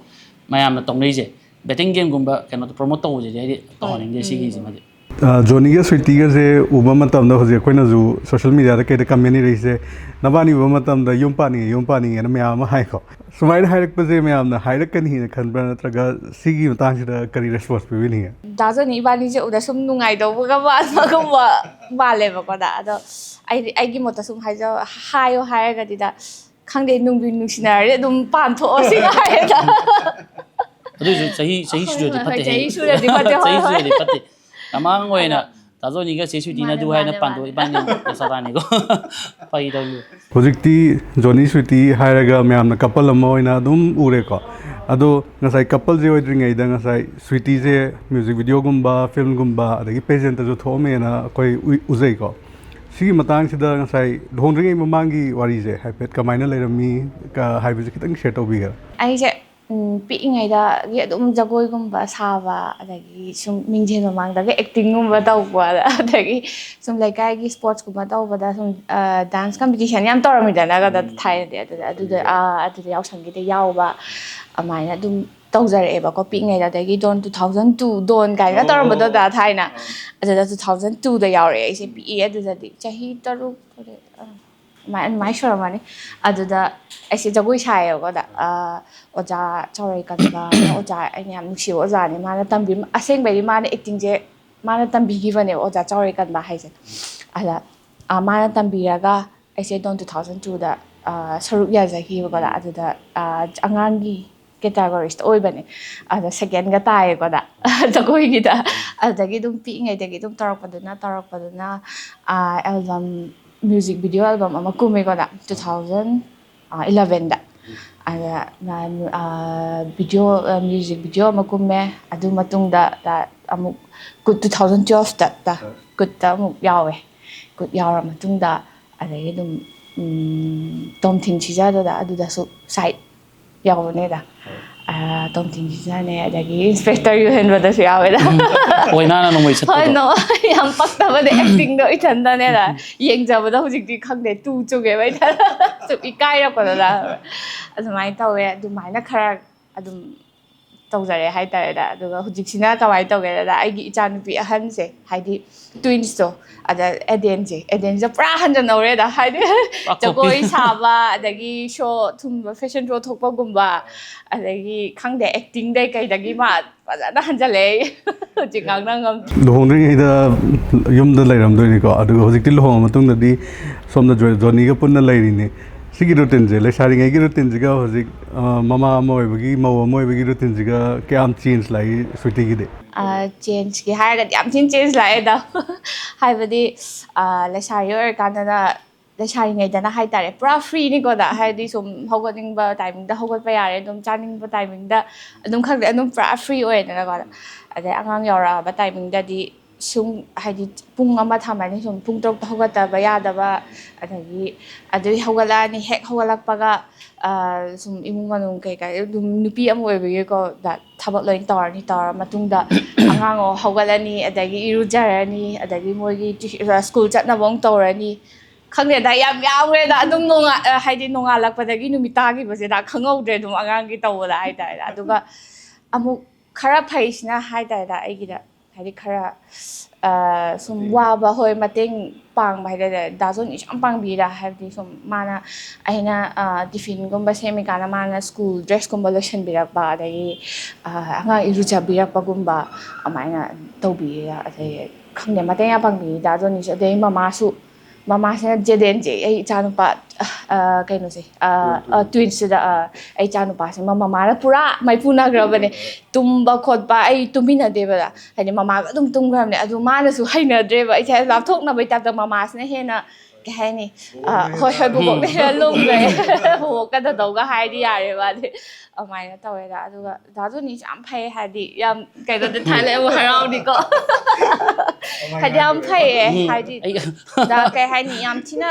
ꯃꯌꯥꯝꯅ ꯇꯧꯅꯔꯤꯁꯦ ꯕꯦꯇꯤꯡ ꯒꯦꯝꯒꯨꯝꯕ ꯀꯩꯅꯣꯗꯣ ꯄ꯭ꯔꯣꯃꯣꯠ ꯇꯧꯕꯁꯤꯗꯤ ꯑꯩꯗꯤ ꯇꯧꯍꯟꯅꯤꯡꯗꯦ꯫ ꯎꯝ꯫ ꯁꯤꯒꯤꯁꯤꯃꯗꯤ꯫ ꯑ, ꯖꯣꯅꯤꯒ ꯁ꯭ꯋꯤꯇꯤꯒꯁꯦ ꯎꯕ ꯃꯇꯝꯗ ꯍꯧꯖꯤꯛ ꯑꯩꯈꯣꯏꯅꯁꯨ ꯁꯣꯁꯦꯜ ꯃꯦꯗꯤꯌꯥꯗ ꯀꯩꯗ ꯀꯃꯦꯟ ꯏꯔꯛꯏꯁꯦ, "ꯅꯕꯥꯅꯤ ꯎꯕ ꯃꯇꯝꯗ ꯌꯨꯝ ꯄꯥꯅꯤꯡꯉꯦ, ꯌꯨꯝ ꯄꯥꯅꯤꯡꯉꯦꯅ" ꯃꯌꯥꯝ ꯑꯃ ꯍꯥꯏꯀꯣ꯫ ꯁꯨꯃꯥꯏꯅ ꯍꯥꯏꯔꯛꯄꯁꯦ ꯃꯌꯥꯝꯅ ꯍꯥꯏꯔꯛꯀꯅꯤꯅ ꯈꯟꯕ꯭ꯔꯥ, ꯅꯠꯇ꯭ꯔꯒ ꯁꯤꯒꯤ ꯃꯇꯥꯡꯁꯤꯗ ꯀꯔꯤ ꯔꯦꯁꯄꯣꯟꯁ ꯄꯤꯕꯤꯅꯤꯡꯉꯦ? ꯗꯥ ꯖꯣꯅꯤ ꯏꯕꯥꯅꯤꯁꯦ ꯎꯗ ꯁꯨꯝ ꯅꯨꯡꯉꯥꯏꯗꯧꯕꯒ ꯃꯥꯟꯕꯒꯨꯝꯕ ꯃꯥꯜꯂꯦꯕꯀꯣ꯫ ꯗꯥ ꯑꯗꯣ ꯑꯩꯗꯤ ꯑꯩꯒꯤ ꯃꯣꯠꯇ ꯁꯨꯝ ꯍꯥꯏꯖ ꯍꯥꯏꯌꯣ ꯍꯥꯏꯔꯒꯗꯤꯗ, ꯈꯪꯗꯦ, ꯅꯨꯡꯕꯨ ꯅꯨꯡꯁꯤꯅꯔꯗꯤ ꯑꯗꯨꯝ ꯄꯥꯟꯊꯣꯛꯑꯣ ꯁꯤ ꯉꯥꯏꯔꯦꯗ꯫ ꯑꯗꯨꯏꯁꯨ ꯆꯍꯤ ꯆꯍꯤ ꯁꯨꯔꯗꯤ ꯐꯠꯇꯦ꯫ ꯆꯍꯤ ꯁꯨꯔꯗꯤ ꯐꯠꯇꯦ, ꯍꯣꯏ, ꯆꯍꯤ ꯍꯣꯏ, ꯁꯨꯔꯗꯤ ꯐꯠꯇꯦ꯫ ꯑꯉꯥꯡ ꯑꯣꯏꯅ ꯇꯥꯖꯣꯅꯤꯒ ꯆꯦ ꯁ꯭ꯋꯤꯇꯤꯅ ꯃꯥꯅꯦ, ꯑꯗꯨ ꯍꯥꯏꯅ ꯃꯥꯅꯦ, ꯄꯥꯟꯗꯣꯛ ꯃꯥꯅꯦ꯫ ꯏꯕꯥꯅꯤ ꯗꯁꯥ ꯇꯥꯅꯤꯀꯣ꯫ ꯐꯥꯒꯤ ꯇꯧꯅꯤ꯫ ꯍꯧꯖꯤꯛꯇꯤ ꯖꯣꯅꯤ ꯁ꯭ꯋꯤꯇꯤ ꯍꯥꯏꯔꯒ ꯃꯌꯥꯝꯅ ꯀꯄꯜ ꯑꯃ ꯑꯣꯏꯅ ꯑꯗꯨꯝ ꯎꯔꯦꯀꯣ꯫ ꯑꯗꯣ ꯉꯁꯥꯏ ꯀꯄꯜꯁꯦ ꯑꯣꯏꯗ꯭ꯔꯤꯉꯩꯗ ꯉꯁꯥꯏ ꯁ꯭ꯋꯤꯇꯤꯁꯦ ꯃ꯭ꯌꯨꯖꯤꯛ ꯚꯤꯗꯤꯑꯣꯒꯨꯝꯕ, ꯐꯤꯂꯝꯒꯨꯝꯕ, ꯑꯗꯒꯤ ꯄꯦꯖꯦꯟꯇꯁꯨ ꯊꯣꯛꯑꯝꯃꯦꯅ ꯑꯩꯈꯣꯏ ꯎꯏ- ꯎꯖꯩꯀꯣ꯫ ꯁꯤꯒꯤ ꯃꯇꯥꯡꯁꯤꯗ ꯉꯁꯥꯏ ꯂꯨꯍꯣꯡꯗ꯭ꯔꯤꯉꯩ ꯃꯃꯥꯡꯒꯤ ꯋꯥꯔꯤꯁꯦ ꯍꯥꯏꯐꯦꯠ ꯀꯃꯥꯏꯅ ꯂꯩꯔꯝꯃꯤ ꯀ- ꯍꯥꯏꯕꯁꯦ ꯈꯤꯇꯪ ꯁꯦꯌꯔ ꯇꯧꯕꯤꯒꯦꯔꯥ? ꯑꯩꯁꯦ ꯎꯝ, ꯄꯤꯛꯏꯉꯩꯗꯒꯤ ꯑꯗꯨꯝ ꯖꯒꯣꯏꯒꯨꯝꯕ ꯁꯥꯕ, ꯑꯗꯒꯤ ꯁꯨꯝ ꯃꯤꯡꯁꯦꯜ ꯃꯃꯥꯡꯗꯒ ꯑꯦꯛꯇꯤꯡꯒꯨꯝꯕ ꯇꯧꯕ, ꯑꯗꯒꯤ ꯁꯨꯝ ꯂꯩꯀꯥꯏꯒꯤ ꯁ꯭ꯄꯣꯔꯠꯁꯀꯨꯝꯕ ꯇꯧꯕꯗ ꯁꯨꯝ ꯗꯥꯟꯁ ꯀꯝꯄꯤꯇꯤꯁꯟ ꯌꯥꯝ ꯇꯧꯔꯝꯃꯤꯗꯅ ꯊꯥꯏꯅꯗꯤ꯫ ꯑꯗꯨꯗ ꯑꯗꯨꯗ ꯑꯥ, ꯑꯗꯨꯗ ꯌꯥꯎꯁꯪꯒꯤꯗ ꯌꯥꯎꯕ, ꯑꯗꯨꯃꯥꯏꯅ ꯑꯗꯨꯝ ꯇꯧꯖꯔꯛꯑꯦꯕꯀꯣ ꯄꯤꯛꯏꯉꯩꯗ꯫ ꯑꯗꯒꯤ ꯗꯣꯟ ꯇꯨ ꯊꯥꯎꯖꯟ ꯇꯨ ꯗꯣꯟ ꯀꯥꯏꯅ ꯇꯧꯔꯝꯕꯗꯣ ꯗꯥ ꯊꯥꯏꯅ꯫ ꯑꯗꯨꯗ ꯇꯨ ꯊꯥꯎꯖꯟ ꯇꯨꯗ ꯌꯥꯎꯔꯛꯑꯦ ꯑꯩꯁꯦ, ꯄꯤꯛꯏ ꯑꯗꯨꯗꯗꯤ, ꯆꯍꯤ ꯇꯔꯨꯛ ꯇꯔꯦꯠ, ꯑꯥ, ꯑꯗꯨꯃꯥꯏꯅ ꯑꯗꯨꯃꯥꯏꯅ ꯁꯨꯔꯝꯃꯅꯤ꯫ ꯑꯗꯨꯗ ꯑꯩꯁꯦ ꯖꯒꯣꯏ ꯁꯥꯏꯌꯦꯕꯀꯣ꯫ ꯑꯗ ꯑꯣꯖꯥ ꯆꯥꯎꯔꯩꯀꯟꯕ ꯑꯣꯖꯥ, ꯑꯩꯅ ꯌꯥꯝ ꯅꯨꯡꯁꯤꯕ ꯑꯣꯖꯥꯅꯤ꯫ ꯃꯥꯅ ꯇꯝꯕꯤ ꯑꯁꯦꯡꯕꯩꯗꯤ ꯃꯥꯅ ꯑꯦꯛꯇꯤꯡꯁꯦ ꯃꯥꯅ ꯇꯝꯕꯤꯈꯤꯕꯅꯦꯕ, ꯑꯣꯖꯥ ꯆꯥꯎꯔꯩꯀꯟꯕ ꯍꯥꯏꯁꯦ꯫ ꯑꯗ ꯃꯥꯅ ꯇꯝꯕꯤꯔꯒ ꯑꯩꯁꯦ ꯗꯣꯟ ꯇꯨ ꯊꯥꯎꯖꯟ ꯇꯨꯗ ꯁꯔꯨꯛ ꯌꯥꯖꯈꯤꯕꯀꯣ꯫ ꯑꯗꯨꯗ ꯑꯉꯥꯡꯒꯤ ꯀꯦꯇꯥꯒꯣꯔꯤꯁꯇ ꯑꯣꯏꯕꯅꯦ꯫ ꯑꯗ ꯁꯦꯀꯦꯟꯒ ꯇꯥꯏꯌꯦꯀꯣ꯫ ꯖꯒꯣꯏꯒꯤꯗ꯫ ꯑꯗꯨꯗꯒꯤ ꯑꯗꯨꯝ ꯄꯤꯛꯏꯉꯩꯗꯒꯤ ꯑꯗꯨꯝ ꯇꯧꯔꯛꯄꯗꯨꯅ ꯇꯧꯔꯛꯄꯗꯨꯅ ꯑꯦꯜꯕꯝ, ꯃ꯭ꯌꯨꯖꯤꯛ ꯚꯤꯗꯤꯑꯣ ꯑꯦꯜꯕꯝ ꯑꯃ ꯀꯨꯝꯃꯦꯀꯣ ꯇꯨ ꯊꯥꯎꯖꯟ ꯏꯂꯚꯦꯟꯗ꯫ ꯑꯗ ꯚꯤꯗꯤꯑꯣ, ꯃ꯭ꯌꯨꯖꯤꯛ ꯚꯤꯗꯤꯑꯣ ꯑꯃ ꯀꯨꯝꯃꯦ꯫ ꯑꯗꯨ ꯃꯇꯨꯡꯗ ꯑꯃꯨꯛ ꯀꯨꯠ ꯇꯨ ꯊꯥꯎꯖꯟ ꯇꯨꯋꯦꯜꯐꯇ ꯀꯨꯠꯇ ꯑꯃꯨꯛ ꯌꯥꯎꯋꯦ꯫ ꯀꯨꯠ ꯌꯥꯎꯔ ꯃꯇꯨꯡꯗ ꯑꯗꯒꯤ ꯑꯗꯨꯝ ꯇꯣꯝꯊꯤꯟ ꯁꯤꯖꯗꯨꯗ ꯑꯗꯨꯗꯁꯨ ꯁꯥꯏꯠ ꯌꯥꯎꯕꯅꯦꯗ꯫ ꯇꯣꯝꯊꯤꯟ ꯁꯤꯖꯅꯦ, ꯑꯗꯒꯤ ꯏꯟꯁꯄꯦꯛꯇꯔ ꯌꯨꯍꯦꯟꯕꯗꯁꯨ ꯌꯥꯎꯋꯦꯗ꯫ ꯑꯣꯏꯅꯥꯅ ꯅꯣꯡꯃꯩ ꯁꯠꯄꯗꯣ꯫ ꯍꯣꯏ, ꯅꯣ, ꯌꯥꯝ ꯄꯛꯇꯕꯅꯦ ꯑꯦꯛꯇꯤꯡꯗꯣ ꯏꯊꯟꯗꯅꯦꯗ꯫ ꯌꯦꯡꯖꯕꯗ ꯍꯧꯖꯤꯛꯇꯤ ꯈꯪꯗꯦ, ꯇꯨ ꯆꯨꯒꯦꯕ ꯏꯊꯟꯗ꯫ ꯁꯨꯝ ꯏꯀꯥꯏꯔꯛꯄꯗꯣꯗ꯫ ꯑꯗꯨꯃꯥꯏꯅ ꯇꯧꯋꯦ꯫ ꯑꯗꯨꯃꯥꯏꯅ ꯈꯔ ꯑꯗꯨꯝ ꯇꯧꯖꯔꯦ ꯍꯥꯏꯇꯥꯔꯦꯗ꯫ ꯑꯗꯨꯒ ꯍꯧꯖꯤꯛꯁꯤꯅ ꯀꯃꯥꯏꯅ ꯇꯧꯒꯦꯗ, ꯑꯩꯒꯤ ꯏꯆꯥꯅꯨꯄꯤ ꯑꯍꯟꯁꯦ, ꯍꯥꯏꯗꯤ twins ꯇꯣ, ꯑꯗ ꯑꯦꯗꯦꯟꯁꯦ, ꯑꯦꯗꯦꯟꯁꯦ ꯄꯨꯔꯥ ꯍꯟꯖꯟꯍꯧꯔꯦꯗ꯫ ꯍꯥꯏꯗꯤ ꯄꯨꯔꯥ copy꯫ ꯖꯒꯣꯏ ꯁꯥꯕ, ꯑꯗꯒꯤ ꯁꯣ ꯊꯨꯝꯕ, ꯐꯦꯁꯟ ꯁꯣ ꯊꯣꯛꯄꯒꯨꯝꯕ, ꯑꯗꯒꯤ ꯈꯪꯗꯦ, ꯑꯦꯛꯇꯤꯡꯗꯩ ꯀꯩꯗꯒꯤ ꯃꯥ ꯐꯖꯅ ꯍꯟꯖꯜꯂꯛꯑꯦ꯫ ꯍꯧꯖꯤꯛ ꯉꯥꯡꯅ ꯉꯝꯗ꯭ꯔꯦ꯫ ꯂꯨꯍꯣꯡꯗ꯭ꯔꯤꯉꯩꯗ ꯌꯨꯝꯗ ꯂꯩꯔꯝꯗꯣꯏꯅꯤꯀꯣ, ꯑꯗꯨꯒ ꯍꯧꯖꯤꯛꯇꯤ ꯂꯨꯍꯣꯡꯉ ꯃꯇꯨꯡꯗꯗꯤ ꯁꯣꯝꯗ ꯖꯣ-, ꯖꯣꯅꯤꯒ ꯄꯨꯟꯅ ꯂꯩꯔꯤꯅꯤ꯫ ꯁꯤꯒꯤ ꯔꯨꯇꯤꯟꯁꯦ, ꯂꯩꯁꯥꯔꯤꯉꯩꯒꯤ ꯔꯨꯇꯤꯟꯁꯤꯒ ꯍꯧꯖꯤꯛ, ꯑ, ꯃꯃꯥ ꯑꯃ ꯑꯣꯏꯕꯒꯤ, ꯃꯧ ꯑꯃ ꯑꯣꯏꯕꯒꯤ ꯔꯨꯇꯤꯟꯁꯤꯒ ꯀꯌꯥꯝ ꯆꯦꯟꯖ ꯂꯥꯛꯏ ꯁ꯭ꯋꯤꯇꯤꯒꯤꯗꯤ? ꯆꯦꯟꯖꯀꯤ ꯍꯥꯏꯔꯒꯗꯤ ꯌꯥꯝ ꯊꯤꯅ ꯆꯦꯟꯖ ꯂꯥꯛꯑꯦꯗ꯫ ꯍꯥꯏꯕꯗꯤ, ꯑ, ꯂꯩꯁꯥꯔꯤ ꯑꯣꯏꯔꯀꯥꯟꯗꯅ, ꯂꯩꯁꯥꯔꯤꯉꯩꯗꯅ ꯍꯥꯏꯇꯥꯔꯦ, ꯄꯨꯔꯥ ꯐ꯭ꯔꯤꯅꯤꯀꯣꯗ꯫ ꯍꯥꯏꯗꯤ ꯁꯨꯝ ꯍꯧꯒꯠꯅꯤꯡꯕ ꯇꯥꯏꯃꯤꯡꯗ ꯍꯧꯒꯠꯄ ꯌꯥꯔꯦ, ꯑꯗꯨꯝ ꯆꯥꯅꯤꯡꯕ ꯇꯥꯏꯃꯤꯡꯗ ꯑꯗꯨꯝ, ꯈꯪꯗꯦ, ꯑꯗꯨꯝ ꯄꯨꯔꯥ ꯐ꯭ꯔꯤ ꯑꯣꯏꯔꯦꯗꯅꯀꯣ꯫ ꯑꯗꯩ ꯑꯉꯥꯡ ꯌꯥꯎꯔꯛꯑꯕ ꯇꯥꯏꯃꯤꯡꯗꯗꯤ ꯁꯨꯝ, ꯍꯥꯏꯗꯤ, ꯄꯨꯡ ꯑꯃ ꯊꯝꯃꯅꯤ, ꯁꯨꯝ ꯄꯨꯡ ꯇꯔꯨꯛꯇ ꯍꯧꯒꯠꯇꯕ ꯌꯥꯗꯕ, ꯑꯗꯒꯤ ꯑꯗꯨꯒꯤ ꯍꯧꯒꯠꯂꯛꯑꯅꯤ, ꯍꯦꯛ ꯍꯧꯒꯠꯂꯛꯄꯒ, ꯑ, ꯁꯨꯝ ꯏꯃꯨꯡ ꯃꯅꯨꯡ ꯀꯩꯀꯥ, ꯑꯗꯨꯝ ꯅꯨꯄꯤ ꯑꯃ ꯑꯣꯏꯕꯒꯤꯀꯣ, ꯗ-, ꯊꯕꯛ ꯂꯣꯏ ꯇꯧꯔꯅꯤ, ꯇꯧꯔ ꯃꯇꯨꯡꯗ ꯑꯉꯥꯡ ꯑꯃꯨꯛ ꯍꯧꯒꯠꯂꯅꯤ, ꯑꯗꯒꯤ ꯏꯔꯨꯖꯔꯅꯤ, ꯑꯗꯒꯤ ꯃꯣꯏꯒꯤ ꯇ꯭ꯌꯨ-, ꯑ, ꯁ꯭ꯀꯨꯜ ꯆꯠꯅꯕ ꯑꯃꯨꯛ ꯇꯧꯔꯅꯤ꯫ ꯈꯪꯗꯦꯗ, ꯌꯥꯝ ꯌꯥꯝꯈ꯭ꯔꯦꯗ꯫ ꯑꯗꯨꯝ ꯅꯣꯡꯉꯥ-, ꯑ, ꯍꯥꯏꯗꯤ ꯅꯣꯡꯉꯥꯜꯂꯛꯄꯗꯒꯤ ꯅꯨꯃꯤꯠ ꯇꯥꯈꯤꯕꯁꯦ ꯗ ꯈꯪꯍꯧꯗ꯭ꯔꯦ, ꯑꯗꯨꯝ ꯑꯉꯥꯡꯒꯤ ꯇꯧꯕꯗ ꯍꯥꯏꯇꯥꯔꯦꯗ꯫ ꯑꯗꯨꯒ ꯑꯃꯨꯛ ꯈꯔ ꯐꯩꯁꯤꯅ ꯍꯥꯏꯇꯥꯔꯦꯗ, ꯑꯩꯒꯤꯗ ꯍꯥꯏꯗꯤ ꯈꯔ, ꯑ, ꯁꯨꯝ ꯋꯥꯕ, ꯍꯣꯏ, ꯃꯇꯦꯡ ꯄꯥꯡꯕ ꯍꯥꯏꯇꯥꯔꯦ, ꯗꯥ ꯖꯣꯅꯤꯁꯨ ꯌꯥꯝ ꯄꯥꯡꯕꯤꯗ꯫ ꯍꯥꯏꯕꯗꯤ ꯁꯨꯝ ꯃꯥꯅ, ꯑꯩꯅ, ꯑ, ꯇꯤꯐꯤꯟꯒꯨꯝꯕ ꯁꯦꯝꯃꯤꯀꯥꯟꯗ ꯃꯥꯅ ꯁ꯭ꯀꯨꯜ ꯗ꯭ꯔꯦꯁꯀꯨꯝꯕ ꯂꯣꯏꯁꯤꯟꯕꯤꯔꯛꯄ, ꯑꯗꯒꯤ, ꯑ, ꯑꯉꯥꯡ ꯏꯔꯨꯖꯕꯤꯔꯛꯄꯒꯨꯝꯕ ꯑꯗꯨꯃꯥꯏꯅ ꯇꯧꯕꯤꯌꯦ꯫ ꯑꯗꯩ ꯈꯪꯗꯦ, ꯃꯇꯦꯡ ꯌꯥꯝ ꯄꯥꯡꯕꯤꯌꯦ ꯗꯥ ꯖꯣꯅꯤꯁꯨ꯫ ꯑꯗꯩ ꯃꯃꯥꯁꯨ, ꯃꯃꯥꯁꯤꯅ ꯖꯦꯗꯦꯟꯁꯦ, ꯑꯩ ꯏꯆꯥꯅꯨꯄꯥ, ꯑ, ꯀꯩꯅꯣꯁꯦ, ꯑ, ꯑ, ꯇ꯭ꯋꯤꯟꯁꯁꯤꯗ, ꯑ, ꯑꯩ ꯏꯆꯥꯅꯨꯄꯥꯁꯦ ꯃ-, ꯃꯃꯥꯅ ꯄꯨꯔꯥ ꯃꯥꯏꯄꯨꯅꯈ꯭ꯔꯕꯅꯦ꯫ ꯇꯨꯝꯕ ꯈꯣꯠꯄ ꯑꯩ ꯇꯨꯝꯃꯤꯟꯅꯗꯦꯕ꯫ ꯍꯥꯏꯗꯤ ꯃꯃꯥꯒ ꯑꯗꯨꯝ ꯇꯨꯝꯈ꯭ꯔꯕꯅꯦ꯫ ꯑꯗꯨ ꯃꯥꯅꯁꯨ ꯍꯩꯅꯗ꯭ꯔꯦꯕ꯫ ꯑꯩꯁꯦ ꯂꯥꯞꯊꯣꯛꯅꯕꯩ ꯇꯥꯏꯞꯇ ꯃꯃꯥꯁꯤꯅ ꯍꯦꯟꯅ, ꯀꯩ ꯍꯥꯏꯅꯤ, ꯑ, ꯍꯣꯏ, ꯍꯣꯏ, ꯕꯣꯕꯣꯛꯅ ꯍꯦꯟꯅ ꯂꯨꯝꯈ꯭ꯔꯦ꯫ ꯕꯣꯕꯣꯛꯀ ꯗꯗꯧꯒ ꯍꯥꯏꯗꯤ ꯌꯥꯔꯦꯕ꯫ ꯑꯗꯩ ꯑꯗꯨꯃꯥꯏꯅ ꯇꯧꯋꯦꯗ꯫ ꯑꯗꯨꯒ ꯗꯥ ꯖꯣꯅꯤꯁꯨ ꯌꯥꯝ ꯐꯩ, ꯍꯥꯏꯗꯤ ꯌꯥꯝ ꯀꯩꯅꯣꯗ ꯊꯥꯏꯂꯦ ꯑꯃꯨꯛ ꯍꯔꯥꯎꯅꯤꯀꯣ꯫ ꯍꯥꯏꯗꯤ ꯌꯥꯝ ꯐꯩꯌꯦ, ꯎꯝ, ꯍꯥꯏꯗꯤ ꯑꯩ ꯗ-, ꯀꯩ ꯍꯥꯏꯅꯤ, ꯌꯥꯝ ꯊꯤꯅ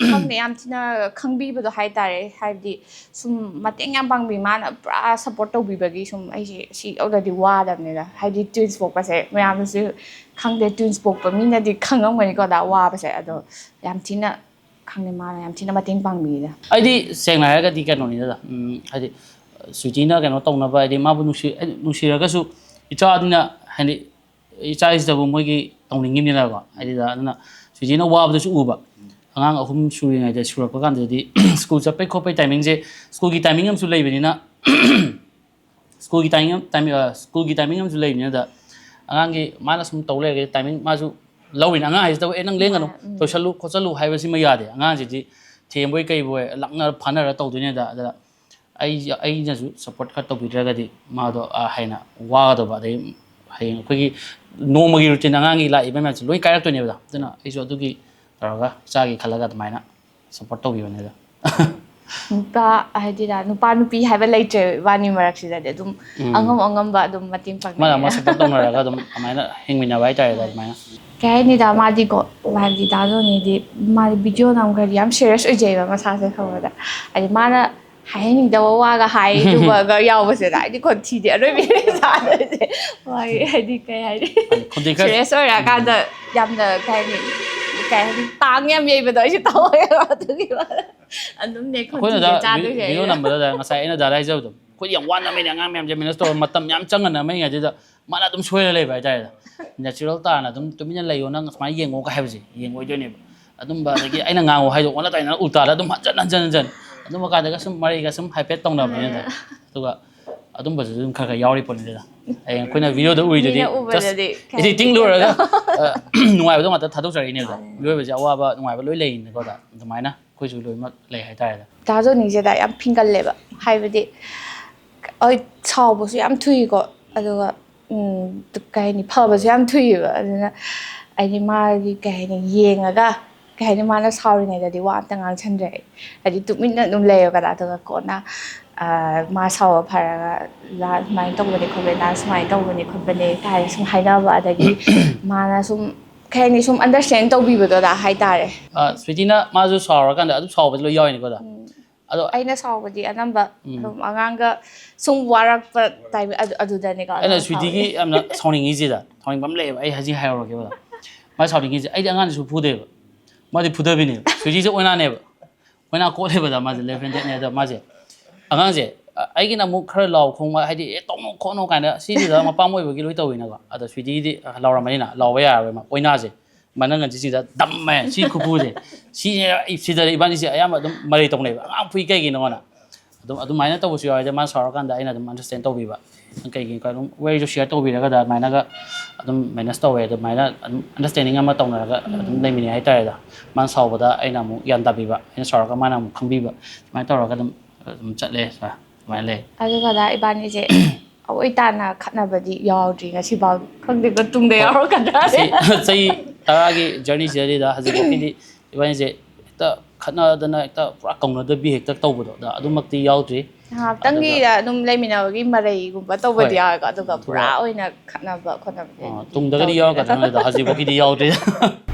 ꯈꯪꯗꯦ, ꯌꯥꯝ ꯊꯤꯅ ꯈꯪꯕꯤꯕꯗꯣ ꯍꯥꯏꯇꯥꯔꯦ꯫ ꯍꯥꯏꯕꯗꯤ ꯁꯨꯝ ꯃꯇꯦꯡ ꯌꯥꯝ ꯄꯥꯡꯕꯤ, ꯃꯥꯅ ꯄꯨꯔꯥ ꯁꯞꯄꯣꯔꯠ ꯇꯧꯕꯤꯕꯒꯤ ꯁꯨꯝ ꯑꯩꯁꯦ ꯁꯤ ꯌꯧꯗ꯭ꯔꯗꯤ ꯋꯥꯗꯕꯅꯤꯗ꯫ ꯍꯥꯏꯗꯤ ꯇ꯭ꯋꯤꯟꯁ ꯄꯣꯛꯄꯁꯦ ꯃꯌꯥꯝꯅꯁꯨ ꯈꯪꯗꯦ, ꯇ꯭ꯋꯤꯟꯁ ꯄꯣꯛꯄ ꯃꯤꯅꯗꯤ ꯈꯪꯉꯝꯒꯅꯤꯀꯣ ꯗ ꯋꯥꯕꯁꯦ꯫ ꯑꯗꯣ ꯌꯥꯝ ꯊꯤꯅ ꯈꯪꯗꯦ, ꯃꯥꯅ ꯌꯥꯝ ꯊꯤꯅ ꯃꯇꯦꯡ ꯄꯥꯡꯕꯤꯗ꯫ ꯑꯩꯗꯤ ꯁꯦꯡꯅ ꯍꯥꯏꯔꯒꯗꯤ ꯀꯩꯅꯣꯅꯤꯗ, ꯎꯝ, ꯍꯥꯏꯗꯤ ꯁ꯭ꯋꯤꯇꯤꯅ ꯀꯩꯅꯣ ꯇꯧꯅꯕ, ꯍꯥꯏꯗꯤ ꯃꯥꯕꯨ ꯅꯨꯡꯁꯤ-, ꯍꯥꯏꯗꯤ ꯅꯨꯡꯁꯤꯔꯒꯁꯨ ꯏꯆꯥꯗꯨꯅ, ꯍꯥꯏꯗꯤ ꯏꯆꯥꯁꯤꯗꯕꯨ ꯃꯣꯏꯒꯤ ꯇꯧꯅꯤꯡꯉꯤꯕꯅꯤꯅꯀꯣ꯫ ꯍꯥꯏꯗꯤ ꯑꯗꯨꯅ ꯁ꯭ꯋꯤꯇꯤꯅ ꯋꯥꯕꯗꯨꯁꯨ ꯎꯕ, ꯑꯉꯥꯡ ꯑꯍꯨꯝ ꯁꯨꯔꯤꯉꯩꯗ, ꯁꯨꯔꯛꯄ ꯀꯥꯟꯗꯗꯤ ꯁ꯭ꯀꯨꯜ ꯆꯠꯄꯩ ꯈꯣꯠꯄꯩ ꯇꯥꯏꯃꯤꯡꯁꯦ, ꯁ꯭ꯀꯨꯜꯒꯤ ꯇꯥꯏꯃꯤꯡ ꯑꯃꯁꯨ ꯂꯩꯕꯅꯤꯅ, ꯁ꯭ꯀꯨꯜꯒꯤ ꯇꯥꯏꯃꯤꯡ ꯑꯃ, ꯇꯥꯏꯃꯤꯡ, ꯑ, ꯁ꯭ꯀꯨꯜꯒꯤ ꯇꯥꯏꯃꯤꯡ ꯑꯃꯁꯨ ꯂꯩꯕꯅꯤꯅ, ꯑꯉꯥꯡꯒꯤ ꯃꯥꯅ ꯁꯨꯝ ꯇꯧ ꯂꯩꯔꯒꯗꯤ ꯇꯥꯏꯃꯤꯡ ꯃꯥꯁꯨ ꯂꯧꯔꯤꯅꯦ꯫ ꯑꯉꯥꯡ ꯍꯥꯏꯁꯤꯗꯕꯨ "ꯑꯦ, ꯅꯪ ꯂꯦꯡꯒꯅꯨ, ꯎꯝ꯫ ꯂꯣꯏꯁꯜꯂꯨ ꯈꯣꯠꯆꯜꯂꯨ" ꯍꯥꯏꯕꯁꯤꯃ ꯌꯥꯗꯦ꯫ ꯑꯉꯥꯡꯁꯤꯗꯤ ꯊꯦꯝꯕꯣꯏ ꯀꯩꯕꯣꯏ ꯂꯥꯛꯅ ꯐꯥꯅꯔ ꯇꯧꯗꯣꯏꯅꯦꯗ꯫ ꯑꯗ ꯑꯩ, ꯑꯩꯅꯁꯨ ꯁꯞꯄꯣꯔꯠ ꯈꯔ ꯇꯧꯕꯤꯗ꯭ꯔꯒꯗꯤ ꯃꯥꯗꯣ, ꯑ, ꯍꯦꯟꯅ ꯋꯥꯒꯗꯧꯕ, ꯑꯗꯩ ꯍꯌꯦꯡ ꯑꯩꯈꯣꯏꯒꯤ ꯅꯣꯡꯃꯒꯤ ꯔꯨꯇꯤꯟ, ꯑꯉꯥꯡꯒꯤ ꯂꯥꯛꯏꯕ ꯃꯌꯥꯝꯁꯦ ꯂꯣꯏ ꯀꯥꯏꯔꯛꯇꯣꯏꯅꯦꯕ꯫ ꯑꯗꯨꯅ ꯑꯩꯁꯨ ꯑꯗꯨꯒꯤ ꯇꯧꯔꯒ ꯏꯆꯥꯒꯤ ꯈꯜꯂꯒ ꯑꯗꯨꯃꯥꯏꯅ ꯁꯞꯄꯣꯔꯠ ꯇꯧꯕꯤꯕꯅꯦꯗ꯫ ꯅꯨꯄꯥ ꯍꯥꯏꯗꯤꯔꯥ, ꯅꯨꯄꯥ ꯅꯨꯄꯤ ꯍꯥꯏꯕ ꯂꯩꯇ꯭ꯔꯦ ꯏꯕꯥꯅꯤ ꯃꯔꯛꯁꯤꯗꯗꯤ꯫ ꯑꯗꯨꯝ ꯎꯝ꯫ ꯑꯉꯝ ꯑꯉꯝꯕ ꯑꯗꯨꯝ ꯃꯇꯦꯡ ꯃꯥꯅ ꯄꯥꯡꯅꯩ꯫ ꯑꯃ ꯁꯞꯄꯣꯔꯠ ꯇꯧꯅꯔꯒ ꯑꯗꯨꯝ ꯑꯗꯨꯃꯥꯏꯅ ꯍꯤꯡꯃꯤꯟꯅꯕ ꯍꯥꯏꯇꯥꯔꯦꯗ꯫ ꯑꯗꯨꯃꯥꯏꯅ ꯀꯩ ꯍꯥꯏꯅꯤꯗ, ꯃꯥꯗꯤꯀꯣ, ꯃꯥꯗꯤ ꯗꯥ ꯖꯣꯅꯤꯗꯤ, ꯃꯥꯗꯤ ꯚꯤꯗꯤꯑꯣ ꯅꯝꯈ꯭ꯔꯗꯤ ꯌꯥꯝ ꯁꯦꯔꯤꯌꯁ ꯑꯣꯏꯖꯩꯕ ꯃꯁꯥꯁꯦ, ꯈꯪꯕꯗ꯫ ꯍꯥꯏꯗꯤ ꯃꯥꯅ ꯍꯥꯏꯍꯟꯅꯤꯡꯗꯕ ꯋꯥꯒ ꯍꯥꯏ ꯑꯗꯨꯒ ꯌꯥꯎꯕꯁꯦ꯫ ꯍꯥꯏꯗꯤ ꯈꯣꯟꯊꯤꯗꯤ ꯑꯔꯣꯏꯕꯤ ꯆꯥꯗꯣꯏꯁꯦ꯫ ꯃꯥꯒꯤ ꯍꯥꯏꯗꯤ ꯀꯩ ꯍꯥꯏꯅꯤ, ꯈꯣꯟꯊꯤ ꯈꯔ ꯁꯦꯔꯤꯌꯁ ꯑꯣꯏꯔꯛꯑꯀꯥꯟꯗ ꯌꯥꯝꯅ ꯀꯩ ꯍꯥꯏꯅꯤ, ꯀꯩ ꯍꯥꯏꯅꯤ, ꯇꯥꯡ ꯌꯥꯝ ꯌꯩꯕꯗꯣ ꯑꯩꯁꯨ ꯇꯧꯋꯦꯕ꯫ ꯑꯗꯨꯒꯤ ꯃꯥꯅ ꯑꯗꯨꯝꯅꯦ ꯑꯩꯈꯣꯏꯅ ꯈꯣꯟꯊꯤꯁꯦ ꯗꯥ ꯆꯥꯗꯣꯏꯁꯦ꯫ ꯚꯤꯗꯤꯑꯣ ꯅꯝꯕꯗ ꯉꯁꯥꯏ ꯑꯩꯅ ꯗꯥꯗ ꯍꯥꯏꯖꯕꯗꯣ, ꯑꯩꯈꯣꯏꯗꯤ ꯌꯥꯝ ꯋꯥꯅ ꯅꯝꯃꯤꯅꯦ, ꯑꯉꯥꯡ ꯃꯌꯥꯝꯁꯦ ꯃꯦꯅꯦꯖ ꯇꯧꯔꯒ ꯃꯇꯝ ꯌꯥꯝ ꯆꯪꯅ ꯅꯝꯃꯛꯏꯉꯩꯗꯨꯗ ꯃꯥꯅ ꯑꯗꯨꯝ ꯁꯣꯏꯔ ꯂꯩꯕ ꯍꯥꯏꯇꯥꯔꯦꯗ꯫ ꯅꯦꯆꯔꯦꯜ ꯇꯥꯅ ꯑꯗꯨꯝ "ꯇꯨꯃꯤꯟꯅ ꯂꯩꯌꯣ, ꯅꯪ ꯁꯨꯃꯥꯏꯅ ꯌꯦꯡꯉꯣꯒ" ꯍꯥꯏꯕꯁꯦ ꯌꯦꯡꯉꯣꯏꯗꯣꯏꯅꯦꯕ꯫ ꯑꯗꯨꯝꯕ, ꯑꯗꯒꯤ ꯑꯩꯅ ꯉꯥꯡꯉꯣ ꯍꯥꯏꯗꯣ ꯑꯣꯟꯅ ꯇꯩꯅꯅ ꯎꯜꯇꯥꯗ ꯑꯗꯨꯝ ꯍꯟꯖꯟ ꯍꯟꯖꯟ ꯍꯟꯖꯟ, ꯑꯗꯨꯝꯕ ꯀꯥꯟꯗꯒ ꯁꯨꯝ ꯃꯔꯩꯒ ꯁꯨꯝ ꯍꯥꯏꯐꯦꯠ ꯇꯧꯅꯕꯅꯤꯅ꯫ ꯑꯗꯨꯒ ꯑꯗꯨꯝꯕꯁꯨ ꯑꯗꯨꯝ ꯈꯔ ꯈꯔ ꯌꯥꯎꯔꯤ ꯄꯣꯠꯅꯤꯗ꯫ ꯍꯌꯦꯡ ꯑꯩꯈꯣꯏꯅ ꯚꯤꯗꯤꯑꯣꯗ ꯎꯔꯤꯗꯨꯗꯤ ꯃꯤꯅ ꯎꯕꯗꯗꯤ just editing ꯂꯣꯏꯔꯒ, ꯑ, ꯅꯨꯡꯉꯥꯏꯕꯗꯣ ꯉꯥꯛꯇ ꯊꯥꯗꯣꯛꯆꯔꯛꯏꯅꯦꯕ꯫ ꯃꯤꯑꯣꯏꯕꯁꯦ ꯑꯋꯥꯕ ꯅꯨꯡꯉꯥꯏꯕ ꯂꯣꯏ ꯂꯩꯔꯤꯅꯤꯀꯣ꯫ ꯑꯗꯨꯃꯥꯏꯅ ꯑꯩꯈꯣꯏꯁꯨ ꯂꯣꯏꯅꯃꯛ ꯂꯩ ꯍꯥꯏꯇꯥꯔꯦꯗ꯫ ꯗꯥ ꯖꯣꯅꯤꯁꯦ ꯌꯥꯝ ꯐꯤꯡꯒꯜꯂꯦꯕ꯫ ꯍꯥꯏꯕꯗꯤ ꯍꯣꯏ, ꯁꯥꯎꯕꯁꯨ ꯌꯥꯝ ꯊꯨꯏꯀꯣ, ꯑꯗꯨꯒ ꯎꯝ, ꯀꯩ ꯍꯥꯏꯅꯤ, ꯐꯕꯁꯨ ꯌꯥꯝ ꯊꯨꯏꯌꯦꯕ꯫ ꯑꯗꯨꯅ ꯑꯩꯗꯤ ꯃꯥꯒꯤ ꯀꯩ ꯍꯥꯏꯅꯤ, ꯌꯦꯡꯉꯒ ꯀꯩ ꯍꯥꯏꯅꯤ, ꯃꯥꯅ ꯁꯥꯎꯔꯤꯉꯩꯗꯗꯤ ꯋꯥ ꯑꯝꯇ ꯉꯥꯡꯁꯟꯗ꯭ꯔꯦ ꯑꯩ꯫ ꯍꯥꯏꯗꯤ ꯇꯨꯃꯤꯟꯅ ꯑꯗꯨꯝ ꯂꯩꯌꯦꯕ꯫ ꯑꯗꯨꯒ ꯀꯣꯟꯅ, ꯑ, ꯃꯥ ꯁꯥꯎꯕ ꯐꯔꯒ, "ꯗꯥ ꯁꯨꯃꯥꯏꯅ ꯇꯧꯕꯅꯦ ꯈꯣꯠꯄꯅꯦ, ꯗꯥ ꯁꯨꯃꯥꯏꯅ ꯇꯧꯕꯅꯦ ꯈꯣꯠꯄꯅꯦ" ꯀꯥꯏꯅ ꯁꯨꯝ ꯍꯥꯏꯅꯕ, ꯑꯗꯒꯤ ꯃꯥꯅ ꯁꯨꯝ ꯀꯩ ꯍꯥꯏꯅꯤ, ꯁꯨꯝ ꯑꯟꯗꯔꯁꯇꯦꯟ ꯇꯧꯕꯤꯕꯗꯣ, ꯗꯥ, ꯍꯥꯏꯇꯥꯔꯦ꯫ ꯑ, ꯁ꯭ꯋꯤꯇꯤꯅ ꯃꯥꯁꯨ ꯁꯥꯎꯔꯀꯥꯟꯗ ꯑꯗꯨꯝ ꯁꯥꯎꯕꯗꯤ ꯂꯣꯏ ꯌꯥꯎꯔꯤꯅꯤꯀꯣ, ꯗꯥ꯫ ꯑꯗꯣ ꯑꯩꯅ ꯁꯥꯎꯕꯗꯤ ꯑꯅꯝꯕ ꯎꯝ꯫ ꯑꯗꯨꯝ ꯑꯉꯥꯡꯒ ꯁꯨꯝ ꯋꯥꯔꯛꯄ ꯇꯥꯏꯃꯤꯡ ꯑꯗꯨ-, ꯑꯗꯨꯗꯅꯤꯀꯣ ꯑꯩꯅ ꯑꯗꯨꯝ ꯁ꯭ꯋꯤꯇꯤꯒꯤ ꯁꯥꯎꯔꯤꯁꯦ꯫ ꯌꯥꯝꯅ ꯁꯥꯎꯅꯤꯡꯉꯤꯁꯤꯗ, ꯁꯥꯎꯅꯤꯡꯕ ꯑꯃ ꯂꯩꯌꯦꯕ, ꯑꯩ ꯍꯧꯖꯤꯛ ꯍꯥꯏꯍꯧꯔꯒꯦꯕ꯫ ꯃꯥ ꯁꯥꯎꯅꯤꯡꯉꯤꯁꯦ, ꯑꯩꯗꯤ ꯑꯉꯥꯡꯁꯦ ꯁꯨ ꯐꯨꯗꯦꯕ, ꯃꯥꯗꯤ ꯐꯨꯗꯕꯤꯅꯦꯕ꯫ ꯁ꯭ꯋꯤꯇꯤꯁꯦ ꯑꯣꯏꯅꯥꯅꯦꯕ, ꯑꯣꯏꯅꯥ ꯀꯣꯠꯂꯦꯕꯗ ꯃꯥꯁꯦ, ꯂꯦꯐ ꯍꯦꯟꯗꯦꯗꯅꯦ꯫ ꯑꯗꯣ ꯃꯥꯁꯦ, ꯑꯉꯥꯡꯁꯦ, ꯑ, ꯑꯩꯒꯤꯅ ꯑꯃꯨꯛ ꯈꯔ ꯂꯥꯎ ꯈꯣꯡꯕ, ꯍꯥꯏꯗꯤ, "ꯑꯦ, ꯇꯧꯅꯨ ꯈꯣꯠꯅꯨ" ꯀꯥꯏꯅ, ꯁꯤꯁꯤꯗ ꯃꯄꯥꯝ ꯑꯣꯏꯕꯒꯤ ꯂꯣꯏ ꯇꯧꯋꯤꯅꯀꯣ꯫ ꯑꯗꯣ ꯁ꯭ꯋꯤꯇꯤꯗꯤ ꯂꯥꯎꯔꯝꯕꯅꯤꯅ, ꯂꯥꯎꯕ ꯌꯥꯔꯔꯣꯏ, ꯃꯥ ꯑꯣꯏꯅꯥꯁꯦ, ꯃꯅꯪꯒꯟꯁꯤꯁꯤꯗ ꯗꯝꯃꯦ, ꯁꯤ ꯈꯨꯐꯨꯁꯦ, ꯁꯤꯁꯦ, ꯑꯩ, ꯁꯤꯗ ꯏꯕꯥꯅꯤꯁꯦ ꯑꯌꯥꯝꯕ ꯑꯗꯨꯝ ꯃꯔꯩ ꯇꯧꯅꯩꯕ, "ꯑꯉꯥꯡ ꯐꯨꯏ ꯀꯩꯒꯤꯅꯣꯅ?" ꯑꯗꯨꯝ ꯑꯗꯨꯃꯥꯏꯅ ꯇꯧꯕꯁꯨ ꯌꯥꯎꯋꯦ꯫ ꯑꯗ ꯃꯥꯅ ꯁꯥꯎꯔꯀꯥꯟꯗ ꯑꯩꯅ ꯑꯗꯨꯝ ꯑꯟꯗꯔꯁꯇꯦꯟ ꯇꯧꯕꯤꯕ, ꯀꯩꯒꯤꯅꯣ ꯑꯗꯨꯝ ꯋꯥꯔꯤꯁꯨ ꯁꯤꯌꯔ ꯇꯧꯕꯤꯔꯒ, ꯑꯗꯨꯃꯥꯏꯅꯒ ꯑꯗꯨꯝ ꯃꯦꯅꯦꯖ ꯇꯧꯋꯦ꯫ ꯑꯗꯨꯃꯥꯏꯅ ꯑꯗꯨꯝ ꯑꯟꯗꯔꯁꯇꯦꯟꯗꯤꯡ ꯑꯃ ꯇꯧꯅꯔꯒ ꯑꯗꯨꯝ ꯂꯩꯃꯤꯟꯅꯩ ꯍꯥꯏꯇꯥꯔꯦꯗ꯫ ꯃꯥꯅ ꯁꯥꯎꯕꯗ ꯑꯩꯅ ꯑꯃꯨꯛ ꯒ꯭ꯌꯥꯟ ꯇꯥꯕꯤꯕ, ꯑꯩꯅ ꯁꯥꯎꯔꯒ ꯃꯥꯅ ꯑꯃꯨꯛ ꯈꯪꯕꯤꯕ, ꯑꯗꯨꯃꯥꯏꯅ ꯇꯧꯔꯒ ꯑꯗꯨꯝ, ꯑꯗꯨꯝ ꯆꯠꯂꯦ꯫ ꯑꯗꯨꯃꯥꯏꯅ ꯂꯩ꯫ ꯑꯗꯨꯒ ꯗꯥ ꯏꯕꯥꯅꯤꯁꯦ ꯑꯑꯣꯏ ꯇꯥꯅ ꯈꯠꯅꯕꯗꯤ ꯌꯥꯎꯗ꯭ꯔꯤ ꯉꯁꯤꯐꯥꯎ꯫ ꯈꯪꯗꯦꯀꯣ, ꯇꯨꯡꯗ ꯍꯣꯏ꯫ ꯌꯥꯎꯔꯛꯀꯗ꯭ꯔꯥ? ꯁꯤ ꯆꯍꯤ ꯇꯔꯥꯒꯤ ꯖꯔꯅꯤꯁꯤꯗꯗꯤ ꯗꯥ ꯍꯧꯖꯤꯛꯐꯥꯎꯒꯤꯗꯤ ꯏꯕꯥꯅꯤꯁꯦ ꯍꯦꯛꯇ ꯈꯠꯅꯗꯅ ꯍꯦꯛꯇ ꯄꯨꯔꯥ ꯀꯧꯅꯗꯕꯤ ꯍꯦꯛꯇ ꯇꯧꯕꯗꯣ, ꯑꯗ ꯑꯗꯨꯃꯛꯇꯤ ꯌꯥꯎꯗ꯭ꯔꯤ꯫ ꯉꯥꯏꯍꯥꯛꯇꯪꯒꯤ ꯑꯗꯨꯒ ꯑꯗꯨꯝ ꯂꯩꯃꯤꯟꯅꯕꯒꯤ ꯃꯔꯩꯒꯨꯝꯕ ꯇꯧꯕꯗꯤ ꯍꯣꯏ꯫ ꯌꯥꯎꯋꯦꯀꯣ, ꯑꯗꯨꯒ ꯄꯨꯔꯥ ꯑꯗꯨꯒ ꯑꯣꯏꯅ ꯈꯠꯅꯕ ꯈꯣꯠꯅꯕꯗꯤ ꯑꯣ, ꯇꯨꯡꯗꯒꯗꯤ ꯇꯧꯗ꯭ꯔꯤꯗ꯫ ꯌꯥꯎꯔꯛꯀꯗ꯭ꯔꯥ ꯈꯪꯗꯦ, ꯍꯧꯖꯤꯛꯐꯥꯎꯒꯤꯗꯤ ꯌꯥꯎꯗ꯭ꯔꯤ꯫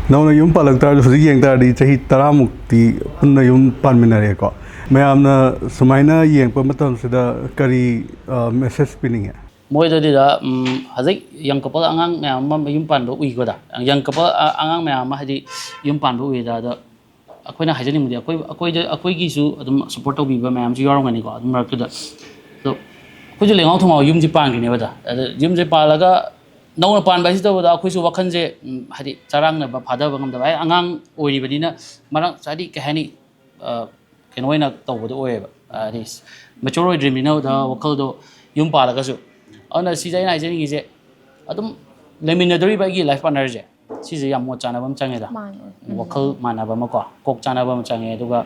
ꯅꯧꯅ ꯌꯨꯝ ꯄꯥꯜꯂꯛ ꯇꯥꯔꯁꯨ, ꯍꯧꯖꯤꯛ ꯌꯦꯡ ꯇꯥꯔꯗꯤ ꯆꯍꯤ ꯇꯔꯥꯃꯨꯛꯇꯤ ꯄꯨꯟꯅ ꯌꯨꯝ ꯄꯥꯟꯃꯤꯟꯅꯔꯦꯀꯣ꯫ ꯃꯌꯥꯝꯅ ꯁꯨꯃꯥꯏꯅ ꯌꯦꯡꯉꯛꯄ ꯃꯇꯝꯁꯤꯗ ꯀꯔꯤ, ꯑ, ꯃꯦꯁꯦꯖ ꯄꯤꯅꯤꯡꯉꯦ? ꯃꯣꯏꯗꯗꯤ ꯗꯥ, ꯎꯝ, ꯍꯧꯖꯤꯛ ꯌꯪ ꯀꯄꯜ ꯑꯉꯥꯡ ꯃꯌꯥꯝ ꯑꯃ ꯌꯨꯝ ꯄꯥꯟꯕ ꯎꯏꯀꯣ ꯗꯥ꯫ ꯌꯪ ꯀꯄꯜ, ꯑ, ꯑꯉꯥꯡ ꯃꯌꯥꯝ ꯑꯃ ꯍꯥꯏꯗꯤ ꯌꯨꯝ ꯄꯥꯟꯕ ꯎꯏꯗ꯫ ꯑꯗꯣ ꯑꯩꯈꯣꯏꯅ ꯍꯥꯏꯖꯅꯤꯡꯕꯗꯤ ꯑꯩꯈꯣꯏ, ꯑꯩꯈꯣꯏꯗ, ꯑꯩꯈꯣꯏꯒꯤꯁꯨ ꯑꯗꯨꯝ ꯁꯞꯄꯣꯔꯠ ꯇꯧꯕꯤꯕ ꯃꯌꯥꯝꯁꯨ ꯌꯥꯎꯔꯝꯒꯅꯤꯀꯣ ꯑꯗꯨꯝ ꯃꯔꯛꯇꯨꯗ꯫ ꯑꯗꯣ ꯑꯩꯈꯣꯏꯁꯨ ꯂꯦꯡꯉꯥꯎ ꯊꯣꯡꯉꯥꯎ ꯌꯨꯝꯁꯦ ꯄꯥꯟꯈꯤꯅꯦꯕ ꯗꯥ꯫ ꯑꯗ ꯌꯨꯝꯁꯦ ꯄꯥꯜꯂꯒ ꯅꯧꯅ ꯄꯥꯟꯕ ꯍꯥꯏꯁꯤꯗꯕꯨ ꯗꯥ ꯑꯩꯈꯣꯏꯁꯨ ꯋꯥꯈꯜꯁꯦ, ꯎꯝ, ꯍꯥꯏꯗꯤ ꯆꯔꯥꯡꯅꯕ ꯐꯥꯗꯕ ꯉꯝꯗꯕ, ꯍꯥꯏꯗꯤ ꯑꯉꯥꯡ ꯑꯣꯏꯔꯤꯕꯅꯤꯅ ꯃꯔꯛ ꯍꯥꯏꯗꯤ ꯀꯩ ꯍꯥꯏꯅꯤ, ꯑ, ꯀꯩꯅꯣ ꯑꯣꯏꯅ ꯇꯧꯕꯗꯣ ꯑꯣꯏꯌꯦꯕ, ꯍꯥꯏꯗꯤ ꯃꯦꯆꯣꯔ ꯑꯣꯏꯗ꯭ꯔꯤꯕꯅꯤꯅ ꯗꯥ ꯋꯥꯈꯜꯗꯣ ꯌꯨꯝ ꯄꯥꯜꯂꯒꯁꯨ꯫ ꯑꯗꯨꯅ ꯁꯤꯁꯦ ꯑꯩꯅ ꯍꯥꯏꯖꯅꯤꯡꯉꯤꯁꯦ, ꯑꯗꯨꯝ ꯂꯩꯃꯤꯟꯅꯗꯧꯔꯤꯕ ꯑꯩꯒꯤ ꯂꯥꯏꯐ ꯄꯥꯔꯠꯅꯔꯁꯦ, ꯁꯤꯁꯦ ꯌꯥꯝ ꯃꯣꯠ ꯆꯥꯅꯕ ꯑꯃ ꯆꯪꯉꯦꯗ꯫ ꯃꯥꯅꯦ꯫ ꯎꯝ꯫ ꯋꯥꯈꯜ ꯃꯥꯟꯅꯕ ꯑꯃꯀꯣ, ꯀꯣꯛ ꯆꯥꯅꯕ ꯑꯃ ꯆꯪꯉꯦ꯫ ꯑꯗꯨꯒ,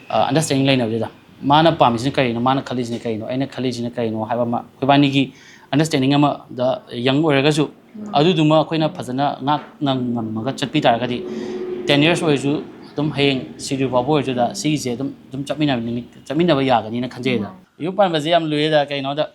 ꯑ, ꯑꯟꯗꯔꯁꯇꯦꯟꯗꯤꯡ ꯂꯩꯅꯕꯁꯤꯗ, ꯃꯥꯅ ꯄꯥꯝꯃꯤꯁꯤꯅ ꯀꯔꯤꯅꯣ, ꯃꯥꯅ ꯈꯜꯂꯤꯁꯤꯅ ꯀꯔꯤꯅꯣ, ꯑꯩꯅ ꯈꯜꯂꯤꯁꯤꯅ ꯀꯔꯤꯅꯣ ꯍꯥꯏꯕ ꯑꯃ, ꯑꯩꯈꯣꯏꯕꯥꯅꯤꯒꯤ ꯑꯟꯗꯔꯁꯇꯦꯟꯗꯤꯡ ꯑꯃꯗ ꯌꯪ ꯑꯣꯏꯔꯒꯁꯨ, ꯎꯝ꯫ ꯑꯗꯨꯗꯨꯃ ꯑꯩꯈꯣꯏꯅ ꯐꯖꯅ ꯉꯥꯛꯅ ꯉꯝꯃꯒ ꯆꯠꯄꯤ ꯇꯥꯔꯒꯗꯤ, ꯇꯦꯟ ꯌꯔꯁ ꯑꯣꯏꯔꯁꯨ, ꯑꯗꯨꯝ ꯍꯌꯦꯡ ꯁꯤꯗ꯭ꯔꯤꯕ ꯐꯥꯎꯕ ꯑꯣꯏꯔꯁꯨ ꯗꯥ ꯁꯤꯒꯤꯁꯦ ꯑꯗꯨꯝ, ꯑꯗꯨꯝ ꯆꯠꯃꯤꯟꯅꯕ ꯅꯨꯃꯤꯠ, ꯆꯠꯃꯤꯟꯅꯕ ꯌꯥꯒꯅꯤꯅ ꯈꯟꯖꯩꯗ꯫ ꯎꯝ꯫ ꯌꯨꯝ ꯄꯥꯟꯕꯁꯦ ꯌꯥꯝ ꯂꯨꯏꯌꯦꯗ, ꯀꯩꯅꯣꯗ,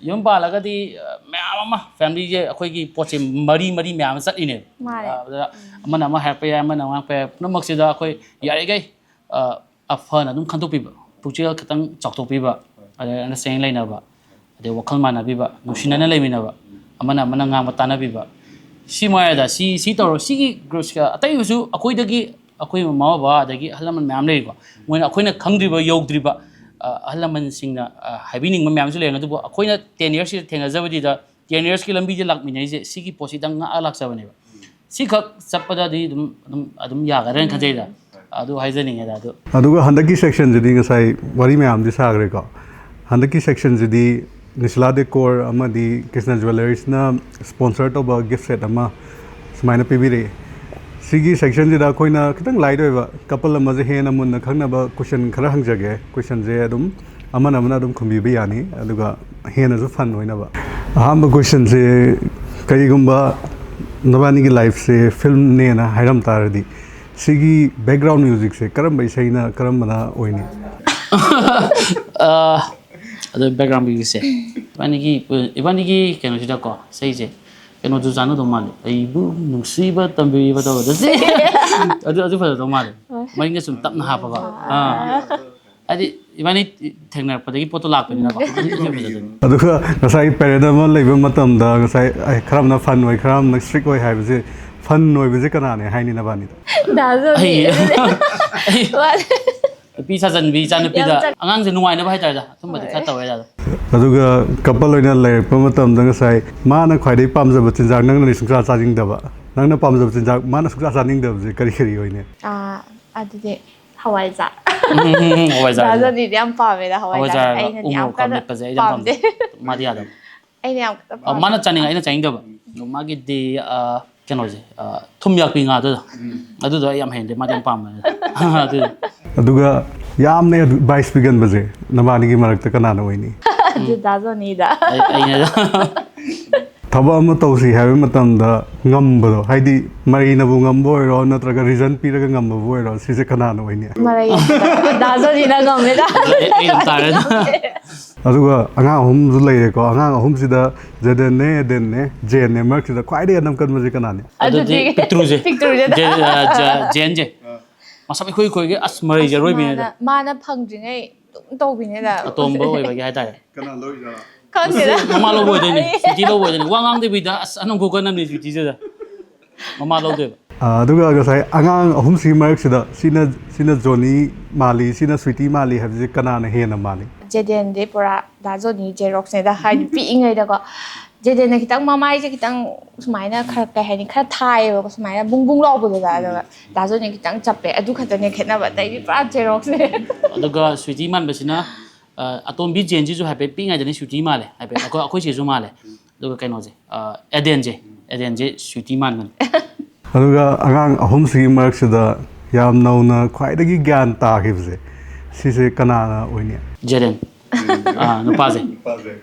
ꯌꯨꯝ ꯄꯥꯜꯂꯒꯗꯤ, ꯑ, ꯃꯌꯥꯝ ꯑꯃ, ꯐꯦꯃꯤꯂꯤꯁꯦ ꯑꯩꯈꯣꯏꯒꯤ ꯄꯣꯠꯁꯦ ꯃꯔꯤ ꯃꯔꯤ ꯃꯌꯥꯝ ꯑꯃ ꯆꯠꯂꯤꯅꯦꯕ꯫ ꯃꯥꯅꯦ꯫ ꯑ, ꯑꯗꯨꯗ ꯎꯝ꯫ ꯑꯃꯅ ꯑꯃ ꯍꯥꯏꯔꯛꯄ ꯌꯥꯏ, ꯑꯃꯅ ꯑꯃ ꯍꯥꯏꯔꯛꯄ ꯌꯥꯏ, ꯄꯨꯝꯅꯃꯛꯁꯤꯗ ꯑꯩꯈꯣꯏ ꯌꯥꯔꯤꯈꯩ, ꯑ, ꯑ, ꯐꯅ ꯑꯗꯨꯝ ꯈꯟꯗꯣꯛꯄꯤꯕ, ꯄꯨꯛꯆꯦꯜ ꯈꯤꯇꯪ ꯆꯥꯎꯊꯣꯛꯄꯤꯕ, ꯑꯗꯩ ꯑꯟꯗꯔꯁꯇꯦꯟꯗꯤꯡ ꯂꯩꯅꯕ, ꯑꯗꯩ ꯋꯥꯈꯜ ꯃꯥꯟꯅꯕꯤꯕ, ꯅꯨꯡꯁꯤꯅꯅ ꯂꯩꯃꯤꯟꯅꯕ, ꯑꯃꯅ ꯑꯃꯅ ꯉꯥꯡꯕ ꯇꯥꯟꯅꯕꯤꯕ, ꯁꯤ ꯃꯉꯥꯏꯔꯦꯗ꯫ ꯁꯤ, ꯁꯤ ꯇꯧꯔꯣ, ꯁꯤꯒꯤ ꯒ꯭ꯔꯨꯞꯁꯤꯒ ꯑꯇꯩꯕꯨꯁꯨ ꯑꯩꯈꯣꯏꯗꯒꯤ, ꯑꯩꯈꯣꯏ ꯃꯃꯥ ꯕꯕꯥ ꯑꯗꯒꯤ ꯑꯍꯜ ꯂꯃꯟ ꯃꯌꯥꯝ ꯂꯩꯔꯤꯀꯣ, ꯃꯣꯏꯅ ꯑꯩꯈꯣꯏꯅ ꯈꯪꯗ꯭ꯔꯤꯕ, ꯌꯧꯗ꯭ꯔꯤꯕ, ꯑ, ꯑꯍꯜ ꯂꯃꯟꯁꯤꯡꯅ, ꯑ, ꯍꯥꯏꯕꯤꯅꯤꯡꯕ ꯃꯌꯥꯝꯁꯨ ꯂꯩꯔꯝꯒꯅꯤ, ꯑꯗꯨꯕꯨ ꯑꯩꯈꯣꯏꯅ ꯇꯦꯟ ꯌꯔꯁꯁꯤꯗ ꯊꯦꯡꯅꯖꯕꯗꯨꯗ, ꯇꯦꯟ ꯌꯔꯁꯀꯤ ꯂꯝꯕꯤꯗ ꯂꯥꯛꯃꯤꯟꯅꯔꯤꯁꯦ ꯁꯤꯒꯤ ꯄꯣꯠꯁꯤꯗꯪ ꯉꯥꯛꯑ ꯂꯥꯛꯆꯕꯅꯦꯕ꯫ ꯁꯤꯈꯛ ꯆꯠꯄꯗꯗꯤ ꯑꯗꯨꯝ, ꯑꯗꯨꯝ, ꯑꯗꯨꯝ ꯌꯥꯒꯗ꯭ꯔꯅ ꯈꯟꯖꯩꯗ꯫ ꯑꯗꯨ ꯍꯥꯏꯖꯅꯤꯡꯉꯦꯗ꯫ ꯑꯗꯨ ꯑꯗꯨꯒ ꯍꯟꯗꯛꯀꯤ ꯁꯦꯛꯁꯟꯁꯤꯗꯤ ꯉꯁꯥꯏ ꯋꯥꯔꯤ ꯃꯌꯥꯝꯗꯤ ꯁꯥꯈ꯭ꯔꯦꯀꯣ꯫ ꯍꯟꯗꯛꯀꯤ ꯁꯦꯛꯁꯟꯁꯤꯗꯤ ꯅꯤꯁꯂꯥ ꯗꯦꯀꯣꯔ ꯑꯃꯗꯤ ꯀ꯭ꯔꯤꯁꯅ ꯖꯨꯋꯦꯂꯔꯤꯁꯅ ꯁ꯭ꯄꯣꯟꯁꯔ ꯇꯧꯕ ꯒꯤꯐ ꯁꯦꯠ ꯑꯃ ꯁꯨꯃꯥꯏꯅ ꯄꯤꯕꯤꯔꯛꯑꯦ꯫ ꯁꯤꯒꯤ ꯁꯦꯛꯁꯟꯁꯤꯗ ꯑꯩꯈꯣꯏꯅ ꯈꯤꯇꯪ ꯂꯥꯏꯠ ꯑꯣꯏꯕ ꯀꯄꯜ ꯑꯃꯁꯦ ꯍꯦꯟꯅ ꯃꯨꯟꯅ ꯈꯪꯅꯕ ꯀꯣꯏꯁꯟ ꯈꯔ ꯍꯪꯖꯒꯦ꯫ ꯀꯣꯏꯁꯟꯁꯦ ꯑꯗꯨꯝ ꯑꯃꯅ ꯑꯃꯅ ꯑꯗꯨꯝ ꯈꯨꯝꯕꯤꯕ ꯌꯥꯅꯤ, ꯑꯗꯨꯒ ꯍꯦꯟꯅꯁꯨ ꯐꯟ ꯑꯣꯏꯅꯕ꯫ ꯑꯍꯥꯟꯕ ꯀꯣꯏꯁꯟꯁꯦ, ꯀꯔꯤꯒꯨꯝꯕ ꯅꯕꯥꯅꯤꯒꯤ ꯂꯥꯏꯐꯁꯦ ꯐꯤꯜꯝꯅꯦꯅ ꯍꯥꯏꯔꯝ ꯇꯥꯔꯗꯤ, ꯁꯤꯒꯤ ꯕꯦꯛꯒ꯭ꯔꯥꯎꯟ ꯃ꯭ꯌꯨꯖꯤꯛꯁꯦ ꯀꯔꯝꯕ ꯏꯁꯩꯅ ꯀꯔꯝꯕꯅ ꯑꯣꯏꯅꯤ? ꯑ, ꯑꯗꯣ ꯕꯦꯛꯒ꯭ꯔꯥꯎꯟ ꯃ꯭ꯌꯨꯖꯤꯛꯁꯦ ꯏꯕꯥꯅꯤꯒꯤ, ꯏꯕꯥꯅꯤꯒꯤ ꯀꯩꯅꯣꯁꯤꯗꯀꯣ, ꯏꯁꯩꯁꯦ ꯀꯩꯅꯣꯁꯨ ꯆꯥꯟꯅꯗꯧ ꯃꯥꯜꯂꯦ, "ꯑꯩꯕꯨ ꯅꯨꯡꯁꯤꯕ ꯇꯝꯕꯤꯕ" ꯇꯧꯕꯗꯣ꯫ ꯑꯗꯨ, ꯑꯗꯨ ꯐꯖꯗꯧ ꯃꯥꯜꯂꯦ꯫ ꯍꯣꯏ꯫ ꯃꯅꯤꯡꯗ ꯁꯨꯝ ꯇꯞꯅ ꯍꯥꯞꯄꯒ꯫ ꯑꯥ꯫ ꯍꯥꯏꯗꯤ ꯏꯕꯥꯅꯤ ꯊꯦꯡꯅꯔꯛꯄꯗꯒꯤ ꯄꯣꯠꯇꯣ ꯂꯥꯛꯄꯅꯤꯅꯀꯣ꯫ ꯑꯗꯨ ꯐꯖꯗꯣꯏꯅꯤ꯫ ꯑꯗꯨꯒ ꯉꯁꯥꯏ ꯄꯦꯔꯦꯠ ꯑꯃ ꯂꯩꯕ ꯃꯇꯝꯗ ꯉꯁꯥꯏ, ꯑꯩ, ꯈꯔ ꯑꯃꯅ ꯐꯟ ꯑꯣꯏ, ꯈꯔ ꯑꯃꯅ ꯁ꯭ꯇ꯭ꯔꯤꯛ ꯑꯣꯏ ꯍꯥꯏꯕꯁꯦ, ꯐꯟ ꯑꯣꯏꯕꯁꯦ ꯀꯅꯥꯅꯦ ꯍꯥꯏꯅꯤ ꯅꯕꯥꯅꯤꯗ? ꯗꯥ ꯖꯣꯅꯤ꯫ ꯑꯩ, ꯑꯩ, ꯃꯥꯅꯦ꯫ ꯅꯨꯄꯤ ꯁꯥꯖꯟꯕꯤ, ꯏꯆꯥ ꯅꯨꯄꯤꯗ ꯌꯥꯝ ꯆꯟ- ꯑꯉꯥꯡꯁꯦ ꯅꯨꯡꯉꯥꯏꯅꯕ ꯍꯥꯏꯇꯥꯔꯦꯗ, ꯑꯗꯨꯝꯕꯗꯤ ꯈꯔ ꯇꯧꯋꯦ ꯑꯗꯣ꯫ ꯑꯗꯨꯒ ꯀꯄꯜ ꯑꯣꯏꯅ ꯂꯩꯔꯛꯄ ꯃꯇꯝꯗ ꯉꯁꯥꯏ ꯃꯥꯅ ꯈ꯭ꯋꯥꯏꯗꯒꯤ ꯄꯥꯝꯖꯕ ꯆꯤꯟꯖꯥꯛ ꯅꯪꯅꯗꯤ ꯁꯨꯡꯆꯥ ꯆꯥꯅꯤꯡꯗꯕ, ꯅꯪꯅ ꯄꯥꯝꯖꯕ ꯆꯤꯟꯖꯥꯛ ꯃꯥꯅ ꯁꯨꯡꯆꯥ ꯆꯥꯅꯤꯡꯗꯕꯁꯦ ꯀꯔꯤ ꯀꯔꯤ ꯑꯣꯏꯅꯤ? ꯑꯥ, ꯑꯗꯨꯗꯤ ꯍꯋꯥꯏꯖꯥꯔ꯫ ꯎꯝ, ꯎꯝ, ꯎꯝ, ꯍꯋꯥꯏꯖꯥꯔ꯫ ꯗꯥ ꯖꯣꯅꯤꯗꯤ ꯌꯥꯝ ꯄꯥꯝꯃꯦꯗ ꯍꯋꯥꯏꯖꯥꯔ꯫ ꯍꯋꯥꯏꯖꯥꯔꯒ ꯑꯩꯅꯗꯤ ꯎ ꯌꯥꯝ ꯃꯣꯔꯣꯛꯀ ꯀꯟꯅ ꯃꯦꯠꯄꯁꯦ ꯑꯩꯗꯤ ꯌꯥꯝ ꯄꯥꯝꯗꯦ꯫ ꯄꯥꯝꯖꯩ꯫ ꯃꯥꯗꯤ ꯌꯥꯗꯕ꯫ ꯑ, ꯃꯥꯅ ꯆꯥꯅꯤꯡꯉꯦ, ꯑꯩꯅ ꯆꯥꯅꯤꯡꯗꯕ꯫ ꯃꯥꯒꯤꯗꯤ, ꯑ, ꯀꯩꯅꯣꯁꯦ, ꯑ, ꯊꯨꯝ ꯌꯥꯛꯄꯤ ꯉꯥꯗꯣ, ꯑꯗꯨꯗꯣ ꯑꯩ ꯌꯥꯝ ꯍꯩꯅꯗꯦ, ꯃꯥꯗꯤ ꯌꯥꯝ ꯄꯥꯝꯕꯅꯦ꯫ ꯑꯗꯨ ꯑꯗꯨꯒ ꯌꯥꯝꯅ ꯑꯦꯗꯚꯥꯏꯁ ꯄꯤꯒꯟꯕꯁꯦ ꯅꯕꯥꯅꯤꯒꯤ ꯃꯔꯛꯇ ꯀꯅꯥꯅ ꯑꯣꯏꯅꯤ? ꯑꯗꯨ ꯗꯥ ꯖꯣꯅꯤꯗ꯫ ꯑꯩ, ꯑꯩꯅ ꯊꯕꯛ ꯑꯃ ꯇꯧꯁꯤ ꯍꯥꯏꯕ ꯃꯇꯝꯗ ꯉꯝꯕꯗꯣ, ꯍꯥꯏꯗꯤ ꯃꯔꯩꯅꯕꯨ ꯉꯝꯕ ꯑꯣꯏꯔꯣ ꯅꯠꯇ꯭ꯔꯒ ꯔꯤꯖꯟ ꯄꯤꯔꯒ ꯉꯝꯕꯕꯨ ꯑꯣꯏꯔꯣ, ꯁꯤꯁꯦ ꯀꯅꯥꯅ ꯑꯣꯏꯅꯤ? ꯃꯔꯩ ꯌꯥꯝ ꯗꯥ ꯖꯣꯅꯤꯅ ꯉꯝꯃꯦꯗ꯫ ꯑꯩ, ꯑꯩ ꯑꯗꯨꯝ ꯇꯥꯔꯦ꯫ ꯑꯗꯨꯒ ꯑꯉꯥꯡ ꯑꯍꯨꯝꯁꯨ ꯂꯩꯔꯦꯀꯣ꯫ ꯑꯉꯥꯡ ꯑꯍꯨꯝꯁꯤꯗ ꯖꯦꯗꯟꯅꯦ, ꯑꯦꯗꯦꯟꯅꯦ, ꯖꯦꯟꯅꯦ꯫ ꯃꯔꯛꯁꯤꯗ ꯈ꯭ꯋꯥꯏꯗꯒꯤ ꯑꯅꯝ ꯀꯟꯕꯁꯦ ꯀꯅꯥꯅꯤ? ꯑꯗꯨꯗꯤ ꯑꯗꯨꯗꯤ ꯄꯤꯛꯇ꯭ꯔꯨꯁꯦ꯫ ꯄꯤꯛꯇ꯭ꯔꯨꯁꯦ꯫ ꯖꯦ-, ꯑ, ꯖ-, ꯖꯦꯟꯁꯦ꯫ ꯃꯁꯝ ꯏꯈꯣꯏ ꯏꯈꯣꯏꯒꯤ ꯑꯁ ꯃꯔꯩꯁꯦ ꯑꯁ, ꯑꯔꯣꯏꯕꯤꯅꯦꯗ꯫ ꯃꯥꯅ, ꯃꯥꯅ ꯐꯪꯗ꯭ꯔꯤꯉꯩ ꯑꯗꯨꯝ ꯇꯧꯕꯤꯅꯦꯗ꯫ ꯑꯇꯣꯝꯕ ꯑꯣꯏꯕꯒꯤ ꯍꯥꯏꯇꯥꯔꯦ꯫ ꯀꯅꯥ ꯂꯧꯔꯤꯖꯥꯠꯅꯣ? ꯈꯪꯗꯦꯗ꯫ ꯃꯃꯥ ꯂꯧꯕ ꯑꯣꯏꯗꯣꯏꯅꯦ꯫ ꯁ꯭ꯋꯤꯇꯤ ꯂꯧꯕ ꯑꯣꯏꯗꯣꯏꯅꯦ꯫ ꯋꯥ ꯉꯥꯡꯗꯕꯤꯗ ꯑꯁ ꯑꯅꯝ ꯈꯨꯀꯟ ꯑꯃꯅꯤ ꯁ꯭ꯋꯤꯇꯤꯁꯤꯗ꯫ ꯃꯃꯥ ꯂꯧꯗꯣꯏꯕ꯫ ꯑꯗꯨꯒ ꯉꯁꯥꯏ ꯑꯉꯥꯡ ꯑꯍꯨꯝꯁꯤꯒꯤ ꯃꯔꯛꯁꯤꯗ ꯁꯤꯅ ꯁꯤꯅ ꯖꯣꯅꯤ ꯃꯥꯜꯂꯤ, ꯁꯤꯅ ꯁ꯭ꯋꯤꯇꯤ ꯃꯥꯜꯂꯤ ꯍꯥꯏꯕꯁꯦ ꯀꯅꯥꯅ ꯍꯦꯟꯅ ꯃꯥꯜꯂꯤ? ꯖꯦꯗꯦꯟꯗꯤ ꯄꯨꯔꯥ ꯗꯥ ꯖꯣꯅꯤ ꯖꯦꯔꯣꯛꯁꯅꯦꯗ, ꯍꯥꯏꯗꯤ ꯄꯤꯛꯏꯉꯩꯗꯀꯣ ꯖꯦꯗꯦꯟꯅ ꯈꯤꯇꯪ ꯃꯃꯥꯏꯁꯦ ꯈꯤꯇꯪ ꯁꯨꯃꯥꯏꯅ ꯈꯔ ꯀꯩ ꯍꯥꯏꯅꯤ, ꯈꯔ ꯊꯥꯏꯌꯦꯕꯀꯣ, ꯁꯨꯃꯥꯏꯅ ꯕꯨꯡ ꯕꯨꯡ ꯂꯥꯎꯕꯗꯨꯗ꯫ ꯑꯗꯨꯒ ꯗꯥ ꯖꯣꯅꯤ ꯈꯤꯇꯪ ꯆꯞꯄꯦ, ꯑꯗꯨ ꯈꯛꯇꯅꯦ ꯈꯦꯠꯅꯕ, ꯑꯇꯩꯗꯤ ꯄꯨꯔꯥ ꯖꯦꯔꯣꯛꯁꯅꯦ꯫ ꯑꯗꯨꯒ ꯁ꯭ꯋꯤꯇꯤ ꯃꯥꯟꯕꯁꯤꯅ ꯑ, ꯑꯇꯣꯝꯕꯤ ꯖꯦꯟꯁꯤꯁꯨ ꯍꯥꯏꯐꯦꯠ ꯄꯤꯛꯏꯉꯩꯗꯅꯤ ꯁ꯭ꯋꯤꯇꯤ ꯃꯥꯜꯂꯦ ꯍꯥꯏꯐꯦꯠ꯫ ꯑꯩꯈꯣꯏ ꯑꯩꯈꯣꯏ ꯆꯦꯁꯨ ꯃꯥꯜꯂꯦ꯫ ꯑꯗꯨꯒ ꯀꯩꯅꯣꯁꯦ, ꯑ, ꯑꯦꯗꯦꯟꯁꯦ, ꯑꯦꯗꯦꯟꯁꯦ ꯁ꯭ꯋꯤꯇꯤ ꯃꯥꯟꯕꯅꯦ꯫ ꯑꯗꯨꯒ ꯑꯉꯥꯡ ꯑꯍꯨꯝꯁꯤꯒꯤ ꯃꯔꯛꯁꯤꯗ ꯌꯥꯝ ꯅꯧꯅ ꯈ꯭ꯋꯥꯏꯗꯒꯤ ꯒ꯭ꯌꯥꯟ ꯇꯥꯈꯤꯕꯁꯦ ꯁꯤꯁꯦ ꯀꯅꯥꯅ ꯑꯣꯏꯅꯤ? ꯖꯦꯗꯦꯟ, ꯑ, ꯅꯨꯄꯥꯁꯦ꯫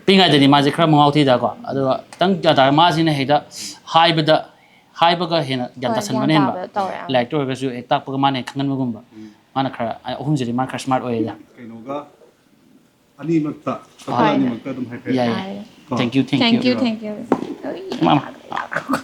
ꯄꯤꯛꯏꯉꯩꯗꯗꯤ ꯃꯥꯁꯦ ꯈꯔ ꯃꯉꯥꯎ ꯊꯤꯗꯀꯣ, ꯑꯗꯨꯒ ꯈꯤꯇꯪ ꯒ꯭ꯌꯥꯟ ꯇꯥꯔꯒ ꯃꯥꯁꯤꯅ ꯍꯦꯛꯇ ꯍꯥꯏꯕꯗ, ꯍꯥꯏꯕꯒ ꯍꯦꯟꯅ ꯒ꯭ꯌꯥꯟ ꯍꯣꯏ, ꯇꯥꯁꯟꯕꯅ ꯒ꯭ꯌꯥꯟ ꯍꯦꯟꯕ꯫ ꯇꯥꯕꯗ ꯇꯧꯋꯦ, ꯑꯥ꯫ ꯂꯥꯏꯔꯤꯛꯇ ꯑꯣꯏꯔꯒꯁꯨ ꯍꯦꯛ ꯇꯥꯛꯄꯒ ꯃꯥꯅ ꯍꯦꯛ ꯈꯪꯍꯟꯕꯒꯨꯝꯕ꯫ ꯃꯥꯅ ꯈꯔ, ꯑꯍꯨꯝꯁꯤꯗꯤ ꯃꯥꯅ ꯈꯔ ꯁ꯭ꯃꯥꯔꯠ ꯑꯣꯏꯌꯦꯗ꯫ ꯀꯩꯅꯣꯒ ꯑꯅꯤꯃꯛꯇ, ꯍꯣꯏ꯫ ꯑꯅꯤꯃꯛꯇ ꯑꯗꯨꯝ ꯍꯥꯏꯐꯦꯠ꯫ ꯌꯥꯏ, ꯍꯥꯏ꯫ ꯌꯥꯏ꯫ Thank you, thank Thank you. you, thank you. ꯃꯥꯃ꯫